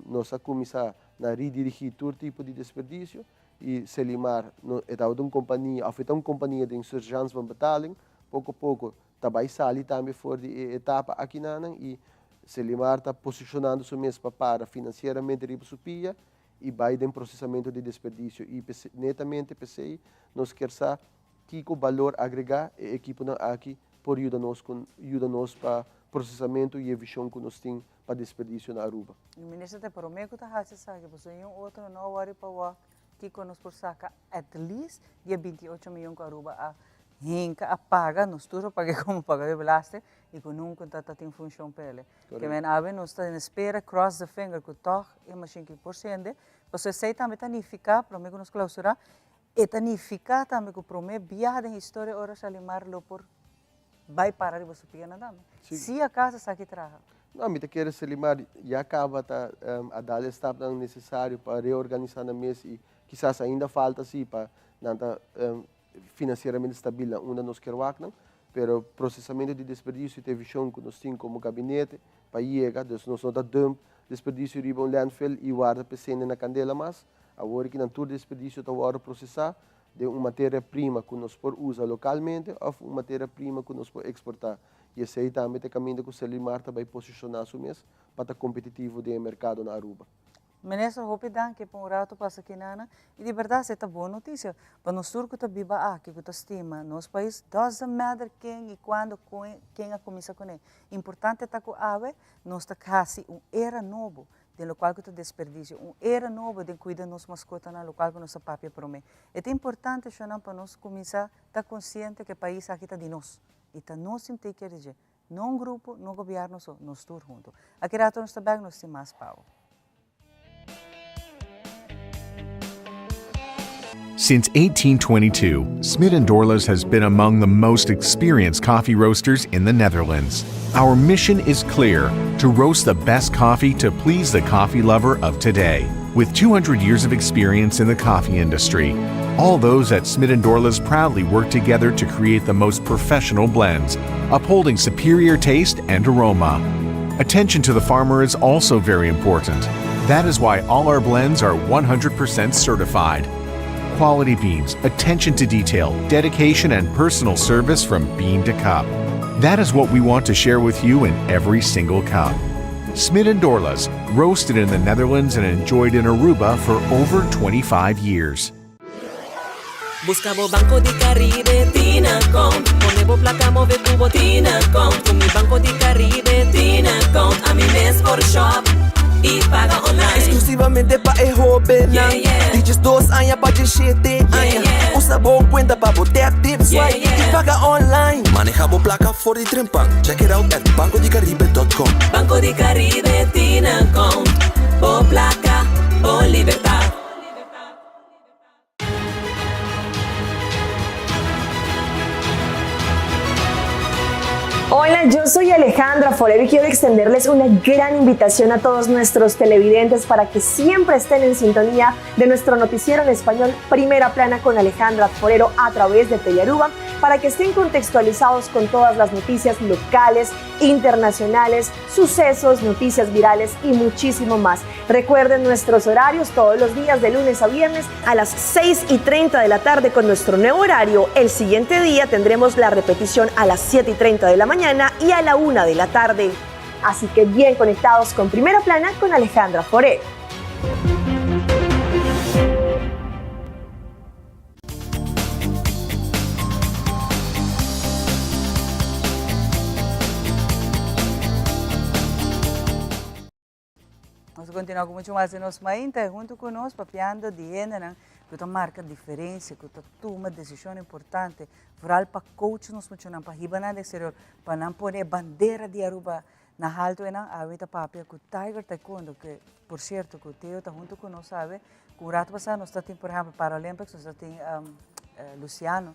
Nos a kuminsá na redirigí tur tipo di desperdisio i Selimar no e tabata un kompania òf e ta un kompania den surgeance van betaling, poko poko ta bai sali tambe for di e etapa akinanan i Selimar ta posicionando su mes pa para financieramente riba su pia i bai den procesamento di desperdicio i netamente p'esei nos kier sa kiko balor agrega e ekiponan aki por yuda nos con yuda nos pa procesamento i e vision cu nos tin pa desperdicio na Aruba. Minister ta prome cu ta haci esaki pasobra niun otro no a worry pa wak kiko nos por saca at least di e 28 miyon cu Aruba a hinca a paga, nos tur a paga como paga de belasting y cu nunca ta ta tin funcion p'ele. Ke men awe nos ta en espera cross the finger cu toch e machine ki por sende pasobra esey tambe ta nifica prome cu nos clausura e ta nifica tambe cu prome biaha den historia ora Shalimar lo por Bai para riba su pianan tambe. Si acaso esaki traha. No, mi ta kere Selimar ya caba ta a dal e stapnan necesario pa reorganisa nan mes y kisas ainda falta si pa nan ta financieramente stabil na unda nos kier wak nan, pero procesamento di desperdicio ta e vision cu nos tin como gabinete pa yega, dus nos no ta dump desperdicio riba un landfill y warda pa e sende na candela mas, awor ki nan tur desperdicio ta wordo procesa den un materia prima ku nos por usa lokalmente òf un materia prima ku nos por eksportá. I esei tambe ta e kaminda ku Serlimar ta bai posishoná su mes pa ta kompetitivo den e merkado na Aruba. Minister, hopi danki pa un rato pasa aki nana. I di berdad esei ta bon notisia pa nos tur ku ta biba aki, ku ta stima nos pais. Doesn't matter ken i kuando ken a kuminsa kuné. Importante ta ku awe nos ta hasi un era nobo den lokual ku ta desperdisio, un era nobo den kuida nos maskotanan, lokual ku nos a papia promé. E ta importante, shonnan, pa nos kuminsá ta konsiente ku e pais aki ta di nos i ta nos tin take care di dje, no un grupo, no gobièrnu so, nos tur huntu. Aki rato nos ta bèk, nos tin mas pa bo. Since 1822, Smit & Dorlas has been among the most experienced coffee roasters in the Netherlands. Our mission is clear, to roast the best coffee to please the coffee lover of today. With 200 years of experience in the coffee industry, all those at Smit & Dorlas proudly work together to create the most professional blends, upholding superior taste and aroma. Attention to the farmer is also very important. That is why all our blends are 100% certified. Quality beans, attention to detail, dedication, and personal service from bean to cup. That is what we want to share with you in every single cup. Smit and Dorlas, roasted in the Netherlands and enjoyed in Aruba for over 25 years. Busca bo Banco di Caribe tin account Pone bo placa move cu bo tin account Cu mi Banco di Caribe tin account Ami mes por shop y paga online Exclusivamente pa e hobennan Di 12 aña pa 17 aña Usa bo cuenta pa bo tap tip swipe y paga online Maneha bo placa for di trempan Check it out at bancodicaribe.com Banco di Caribe tin account Bo placa, bo libertad. Hola, yo soy Alejandra Forero y quiero extenderles una gran invitación a todos nuestros televidentes para que siempre estén en sintonía de nuestro noticiero en español Primera Plana con Alejandra Forero a través de Telearuba para que estén contextualizados con todas las noticias locales, internacionales, sucesos, noticias virales y muchísimo más. Recuerden nuestros horarios todos los días de lunes a viernes a las 6 y 30 de la tarde con nuestro nuevo horario. El siguiente día tendremos la repetición a las 7 y 30 de la mañana y a la 1 de la tarde. Así que bien conectados con Primera Plana con Alejandra Foré. Nos ta continua cu mucho mas di nos mainta hunto cu nos papiando di hendenan cu ta marca diferencia, cu ta tuma decision importante, vooral pa coach nos muchanan, pa hiba nan al exterior, pa nan pone e bandera di Aruba na halto. Enan awe ta papia cu Tiger Taekwondo, que por cierto cu Theo ta hunto cu nos awe, cu un rato pasa nos ta tin por ehempel Paralympics, nos ta tin Luciano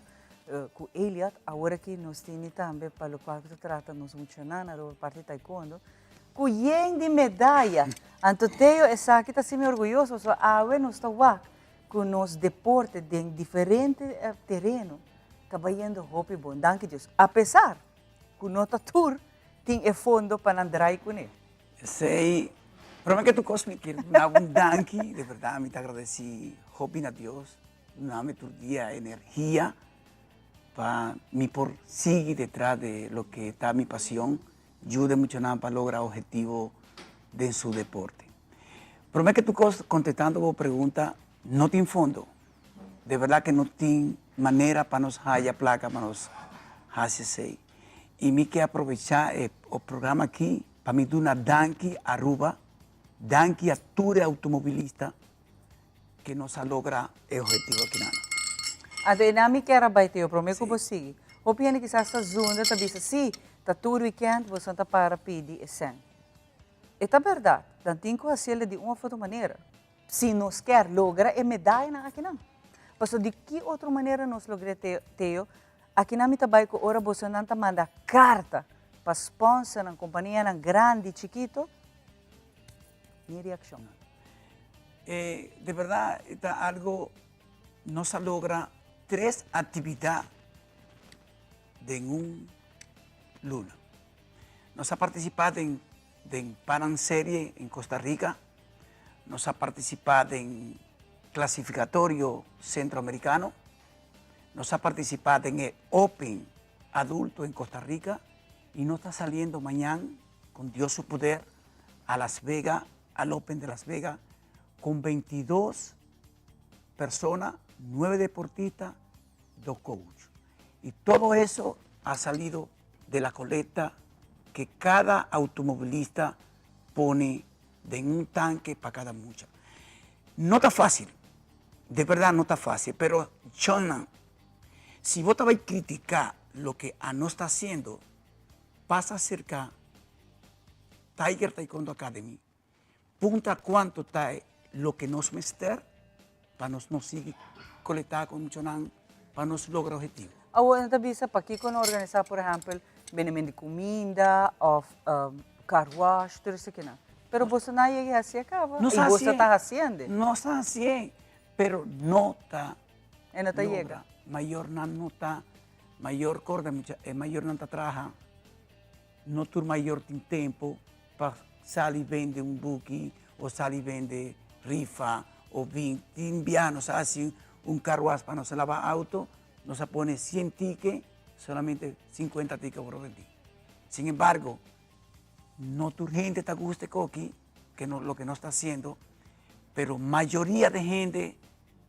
cu Eliot, awor aki nos tini tambe pa locual cu ta trata nos muchanan Aruba parti Taekwondo, Ku yen di medaya. Anto Theo esaki ta hasi mi orguyoso pasobra awe nos ta wak ku nos deporte den diferente tereno ta bayendo hopi bon. Danki Dios. Apesar ku no ta tur tin e fondo pa nan drai kuné. Esei prome ke tur kos mi kier duna un danki, de berdad mi ta agradeci hopi na Dios duna mi tur dia energia pa mi por sigui detras de loke ta mi pasion Yuda e muchanan pa logra objetivo den su deporte. Prome ke tur kos, kontestando bo pregunta, no tin fondo. De berdad ke no tin manera pa nos haya plaka pa nos hasi esei. I mi ke aprovecha e programa aki pa mi duna danki Aruba, danki a tur e automobilista ke nos a logra e objetivo akinan. Anto e nan mi kier a bai Teo, prome ku bo sigui. Hopi hende kisas ta zunda ta bisa si, ta tur weekend boso ta para pidi e sèn. E ta bèrdat, nan tin ku hasiel di un òf otro manera, si nos kier logra e medayanan akinan. Pasobra di ki otro manera nos logr'é Teo? Akinan mi ta bai ku ora bosonan ta manda karta pa sponsornan, kompanianan grandi, chikito, Mi reaccion. E de verdad e ta algo nos a logra tres actividad den un luna. Nos a participa den den Pan Am Serie en Costa Rica, nos a participa den Clasificatorio Centroamericano, nos a participa den e Open Adulto en Costa Rica y nos ta saliendo mañan con Dios su poder a Las Vega, al Open de Las Vega, con 22 personas, 9 deportistas, 2 coaches. Y todo eso ha salido de la colecta que cada automovilista pone en un tanque para cada mucha. No está fácil, de verdad no está fácil, pero Chona, si vos te vas a criticar lo que a no está haciendo, pasa cerca Tiger Taekwondo Academy, puntra cuanto ta loke nos mester pa nos no sigui colecta cu muchanan pa nos logra objetivo. Awor nan ta bisa pakico no organisa por ehempel bendement di cuminda of car wash tur esakinan. Pero boso no a yega hacié caba y boso ta haciende. Nos ta hacié pero no ta E no ta yega. logra. Mayornan no ta mayor corda mucha e mayornan ta traha. No tur mayor tin tempo pa sali bende un buki o sali bende rifa o bin. Tin bia nos a hasi un carwash pa nos laba auto, nos a pone cien tike, solamente cincuenta tike a worde bendi. Sin embargo. No tur hende ta gusta e koki, ke no, loke nos ta hasiendo, pero mayoria di hende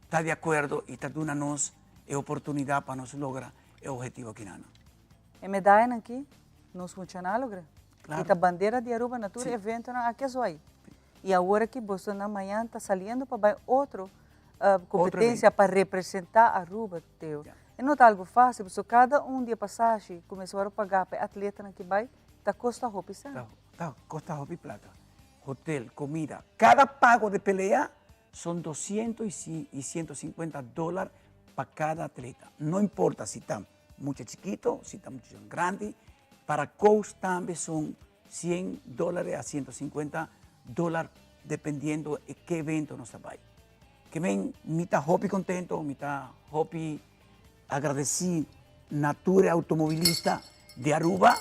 ta di akuerdo i ta duna nos e oportunidat pa nos logra e objetivo akinan. E medayanan aki nos muchanan a logra. I ta bandera di Aruba na tur eventonan aki a zwai. I awor aki bosonan mañan ta saliendo pa bai otro competencia pa representa Aruba, Teo. E no ta algo facil, pasobra cada un di e pasashi cu mester worde paga pa e atletanan ki bai ta costa hopi cen. Ta costa hopi plata. Hotel, comida, cada pago di pelea son doscientos y ciento cincuenta dollar pa cada atleta. No importa si ta mucha chikito, si ta mucha grandi, para coach tambe son 100 dólares a 150 dólar dependiendo e ke evento nos ta bai. Ke men mi ta hopi contento, mi ta hopi agradeci na tur e automovilista di Aruba,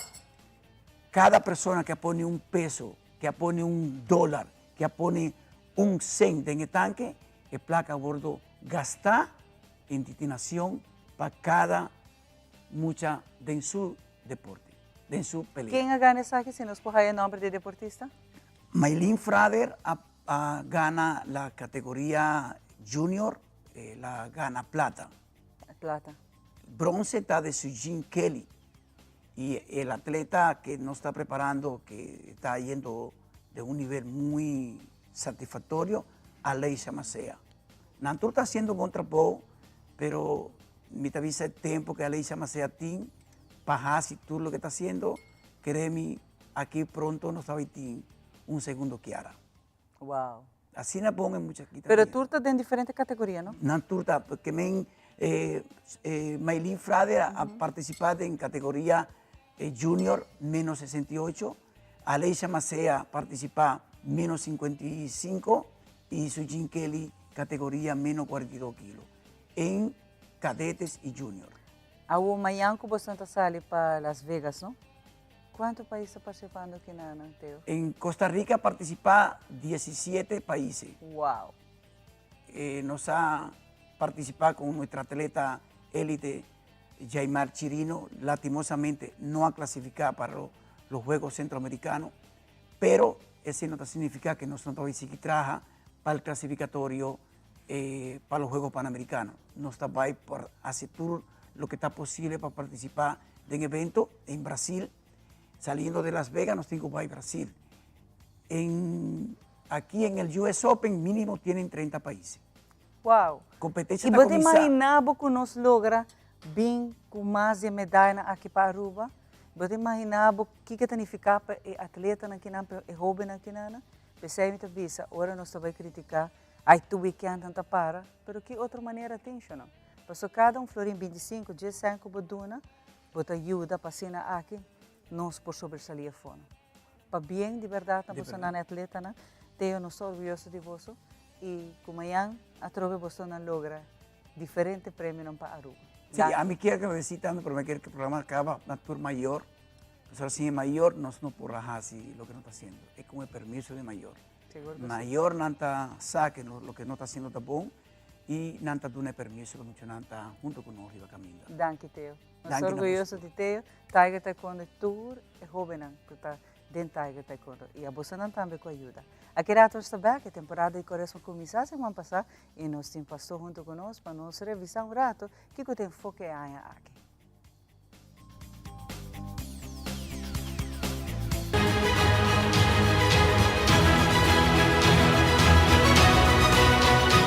cada persona ke a pone un peso, ke a pone un dólar, ke a pone un cent den e tanke, e placa a wordo gasta en destinacion pa cada mucha den su deporte, den su pelea. Ken a gana esaki si nos por haya nomber di e deportista? Maylin Frader a a gana la categoria junior, el a gana plata. Plata. Bronce ta de Sujin Kelly y el atleta que nos ta preparando que ta yendo de un nivel muy satisfactorio, Aleisha Macea. Nan tur ta haciendo bon trabou, pero mi ta bisa e tempo que Aleisha Macea tin pa haci tur loke ta haciendo, kere mi aki pronto nos ta bay tin un segundo Kiara. Wow. Asina bon e mucha aki ta Pero tur ta den diferente categoria, no? Nan tur ta, porque men Maylin Frade a participa den categoria junior menos 68, Aleisha Macea participa menos 55 y Sujin Kelly categoria menos 42 kilo en cadetes y junior. Awo mañan cu boso ta sali pa Las Vegas, no? Cuanto pais ta participando aki na Teo? En Costa Rica participa 17 países. Wow! Nos a participa con nuestra atleta elite Jaimar Chirino, lastimosamente no a clasifica para los Juegos Centroamericanos, pero ese no ta significa que nos no ta bay sigui traha pa el clasificatorio pa los Juegos Panamericanos. Nos ta bay por haci tur loke ta posible pa participa den evento en Brasil. Saliendo de Las Vegas nos tin cu bay Brasil. En, aki en el US Open mínimo tienen 30 países. Wow! Competencia Y ta bo ta cuminsa. imagina bo cu nos logra bin cu mas di e medayanan aki pa Aruba? Bo ta imagina bo kico ta nifica pa e atletanan kinan, pa e hobennan kinan? P'esey mi ta bisa, ora nos ta bay critica, ay tur weekend nan ta para, pero ki otro manera tin, sho no? Pasobra cada un florin 25, dies cent cu bo duna, bo ta yuda pa asina aki nos por sobresalí afó. Pabien di berdad na boso nan atletanan, Teo nos ta orguyoso di boso y cu mañan atrobe boso nan logra diferente premionan pa Aruba. Sí, ami kier agradeci tambe prome kier cu e programa caba na tur mayor, pasobra sin e mayor nos no por a haci loke nos ta haciendo, e con e permiso di mayor. Mayornan ta sa cu loke nos ta haciendo ta bon y nan ta duna e permiso pa muchanan ta hunto cu nos riba caminda. Danki Teo. Nos ta orguyoso di Teo. Tiger Taekwondo tur e hobennan cu ta den Tiger Taekwondo y abosonan tambe cu a yuda. Aki rato nos ta bek, e temporada di Cuaresma cuminsa siman pasa y nos tin pastor hunto cu nos pa nos revisa un rato kico ta enfoke e aña aki.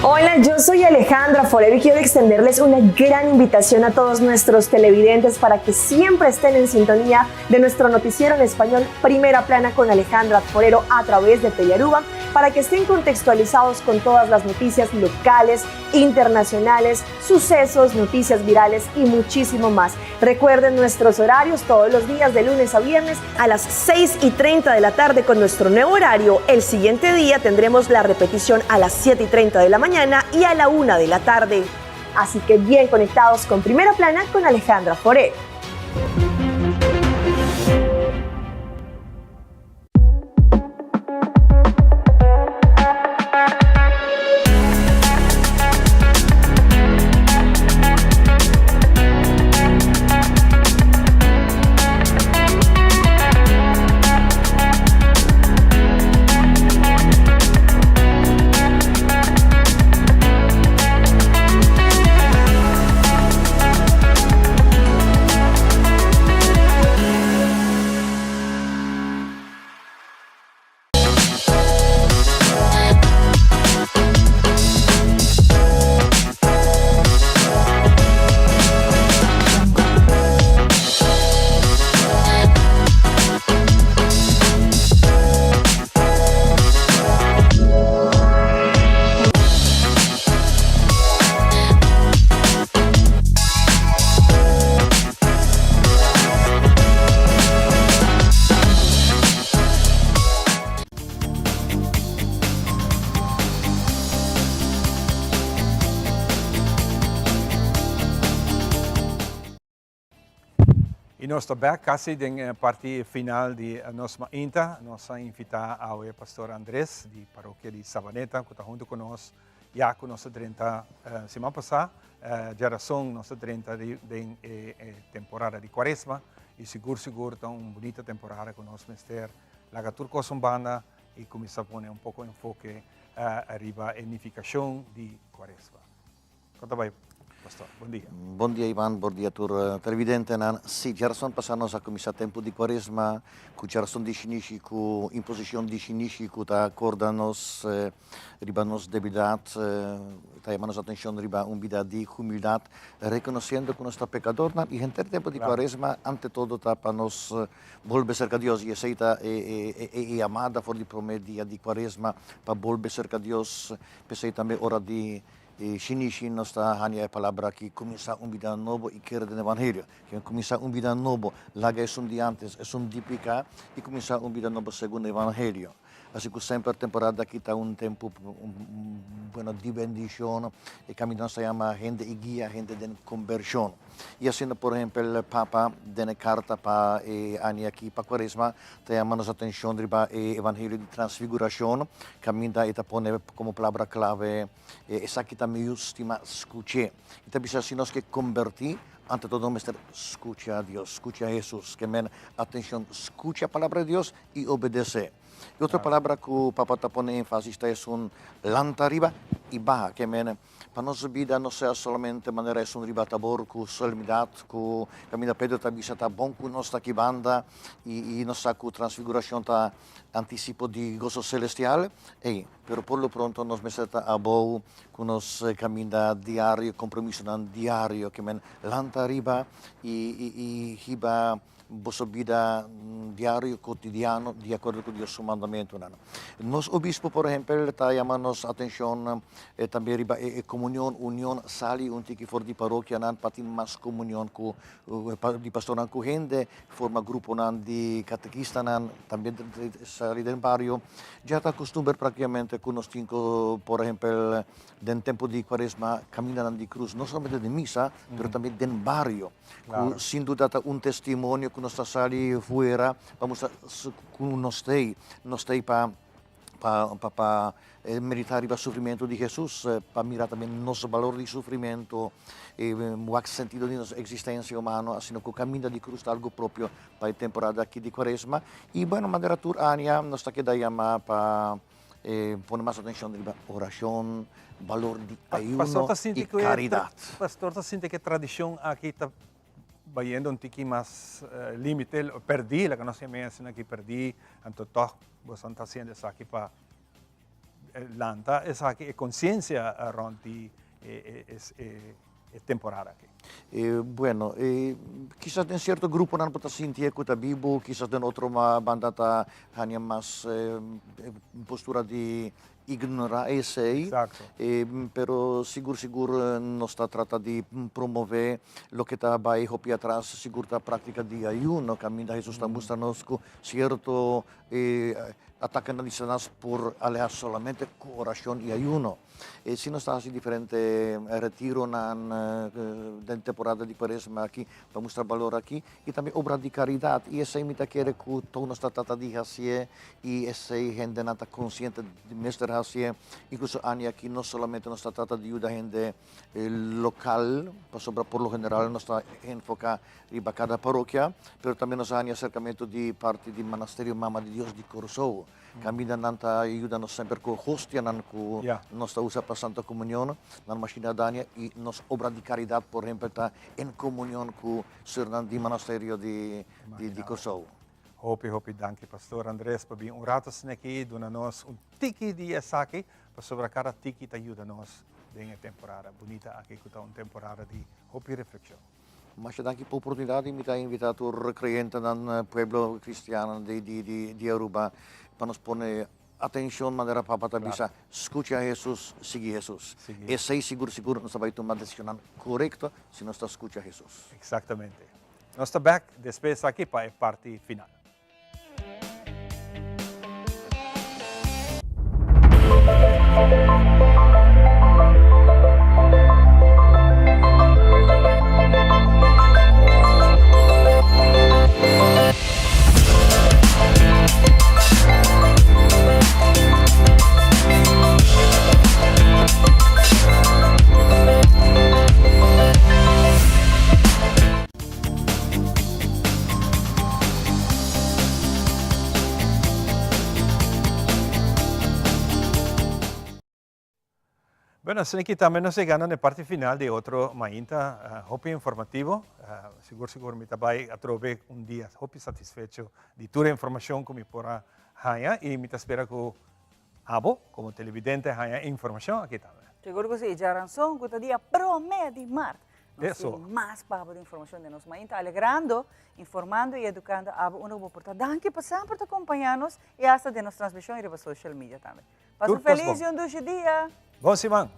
Hola, yo soy Alejandra Forero y quiero extenderles una gran invitación a todos nuestros televidentes para que siempre estén en sintonía de nuestro noticiero en español Primera Plana con Alejandra Forero a través de Telearuba, para que estén contextualizados con todas las noticias locales, internacionales, sucesos, noticias virales y muchísimo más. Recuerden nuestros horarios todos los días de lunes a viernes a las 6 y 30 de la tarde con nuestro nuevo horario. El siguiente día tendremos la repetición a las 7 y 30 de la mañana y a la 1 de la tarde. Así que bien conectados con Primera Plana con Alejandra Foré. Y nos ta bek casi den e parti final di nos mainta. Nos a invita awe Pastor Andres di Parokia di Sabaneta cu ta hunto cu nos ya cu nos a drenta siman pasa. Djarason nos a drenta den e temporada di Cuaresma y sigur sigur ta un bunita temporada cu nos mester laga tur cos un banda y cuminsa pone un poco enfoke riba e nificacion di Cuaresma. Kon ta bai, Pastor? Bon dia. Bon dia Ivan, bon dia tur televidentenan. Si, djarason pasá nos a kuminsá tempu di Kuaresma ku djarason di shinishi ku imposishon di shinishi ku ta korda nos riba nos debilidat, ta yama nos atenshon riba un bida di humildat, rekonosiendo ku nos ta pekadornan i henter tempu di Kuaresma ante todo ta pa nos bolbe serka Dios i esei ta e yamada for di promé dia di Kuaresma pa bolbe serka Dios, p'esei tambe ora di E shinishi nos ta haña e palabra aki, kuminsá un bida nobo i kere den evangelio. Ke kuminsá un bida nobo, laga esun di ántes, esun di piká, i kuminsá un bida nobo segun evangelio. Asi ku semper temporada aki ta un tempu bueno di bendishon, e kaminda nos ta yama hende i guia hende den kombershon. I asina por ehempel Papa den e karta pa e aña aki pa Kuaresma ta yama nos atenshon riba e evangelio di transfigurashon, kaminda e ta pone komo palabra klave Esaki ta mi yu stima, skuch'é. I ta bisa si nos ke kombertí, ante todo nos mester skucha Dios, skucha Hesus. Ke men atenshon, skucha palabra di Dios i obedesé. E otro palabra ku Papa ta pone énfasis ta esun lanta riba i baha. Ke men pa nos bida no sea solamente manera esun riba tabor ku solemnidat ku kaminda Pedro ta bisa ta bon ku nos ta aki banda i nos sa ku transfigurashon ta antisipo di goso selestial. Ey, pero por lo pronto nos mester ta abou ku nos kaminda diario, kompromisonan diario ke men lanta ariba i i hiba boso bida diario, kotidiano, di akuerdo ku Dios su mandamentunan. Nos obispo, por ehempel, ta yama nos atenshon tambe riba e komunion, union, sali un tiki for di parokianan pa tin mas komunion ku di pastornan ku hende, forma gruponan di katekistanan, tambe sali den bario. Ya ta kustumber praktikamente ku nos tin ku, por ehempel, den tempu di kuaresma, kamindanan di krus, no solamente den misa, pero tambe den bario, ku sin duda ta un testimonio ku nos ta sali fuera pa mustra ku nos ta ei, nos ta ei pa pa pa pa meditá riba sufrimentu di Hesus, pa mira tambe nos balor di sufrimentu, wak sentido di nos eksistensia humano, asina ku kaminda di krus ta algu propio pa e temporada aki di Kuaresma. I bueno, manera tur aña nos ta keda yama pa pone mas atenshon riba orashon, balor di ayuno i karidat. Pastor ta sinti ku e tradishon aki ta bayendo un tiki mas limite, perdí, laga nos yam'é asina aki, perdí, anto tòg boso ta hasiendo esaki pa lanta esaki, e konsiensia rònt di e temporada aki. Bueno, kisas den sierto gruponan bo ta sintié ku ta bibu, kisas den otro banda ta haña mas postura di ignorá esei, pero sigur sigur nos ta trata di promové loke ta bai hopi atras, sigur ta práktika di ayuno, kaminda Hesus ta mustra nos ku sierto atakenan di Satanas por alehá solamente ku orashon i ayuno. E si nos ta hasi diferente retironan den temporada di Kuaresma aki pa mustra balor aki i tambe obra di karidat i esei mi ta kere ku tur nos ta trata di hasié i esei hendenan ta konsiente di mester hasié. Inkluso aña aki no solamente nos ta trata di yuda hende lokal pasobra por lo general nos ta enfoká riba kada parokia pero tambe nos a haña aserkamentu di parti di Manasterio Mama di Dios di Kòrsou. Kaminda nan ta yuda nos semper ku hostianan ku nos ta usa pa Santa Komunion, nan mashina daña i nos obra di karidat por ehempel ta en komunion ku sùrnan di Manasterio di di Kòrsou. Hopi hopi danki Pastor Andres pa bin un rato asina aki duna nos un tiki di esaki pasobra kada tiki ta yuda nos den e temporada bunita aki ku ta un temporada di hopi reflekshon. Masha danki pa oportunidad y mi ta invita tur creyentenan, pueblo cristiano di Aruba pa nos pone atencion manera Papa ta bisa, scucha Jesus, sigui Jesus. Esey sigur sigur nos ta bay tuma decisionnan corecto si nos ta scucha Jesus. Exactamente. Nos ta back despues aki pa e parti final. Bueno, asina ki tambe nos yegando na e parti final di otro mainta hopi informativo. Sigur sigur mi ta bai atrobe un dia hopi satisfecho di tur e informacion cu mi por a haña y mi ta spera cu abo como televidente haña e informacion aki tambe. Sigur cu si, djaranson cu ta dia prome di mart. Nos Eso. tin mas pa abo di informacion den nos mainta, alegrando, informando y educando abo unda cu bo por ta. Danki pa semper ta compaña nos y hasta den nos transmision y riba social media tambe. Pasa Tur un cos feliz bon. y un dushi dia! Bon siman!